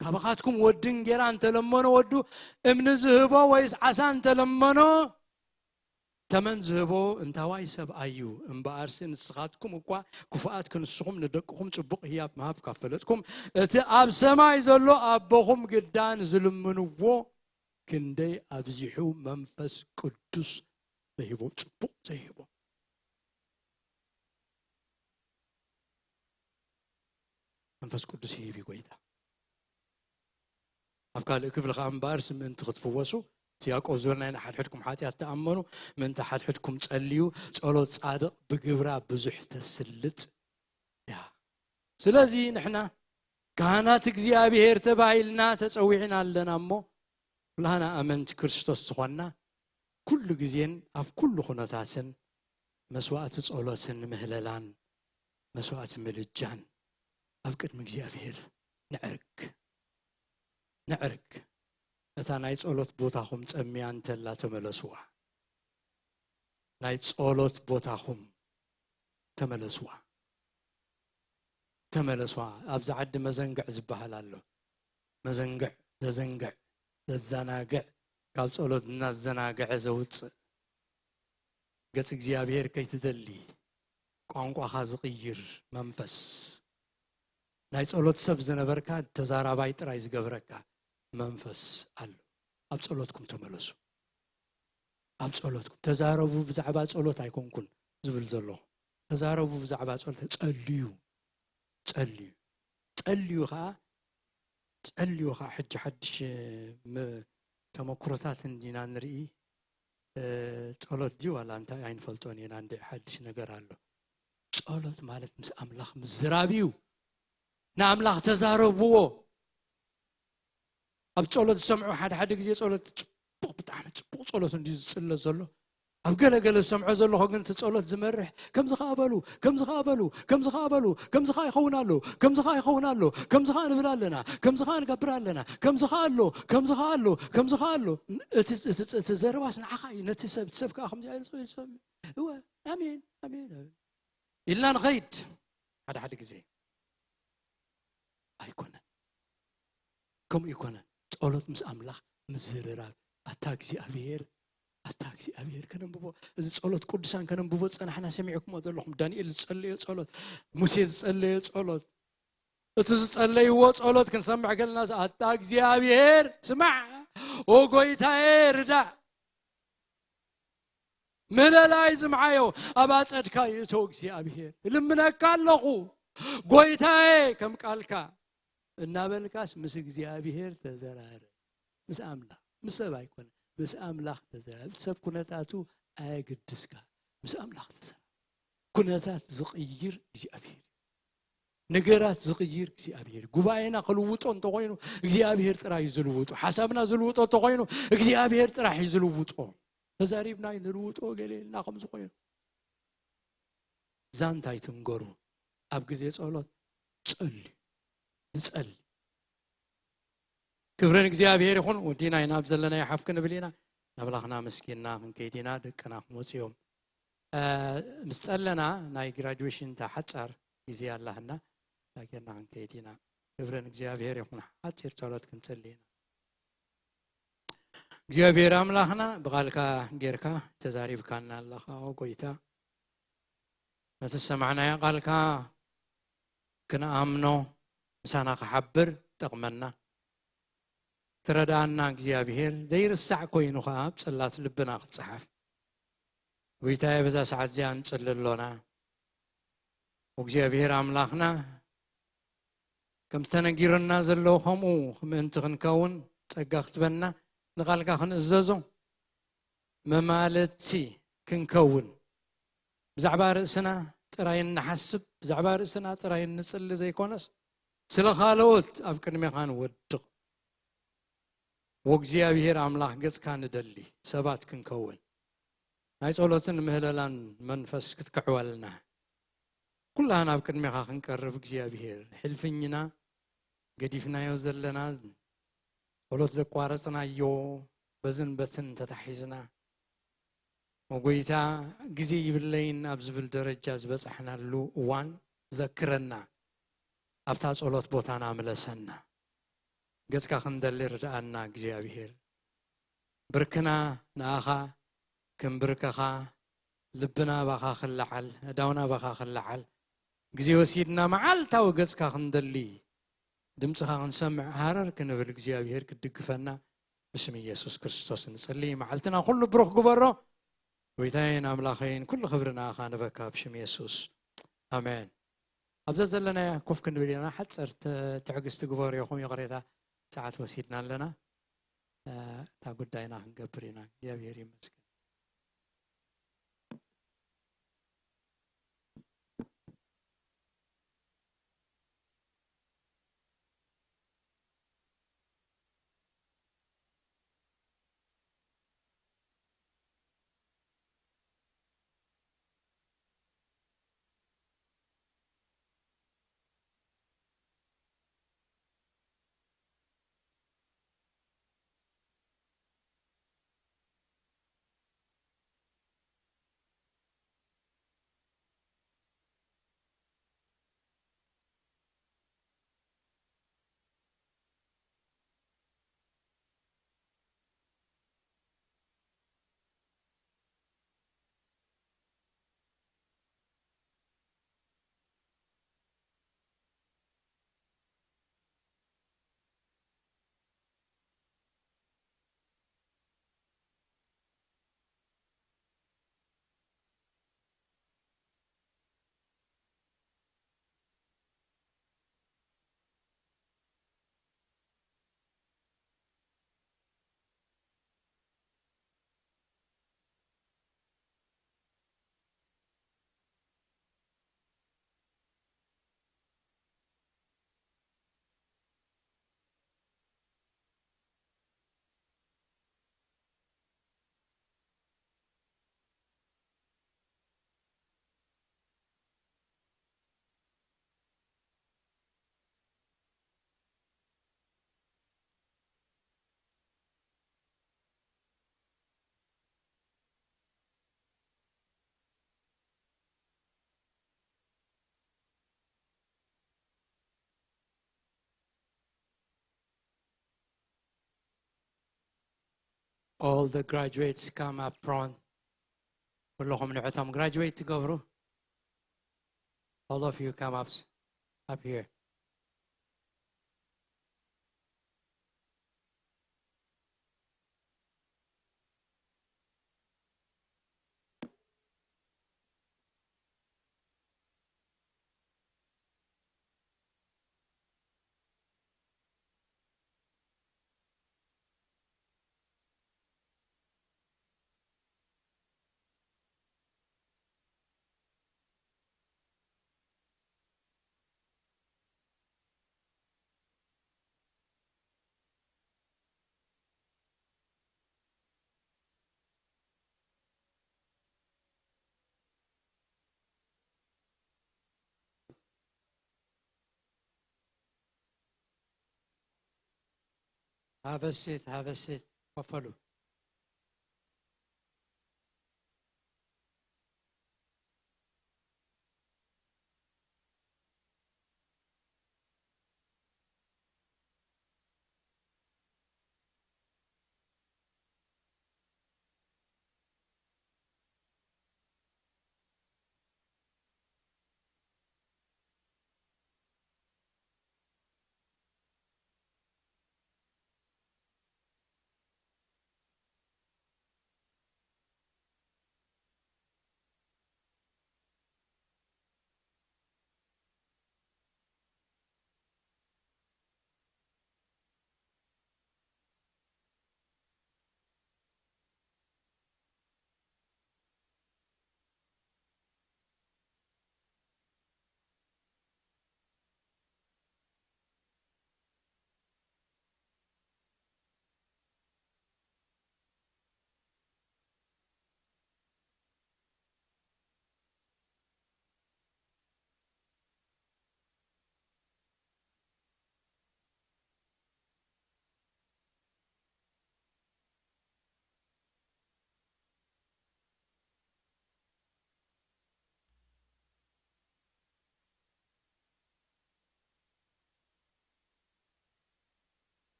ካባኻትኩም ወዲ እንጌራ እንተለመኖ ወዱ እምኒ ዝህቦ ወይስ ዓሳ እንተለመኖ ተመን ዝህቦ እንታዋይ ሰብ ኣዩ? እምበኣርሲ ንስኻትኩም እኳ ክፉኣት ክንስኹም ንደቅኹም ጽቡቕ ህያብ ምሃብ ካብ ፈለጥኩም፣ እቲ ኣብ ሰማይ ዘሎ ኣቦኹም ግዳ ንዝልምንዎ ክንደይ ኣብዚሑ መንፈስ ቅዱስ ዘይህቦ፣ ጽቡቕ ዘይህቦ። መንፈስ ቅዱስ ይህብ እዩ ጎይታ። ኣብ ካልእ ክፍሊ ከኣ እምበኣርሲ ምእንቲ ክትፍወሱ፣ እቲ ያዕቆብ ዝበልናዮ ንሓድሕድኩም ሓጢኣት ተኣመኑ፣ ምእንቲ ሓድሕድኩም ጸልዩ፣ ጸሎት ጻድቕ ብግብራ ብዙሕ ተስልጥ እያ። ስለዚ ንሕና ካህናት እግዚኣብሔር ተባሂልና ተጸዊዕና ኣለና እሞ፣ ኩላህና ኣመንቲ ክርስቶስ ዝኾንና፣ ኩሉ ግዜን ኣብ ኩሉ ኩነታትን መስዋዕቲ ጸሎትን ምህለላን መስዋዕቲ ምልጃን ኣብ ቅድሚ እግዚኣብሔር ነዕርግ፣ ነዕርግ። ነታ ናይ ጸሎት ቦታኹም ጸምያ እንተላ ተመለስዋ። ናይ ጸሎት ቦታኹም ተመለስዋ፣ ተመለስዋ። ኣብዚ ዓዲ መዘንግዕ ዝበሃል ኣሎ። መዘንግዕ፣ ዘዘንግዕ፣ ዘዘናግዕ፣ ካብ ጸሎት እናዘናግዐ ዘውጽእ፣ ገጽ እግዚኣብሔር ከይትደሊ ቋንቋኻ ዝቕይር መንፈስ፣ ናይ ጸሎት ሰብ ዝነበርካ ተዛራባይ ጥራይ ዝገብረካ መንፈስ ኣሎ። ኣብ ጸሎትኩም ተመለሱ። ኣብ ጸሎትኩም ተዛረቡ። ብዛዕባ ጸሎት ኣይኮንኩን ዝብል ዘለኹ፣ ተዛረቡ ብዛዕባ ጸሎት። ጸልዩ፣ ጸልዩ፣ ጸልዩ ኸኣ፣ ጸልዩ ኸኣ። ሕጂ ሓድሽ ም-፣ ተመክሮታት እንዲና ንርኢ። እ፣ ጸሎት ድዩ ዋላ እንታይ ኣይንፈልጦን ኢና። እንደ ሓድሽ ነገር ኣሎ። ጸሎት ማለት ምስ ኣምላኽ ምዝራብ እዩ። ንኣምላኽ ተዛረብዎ። ኣብ ጸሎት ዝሰምዑ፣ ሓደ ሓደ ግዜ ጸሎት ጽቡቕ፣ ብጣዕሚ ጽቡቕ ጸሎት እንድዩ ዝጽለ ዘሎ። ኣብ ገለ ገለ ዝሰምዖ ዘለኹ ግን እቲ ጸሎት ዝመርሕ፣ ከምዚ ኸኣ በሉ፣ ከምዚ ኸኣ በሉ፣ ከምዚ ኸኣ በሉ፣ ከምዚ ኸኣ ይኸውን ኣሎ፣ ከምዚ ኸኣ ይኸውን ኣሎ፣ ከምዚ ኸኣ ንብል ኣለና፣ ከምዚ ኸኣ ንገብር ኣለና፣ ከምዚ ኸኣ ኣሎ፣ ከምዚ ኸኣ ኣሎ፣ ከምዚ ኸኣ ኣሎ። እቲ፣ እቲ፣ እቲ ዘረባስ ንዓኻ እዩ፣ ነቲ ሰብ፣ እቲ ሰብ ከኣ ከምዚ ኢሉ ይሰምዕ። እወ፣ ኣሜን፣ ኣሜን፣ ኣሜን ኢልና ንኸይድ። ሓደ ሓደ ግዜ ኣይኮነን፣ ከምኡ ኣይኮነን። ጸሎት ምስ ኣምላኽ ምዝርራብ። ኣታ እግዚኣብሔር፣ ኣታ እግዚኣብሔር፣ ከነንብቦ፣ እዚ ጸሎት ቅዱሳን ከነንብቦ ዝጸናሕና ሰሚዕኩሞ ዘለኹም። ዳንኤል ዝጸለዮ ጸሎት፣ ሙሴ ዝጸለዮ ጸሎት፣ እቲ ዝጸለይዎ ጸሎት ክንሰምዕ ከለናስ፣ ኣታ እግዚኣብሔር ስማዕ፣ ኦ ጎይታዬ ርዳእ፣ ምህለላይ ዝምዓዮ ኣብ ኣጸድካ ይእቶ እግዚኣብሔር። እልምነካ ኣለኹ ጎይታዬ፣ ከም ቃልካ እናበልካስ ምስ እግዚኣብሔር ተዘራረብ። ምስ ኣምላኽ፣ ምስ ሰብ ኣይኮነ፣ ምስ ኣምላኽ ተዘራረብ። ሰብ ኩነታቱ ኣየግድስካ፣ ምስ ኣምላኽ ተዘራረብ። ኩነታት ዝቕይር እግዚኣብሔር እዩ። ነገራት ዝቕይር እግዚኣብሔር እዩ። ጉባኤና ክልውጦ እንተኾይኑ እግዚኣብሔር ጥራይ እዩ ዝልውጦ። ሓሳብና ዝልውጦ እንተኾይኑ እግዚኣብሔር ጥራሕ እዩ ዝልውጦ። ተዛሪብና እዩ ንልውጦ ገለ ኢልና ከም ዝኾይኑ። ዛንታ ኣይትንገሩ። ኣብ ግዜ ጸሎት ጸልዩ። ንጸሊ። ክብሪ ንእግዚኣብሔር ይኹን። ወዲና ኢና ኣብ ዘለናዮ ሓፍ ክንብል ኢና። ንኣምላኽና ኣመስጊንና ክንከይድ ኢና። ደቅና ክመጹ እዮም። እ፣ ምስ ጸለና ናይ ግራጁዌሽን እታ ሓጻር ግዜ ኣላህና፣ ሳጌርና ክንከይድ ኢና። ክብሪ ንእግዚኣብሔር ይኹን። ሓጺር ጸሎት ክንጸሊ ኢና። እግዚኣብሔር ኣምላኽና፣ ብቓልካ ጌርካ ተዛሪብካና ኣለኻ፣ ኦ ጎይታ። ነቲ ዝሰማዕናዮ ቃልካ ክንኣምኖ፣ ምሳና ክሓብር ጠቕመና። ትረዳኣና እግዚኣብሔር ዘይርሳዕ ኮይኑ ኸዓ ኣብ ጽላት ልብና ክጸሓፍ። ጎይታዬ፣ በዛ ሰዓት እዚኣ ንጽሊ ኣሎና። እግዚኣብሔር ኣምላኽና፣ ከምቲ ተነጊሩና ዘሎ ከምኡ ምእንቲ ክንከውን ጸጋ ክትበና፣ ንቓልካ ክንእዘዞ መማለቲ ክንከውን፣ ብዛዕባ ርእስና ጥራይ እንሓስብ፣ ብዛዕባ ርእስና ጥራይ እንጽሊ ዘይኮነስ፣ ስለ ካልኦት ኣብ ቅድሜኻ ንወድቕ። ወእግዚኣብሔር ኣምላኽ ገጽካ ንደሊ ሰባት ክንከውን፣ ናይ ጸሎትን ምህለላን መንፈስ ክትክሕወልና፣ ኩላህና ኣብ ቅድሜኻ ክንቀርብ እግዚኣብሔር፣ ሕልፍኝና ገዲፍናዮ ዘለና ጸሎት ዘቋረጽናዮ በዝን በትን ተታሒዝና፣ "ኦ ጎይታ፣ ግዜ ይብለይን" ኣብ ዝብል ደረጃ ዝበጻሕናሉ እዋን ዘክረና፣ ኣብታ ጸሎት ቦታና ምለሰና። ገጽካ ክንደሊ ርድኣና እግዚኣብሔር። ብርክና ንኣኻ ክንብርከኻ፣ ልብና ባኻ ክለዓል፣ ኣእዳውና ባኻ ክለዓል፣ ግዜ ወሲድና መዓልታዊ ገጽካ ክንደሊ፣ ድምጽኻ ክንሰምዕ ሃረር ክንብል እግዚኣብሔር ክትድግፈና ብስም ኢየሱስ ክርስቶስ ንጽሊ። መዓልትና ኩሉ ብሩኽ ግበሮ። ጎይታዬን ኣምላኸይን፣ ኩሉ ክብሪ ንኣኻ ንበካ ብሽም የሱስ። ኣሜን። ኣብዛ ዘለናያ ኮፍ ክንብል ኢና። ሓጸር ተ-፣ ትዕግስቲ ግበሩ ኢኹም፣ ይቕሬታ፣ ሰዓት ወሲድና ኣለና። እ፣ እታ ጉዳይና ክንገብር ኢና። እግዚኣብሔር ይመስገን። All the graduates come up front. ኩለኹም ንዕቶም ግራጁዌት ትገብሩ። All of you come up, up here. Have a seat, have a seat. ኮፍ በሉ።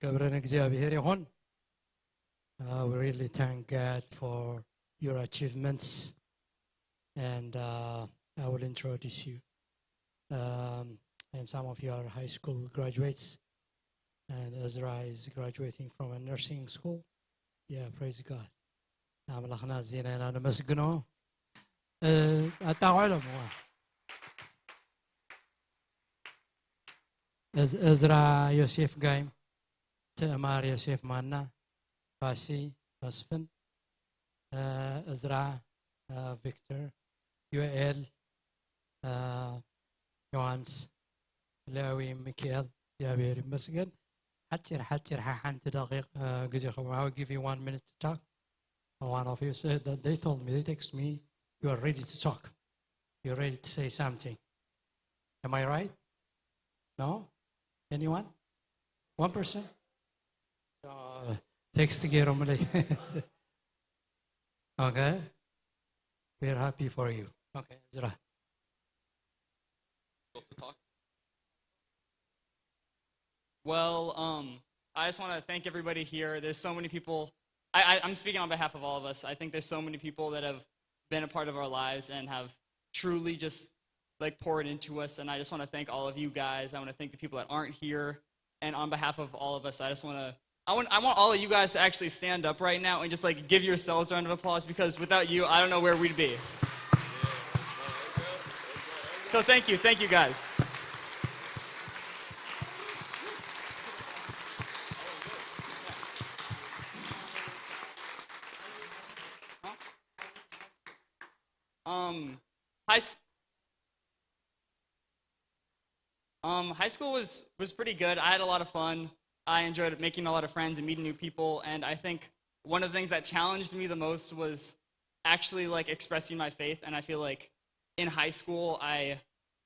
ክብሪ ንእግዚኣብሔር ይኹን። Uh, we really thank God for your achievements, and uh, I will introduce you. Um, and some of you are high school graduates, and Ezra is graduating from a nursing school. Yeah, praise God. ኣምላኽና ኣዚና ኢና ነመስግኖ። እ፣ ኣጣቕዕሎም። እዝ-፣ እዝራ ዮሴፍ ጋይም፣ ትእማር ዮሴፍ ማና፣ ባሲ መስፍን፣ እ፣ እዝራ፣ እ፣ ቪክተር፣ ዮኤል፣ እ፣ ዮሃንስ፣ ሌዊ፣ ሚካኤል። እግዚኣብሔር ይመስገን። ሓፂር ሓፂር ሓ-፣ ሓንቲ ደቂቕ፣ እ፣ ግዜኹም። I will give you one minute to talk. One of you said that they told me, they text me, "You are ready to talk. You're ready to say something." Am I right? No? Anyone? One person? Uh, text ገይሮምለይ። Okay. We're happy for you. Okay, እዝራ። Supposed to talk? Well, um, I just want to thank everybody here. There's so many people. I, I, I'm speaking on behalf of all of us. I think there's so many people that have been a part of our lives and have truly just like poured into us. And I just want to thank all of you guys. I want to thank the people that aren't here. And on behalf of all of us, I just want to. I want, I want all of you guys to actually stand up right now and just like give yourselves a round of applause, because without you, I don't know where we'd be. So thank you, thank you guys. Um, high school. Um, high school was was pretty good. I had a lot of fun. I enjoyed making a lot of friends and meeting new people. And I think one of the things that challenged me the most was actually like expressing my faith. And I feel like in high school, I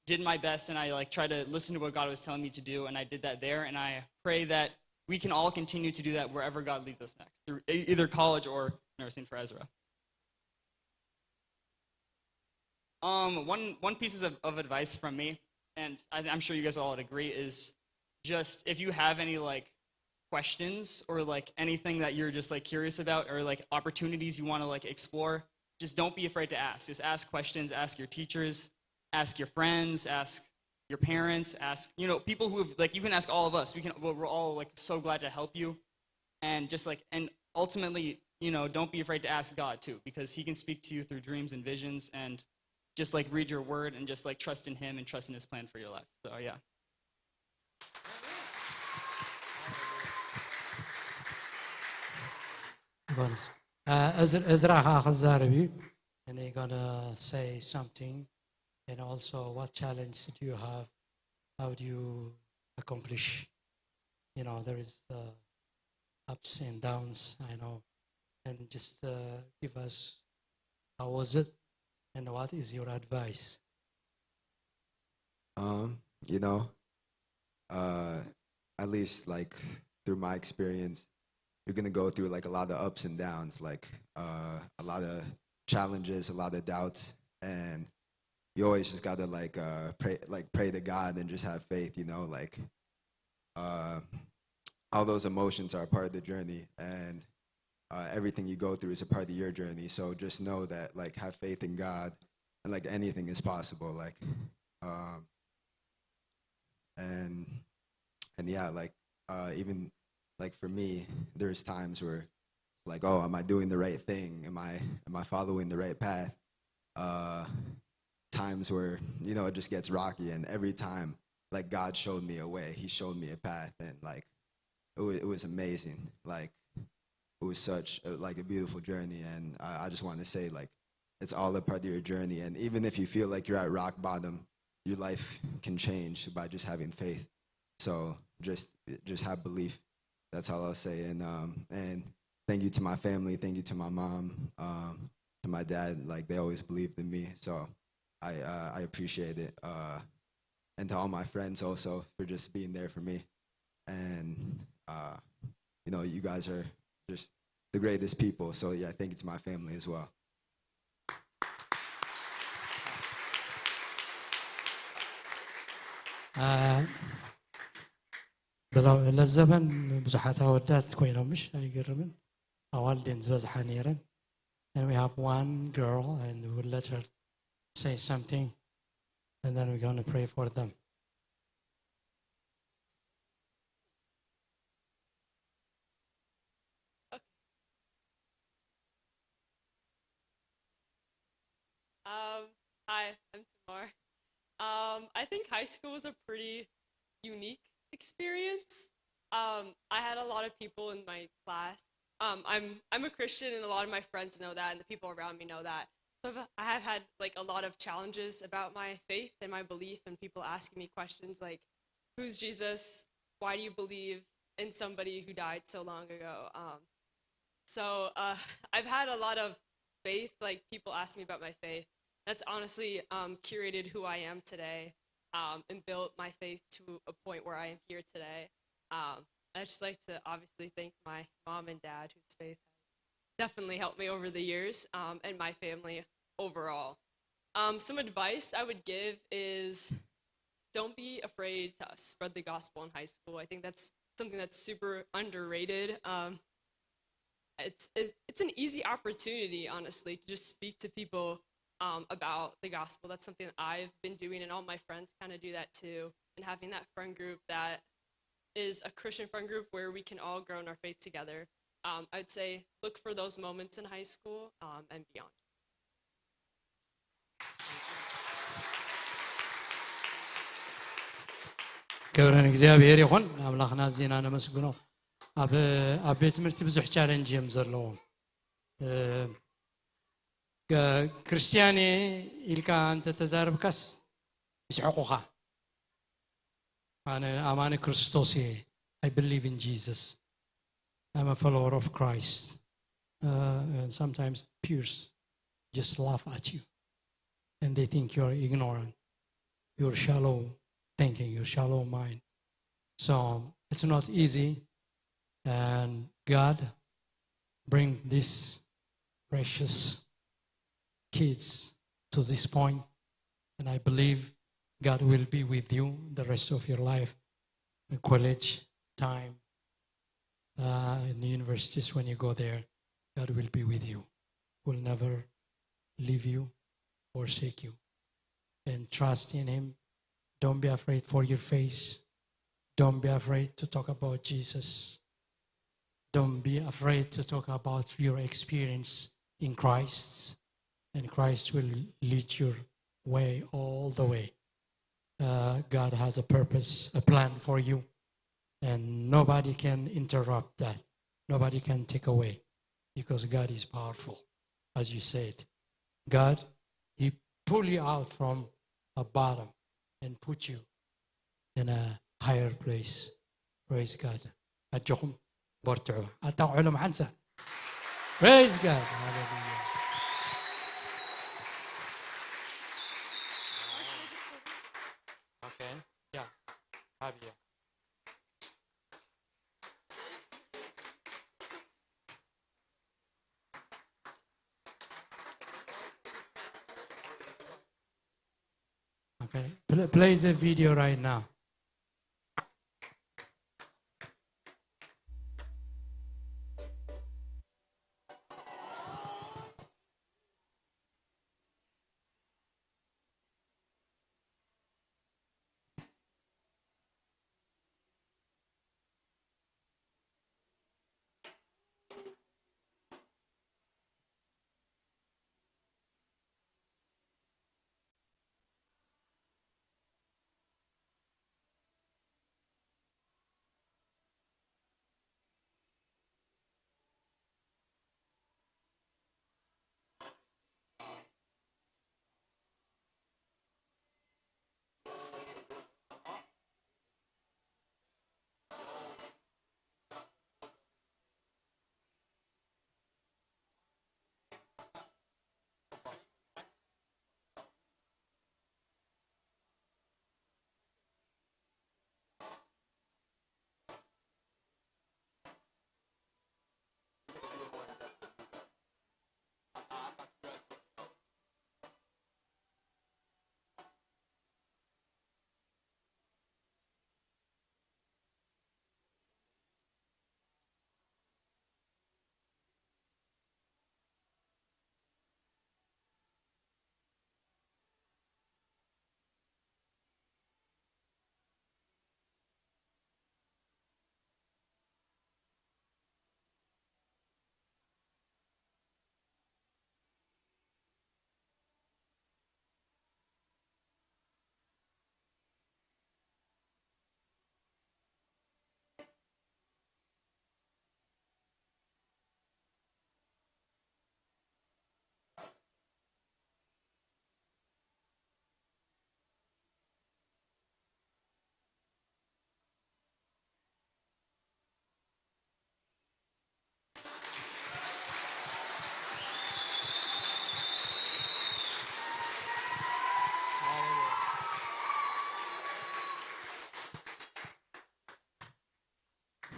did my best and I like tried to listen to what God was telling me to do, and I did that there. And I pray that we can all continue to do that wherever God leads us next, through e- either college or nursing for Ezra. Um, one one pieces of, of advice from me, and I, I'm sure you guys all would agree, is just if you have any like questions or like anything that you're just like curious about or like opportunities you want to like explore, just don't be afraid to ask. Just ask questions, ask your teachers, ask your friends, ask your parents, ask, you know, people who have, like, you can ask all of us. We can, we're we're all like so glad to help you, and just like, and ultimately, you know, don't be afraid to ask God too, because He can speak to you through dreams and visions, and just like read your word and just like trust in Him and trust in His plan for your life. So yeah. ይበልስ። እ፣ እዝ-፣ እዝራ ከዓ ክዛረብ እዩ። And they're gonna say something. And also, what challenge do you have? How do you accomplish? You know, there is uh, ups and downs, I know. And just uh, give us, how was it? And what is your advice? Um, you know, uh, at least like through my experience, you're gonna go through like a lot of ups and downs, like uh, a lot of challenges, a lot of doubts, and you always just gotta like uh, pray, like pray to God and just have faith, you know, like uh, all those emotions are a part of the journey, and uh, everything you go through is a part of your journey. So just know that, like, have faith in God, and like anything is possible. Like, um, and and yeah, like uh, even like for me, there's times where like, oh, am I doing the right thing? Am I am I following the right path? Uh, times where you know it just gets rocky, and every time, like, God showed me a way. He showed me a path, and like it was, it was amazing. Like it was such a, like a beautiful journey, and I, I just want to say, like, it's all a part of your journey. And even if you feel like you're at rock bottom, your life can change by just having faith. So just just have belief. That's all I'll say. And um and thank you to my family. Thank you to my mom. Um, to my dad. Like, they always believed in me. So I uh, I appreciate it. Uh, and to all my friends also for just being there for me. And uh, you know, you guys are just the greatest people. So yeah, thank you to my family as well. Uh, ብለው ለዘበን ብዙሓት ኣወዳት ኮይኖም ምሽ ኣይገርምን ኣዋልደን ዝበዝሓ ነይረን። And we have one girl and we'll let her say something and then we're going to pray for them. Okay. Um, hi, I'm Tamar. Um, I think high school was a pretty unique experience. Um, I had a lot of people in my class. Um, I'm I'm a Christian, and a lot of my friends know that, and the people around me know that. So I've, I have had like a lot of challenges about my faith and my belief, and people asking me questions like, "Who's Jesus? Why do you believe in somebody who died so long ago?" Um, so uh, I've had a lot of faith, like people ask me about my faith. That's honestly um, curated who I am today um, and built my faith to a point where I am here today. Um, I just like to obviously thank my mom and dad, whose faith has definitely helped me over the years um, and my family overall. Um, some advice I would give is don't be afraid to spread the gospel in high school. I think that's something that's super underrated. Um, it's it, it's an easy opportunity, honestly, to just speak to people um, about the gospel. That's something that I've been doing, and all my friends kind of do that too. And having that friend group that is a Christian friend group where we can all grow in our faith together. Um, I would say look for those moments in high school um, and beyond. ክብሪ ንእግዚኣብሔር ይኹን። ኣምላኽና ኣዚና ነመስግኖ። ኣብ ኣብ ቤት ትምህርቲ ብዙሕ ቻለንጅ እዮም ዘለዎም። እ፣ ገ- ክርስቲያን እየ ኢልካ እንተተዛረብካስ ይስሕቁኻ። ኣነ ኣማኒ ክርስቶስ እየ። I believe in Jesus. I'm a follower of Christ. Uh, and sometimes peers just laugh at you and they think you're ignorant, you're shallow thinking, you're shallow mind. So it's not easy. And God bring these precious kids to this point, and I believe God will be with you the rest of your life, in college time, uh, in the universities when you go there, God will be with you. Will never leave you, forsake you. And trust in Him. Don't be afraid for your faith. Don't be afraid to talk about Jesus. Don't be afraid to talk about your experience in Christ. And Christ will lead your way all the way. Uh, God has a purpose, a plan for you. And nobody can interrupt that. Nobody can take away because God is powerful. As you said, God, He pull you out from a bottom and put you in a higher place. Praise God. ኣጆኹም በርትዑ። ኣጣቕዑሎም ሓንሳ። Praise God. Hallelujah. Okay. Yeah. Have you. Okay, play, play the video right now.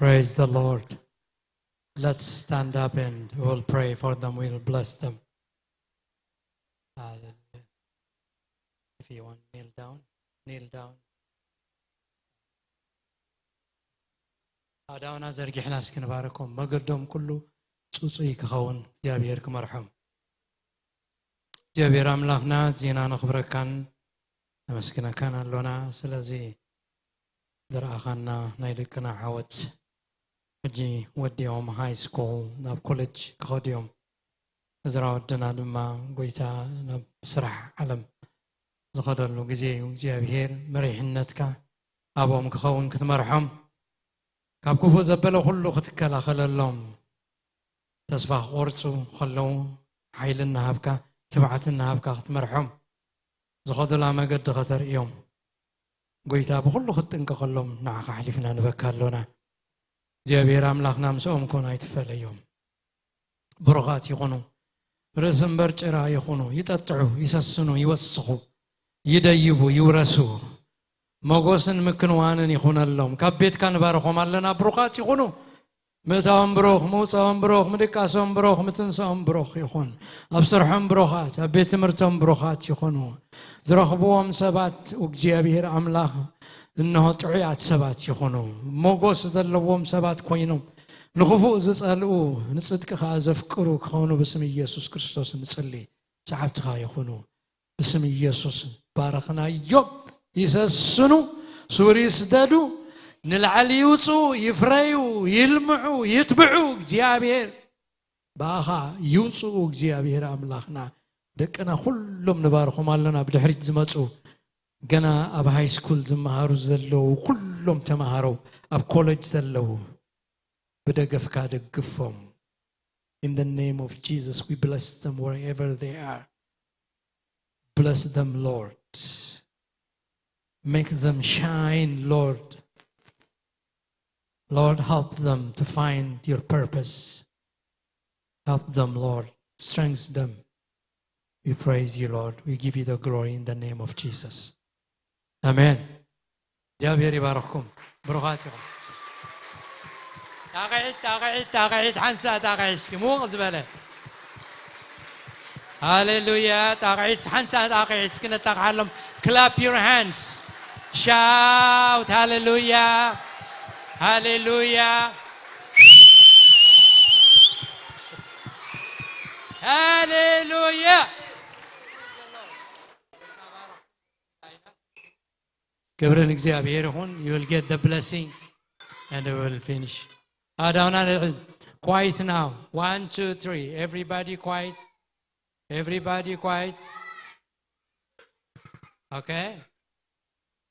Praise the Lord. Let's stand up and we'll pray for them. We'll bless them. Hallelujah. If you want, kneel down. Kneel down. ኣእዳውና ዘርጊሕና እስኪ ንባርኮም። መገዶም ኩሉ ጽጹይ ክኸውን እግዚኣብሔር ክመርሖም። እግዚኣብሔር ኣምላኽና ኣዝና ነኽብረካን ነመስግነካን ኣሎና። ስለዚ ዝረኣኻና ናይ ደቅና ዓወት ሕጂ ወዲኦም ሃይ ስኩል ናብ ኮሌጅ ክኸዱ እዮም። እዝራ ወድና ድማ ጎይታ ናብ ስራሕ ዓለም ዝኸደሉ ግዜ እዩ። እግዚኣብሔር መሪሕነትካ ኣብኦም ክኸውን ክትመርሖም ካብ ክፉእ ዘበለ ኩሉ ክትከላኸለሎም ተስፋ ክቆርጹ ከለዉ ሓይሊ እናሃብካ ትብዓት እናሃብካ ክትመርሖም ዝኸዱላ መገዲ ከተርእዮም ጎይታ ብኹሉ ክትጥንቀቐሎም ንዓኻ ኣሕሊፍና ንበካ ኣሎና። እግዚኣብሔር ኣምላኽና ምስኦም ኮን ኣይትፈለዮም። ብሩኻት ይኹኑ። ርእሲ እምበር ጭራ ይኹኑ። ይጠጥዑ፣ ይሰስኑ፣ ይወስኹ፣ ይደይቡ፣ ይውረሱ። መጎስን ምክንዋንን ይኹነሎም። ካብ ቤትካ ንባርኾም ኣለና። ብሩኻት ይኹኑ። ምእታዎም ብሩኽ፣ ምውፃኦም ብሩኽ፣ ምድቃሶም ብሩኽ፣ ምትንሳኦም ብሩኽ ይኹን። ኣብ ስርሖም ብሩኻት፣ ኣብ ቤት ትምህርቶም ብሩኻት ይኹኑ። ዝረኽብዎም ሰባት እግዚኣብሔር ኣምላኽ እንሆ ጥዑያት ሰባት ይኹኑ። ሞጎስ ዘለዎም ሰባት ኮይኖም ንኽፉእ ዝጸልኡ ንጽድቂ ኸኣ ዘፍቅሩ ክኾኑ ብስም ኢየሱስ ክርስቶስ ንጽሊ። ሰዓብትኻ ይኹኑ። ብስም ኢየሱስ ባረኽናዮም። ይሰስኑ፣ ሱር ይስደዱ፣ ንላዕሊ ይውፅኡ፣ ይፍረዩ፣ ይልምዑ፣ ይትብዑ። እግዚኣብሔር ብኣኻ ይውፅኡ። እግዚኣብሔር ኣምላኽና ደቅና ኩሎም ንባርኾም ኣለና። ብድሕሪት ዝመፁ ገና ኣብ ሃይ ስኩል ዝመሃሩ ዘለዉ ኩሎም ተምሃሮ ኣብ ኮሌጅ ዘለዉ ብደገፍካ ደግፎም። In the name of Jesus, we bless them wherever they are. Bless them, Lord. Make them shine, Lord. Lord, help them to find your purpose. Help them, Lord. Strengthen them. We praise you, Lord. We give you the glory in the name of Jesus. Amen. እግዚኣብሔር ይባርኽኩም። ብሩኻት ኢኹም። ጣቕዒት፣ ጣቕዒት፣ ጣቕዒት፣ ሓንሳ ጣቕዒት እስኪ ምውቕ ዝበለ። ሃሌሉያ። ጣቕዒት፣ ሓንሳ ጣቕዒት እስኪ ነጣቕዓሎም። Clap your hands. Shout ሃሌሉያ። ሃሌሉያ። ሃሌሉያ። ክብሪ ንእግዚኣብሔር ይኹን። You will get the blessing and we will finish. ኣእዳውና ንልዕል። Quiet now. One, two, three. Everybody quiet. Everybody quiet. Okay.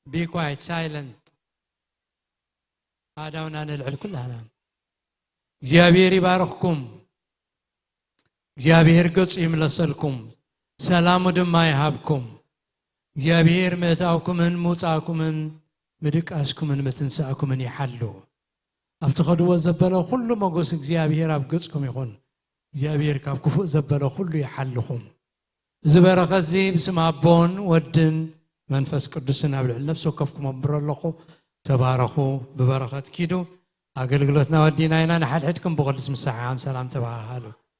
Be quiet, silent. ኣእዳውና ንልዕል ኩላና። እግዚኣብሔር ይባርኽኩም። እግዚኣብሔር ገጹ ይምለሰልኩም፣ ሰላሙ ድማ ይሃብኩም። እግዚኣብሔር ምእታውኩምን ምውጻእኩምን ምድቃስኩምን ምትንሳእኩምን ይሓሉ። ኣብ ትኸድዎ ዘበለ ኩሉ ሞገስ እግዚኣብሔር ኣብ ገጽኩም ይኹን። እግዚኣብሔር ካብ ክፉእ ዘበለ ኩሉ ይሓልኹም። እዚ በረኸት እዚ ብስም ኣቦን ወድን መንፈስ ቅዱስን ኣብ ልዕሊ ነፍሲ ወከፍኩም ኣንብሮ ኣለኹ። ተባረኹ፣ ብበረኸት ኪዱ። ኣገልግሎትና ወዲና ኢና። ንሓድሕድኩም ብቕዱስ ምሳሕኻም ሰላም ተባሃሃሉ።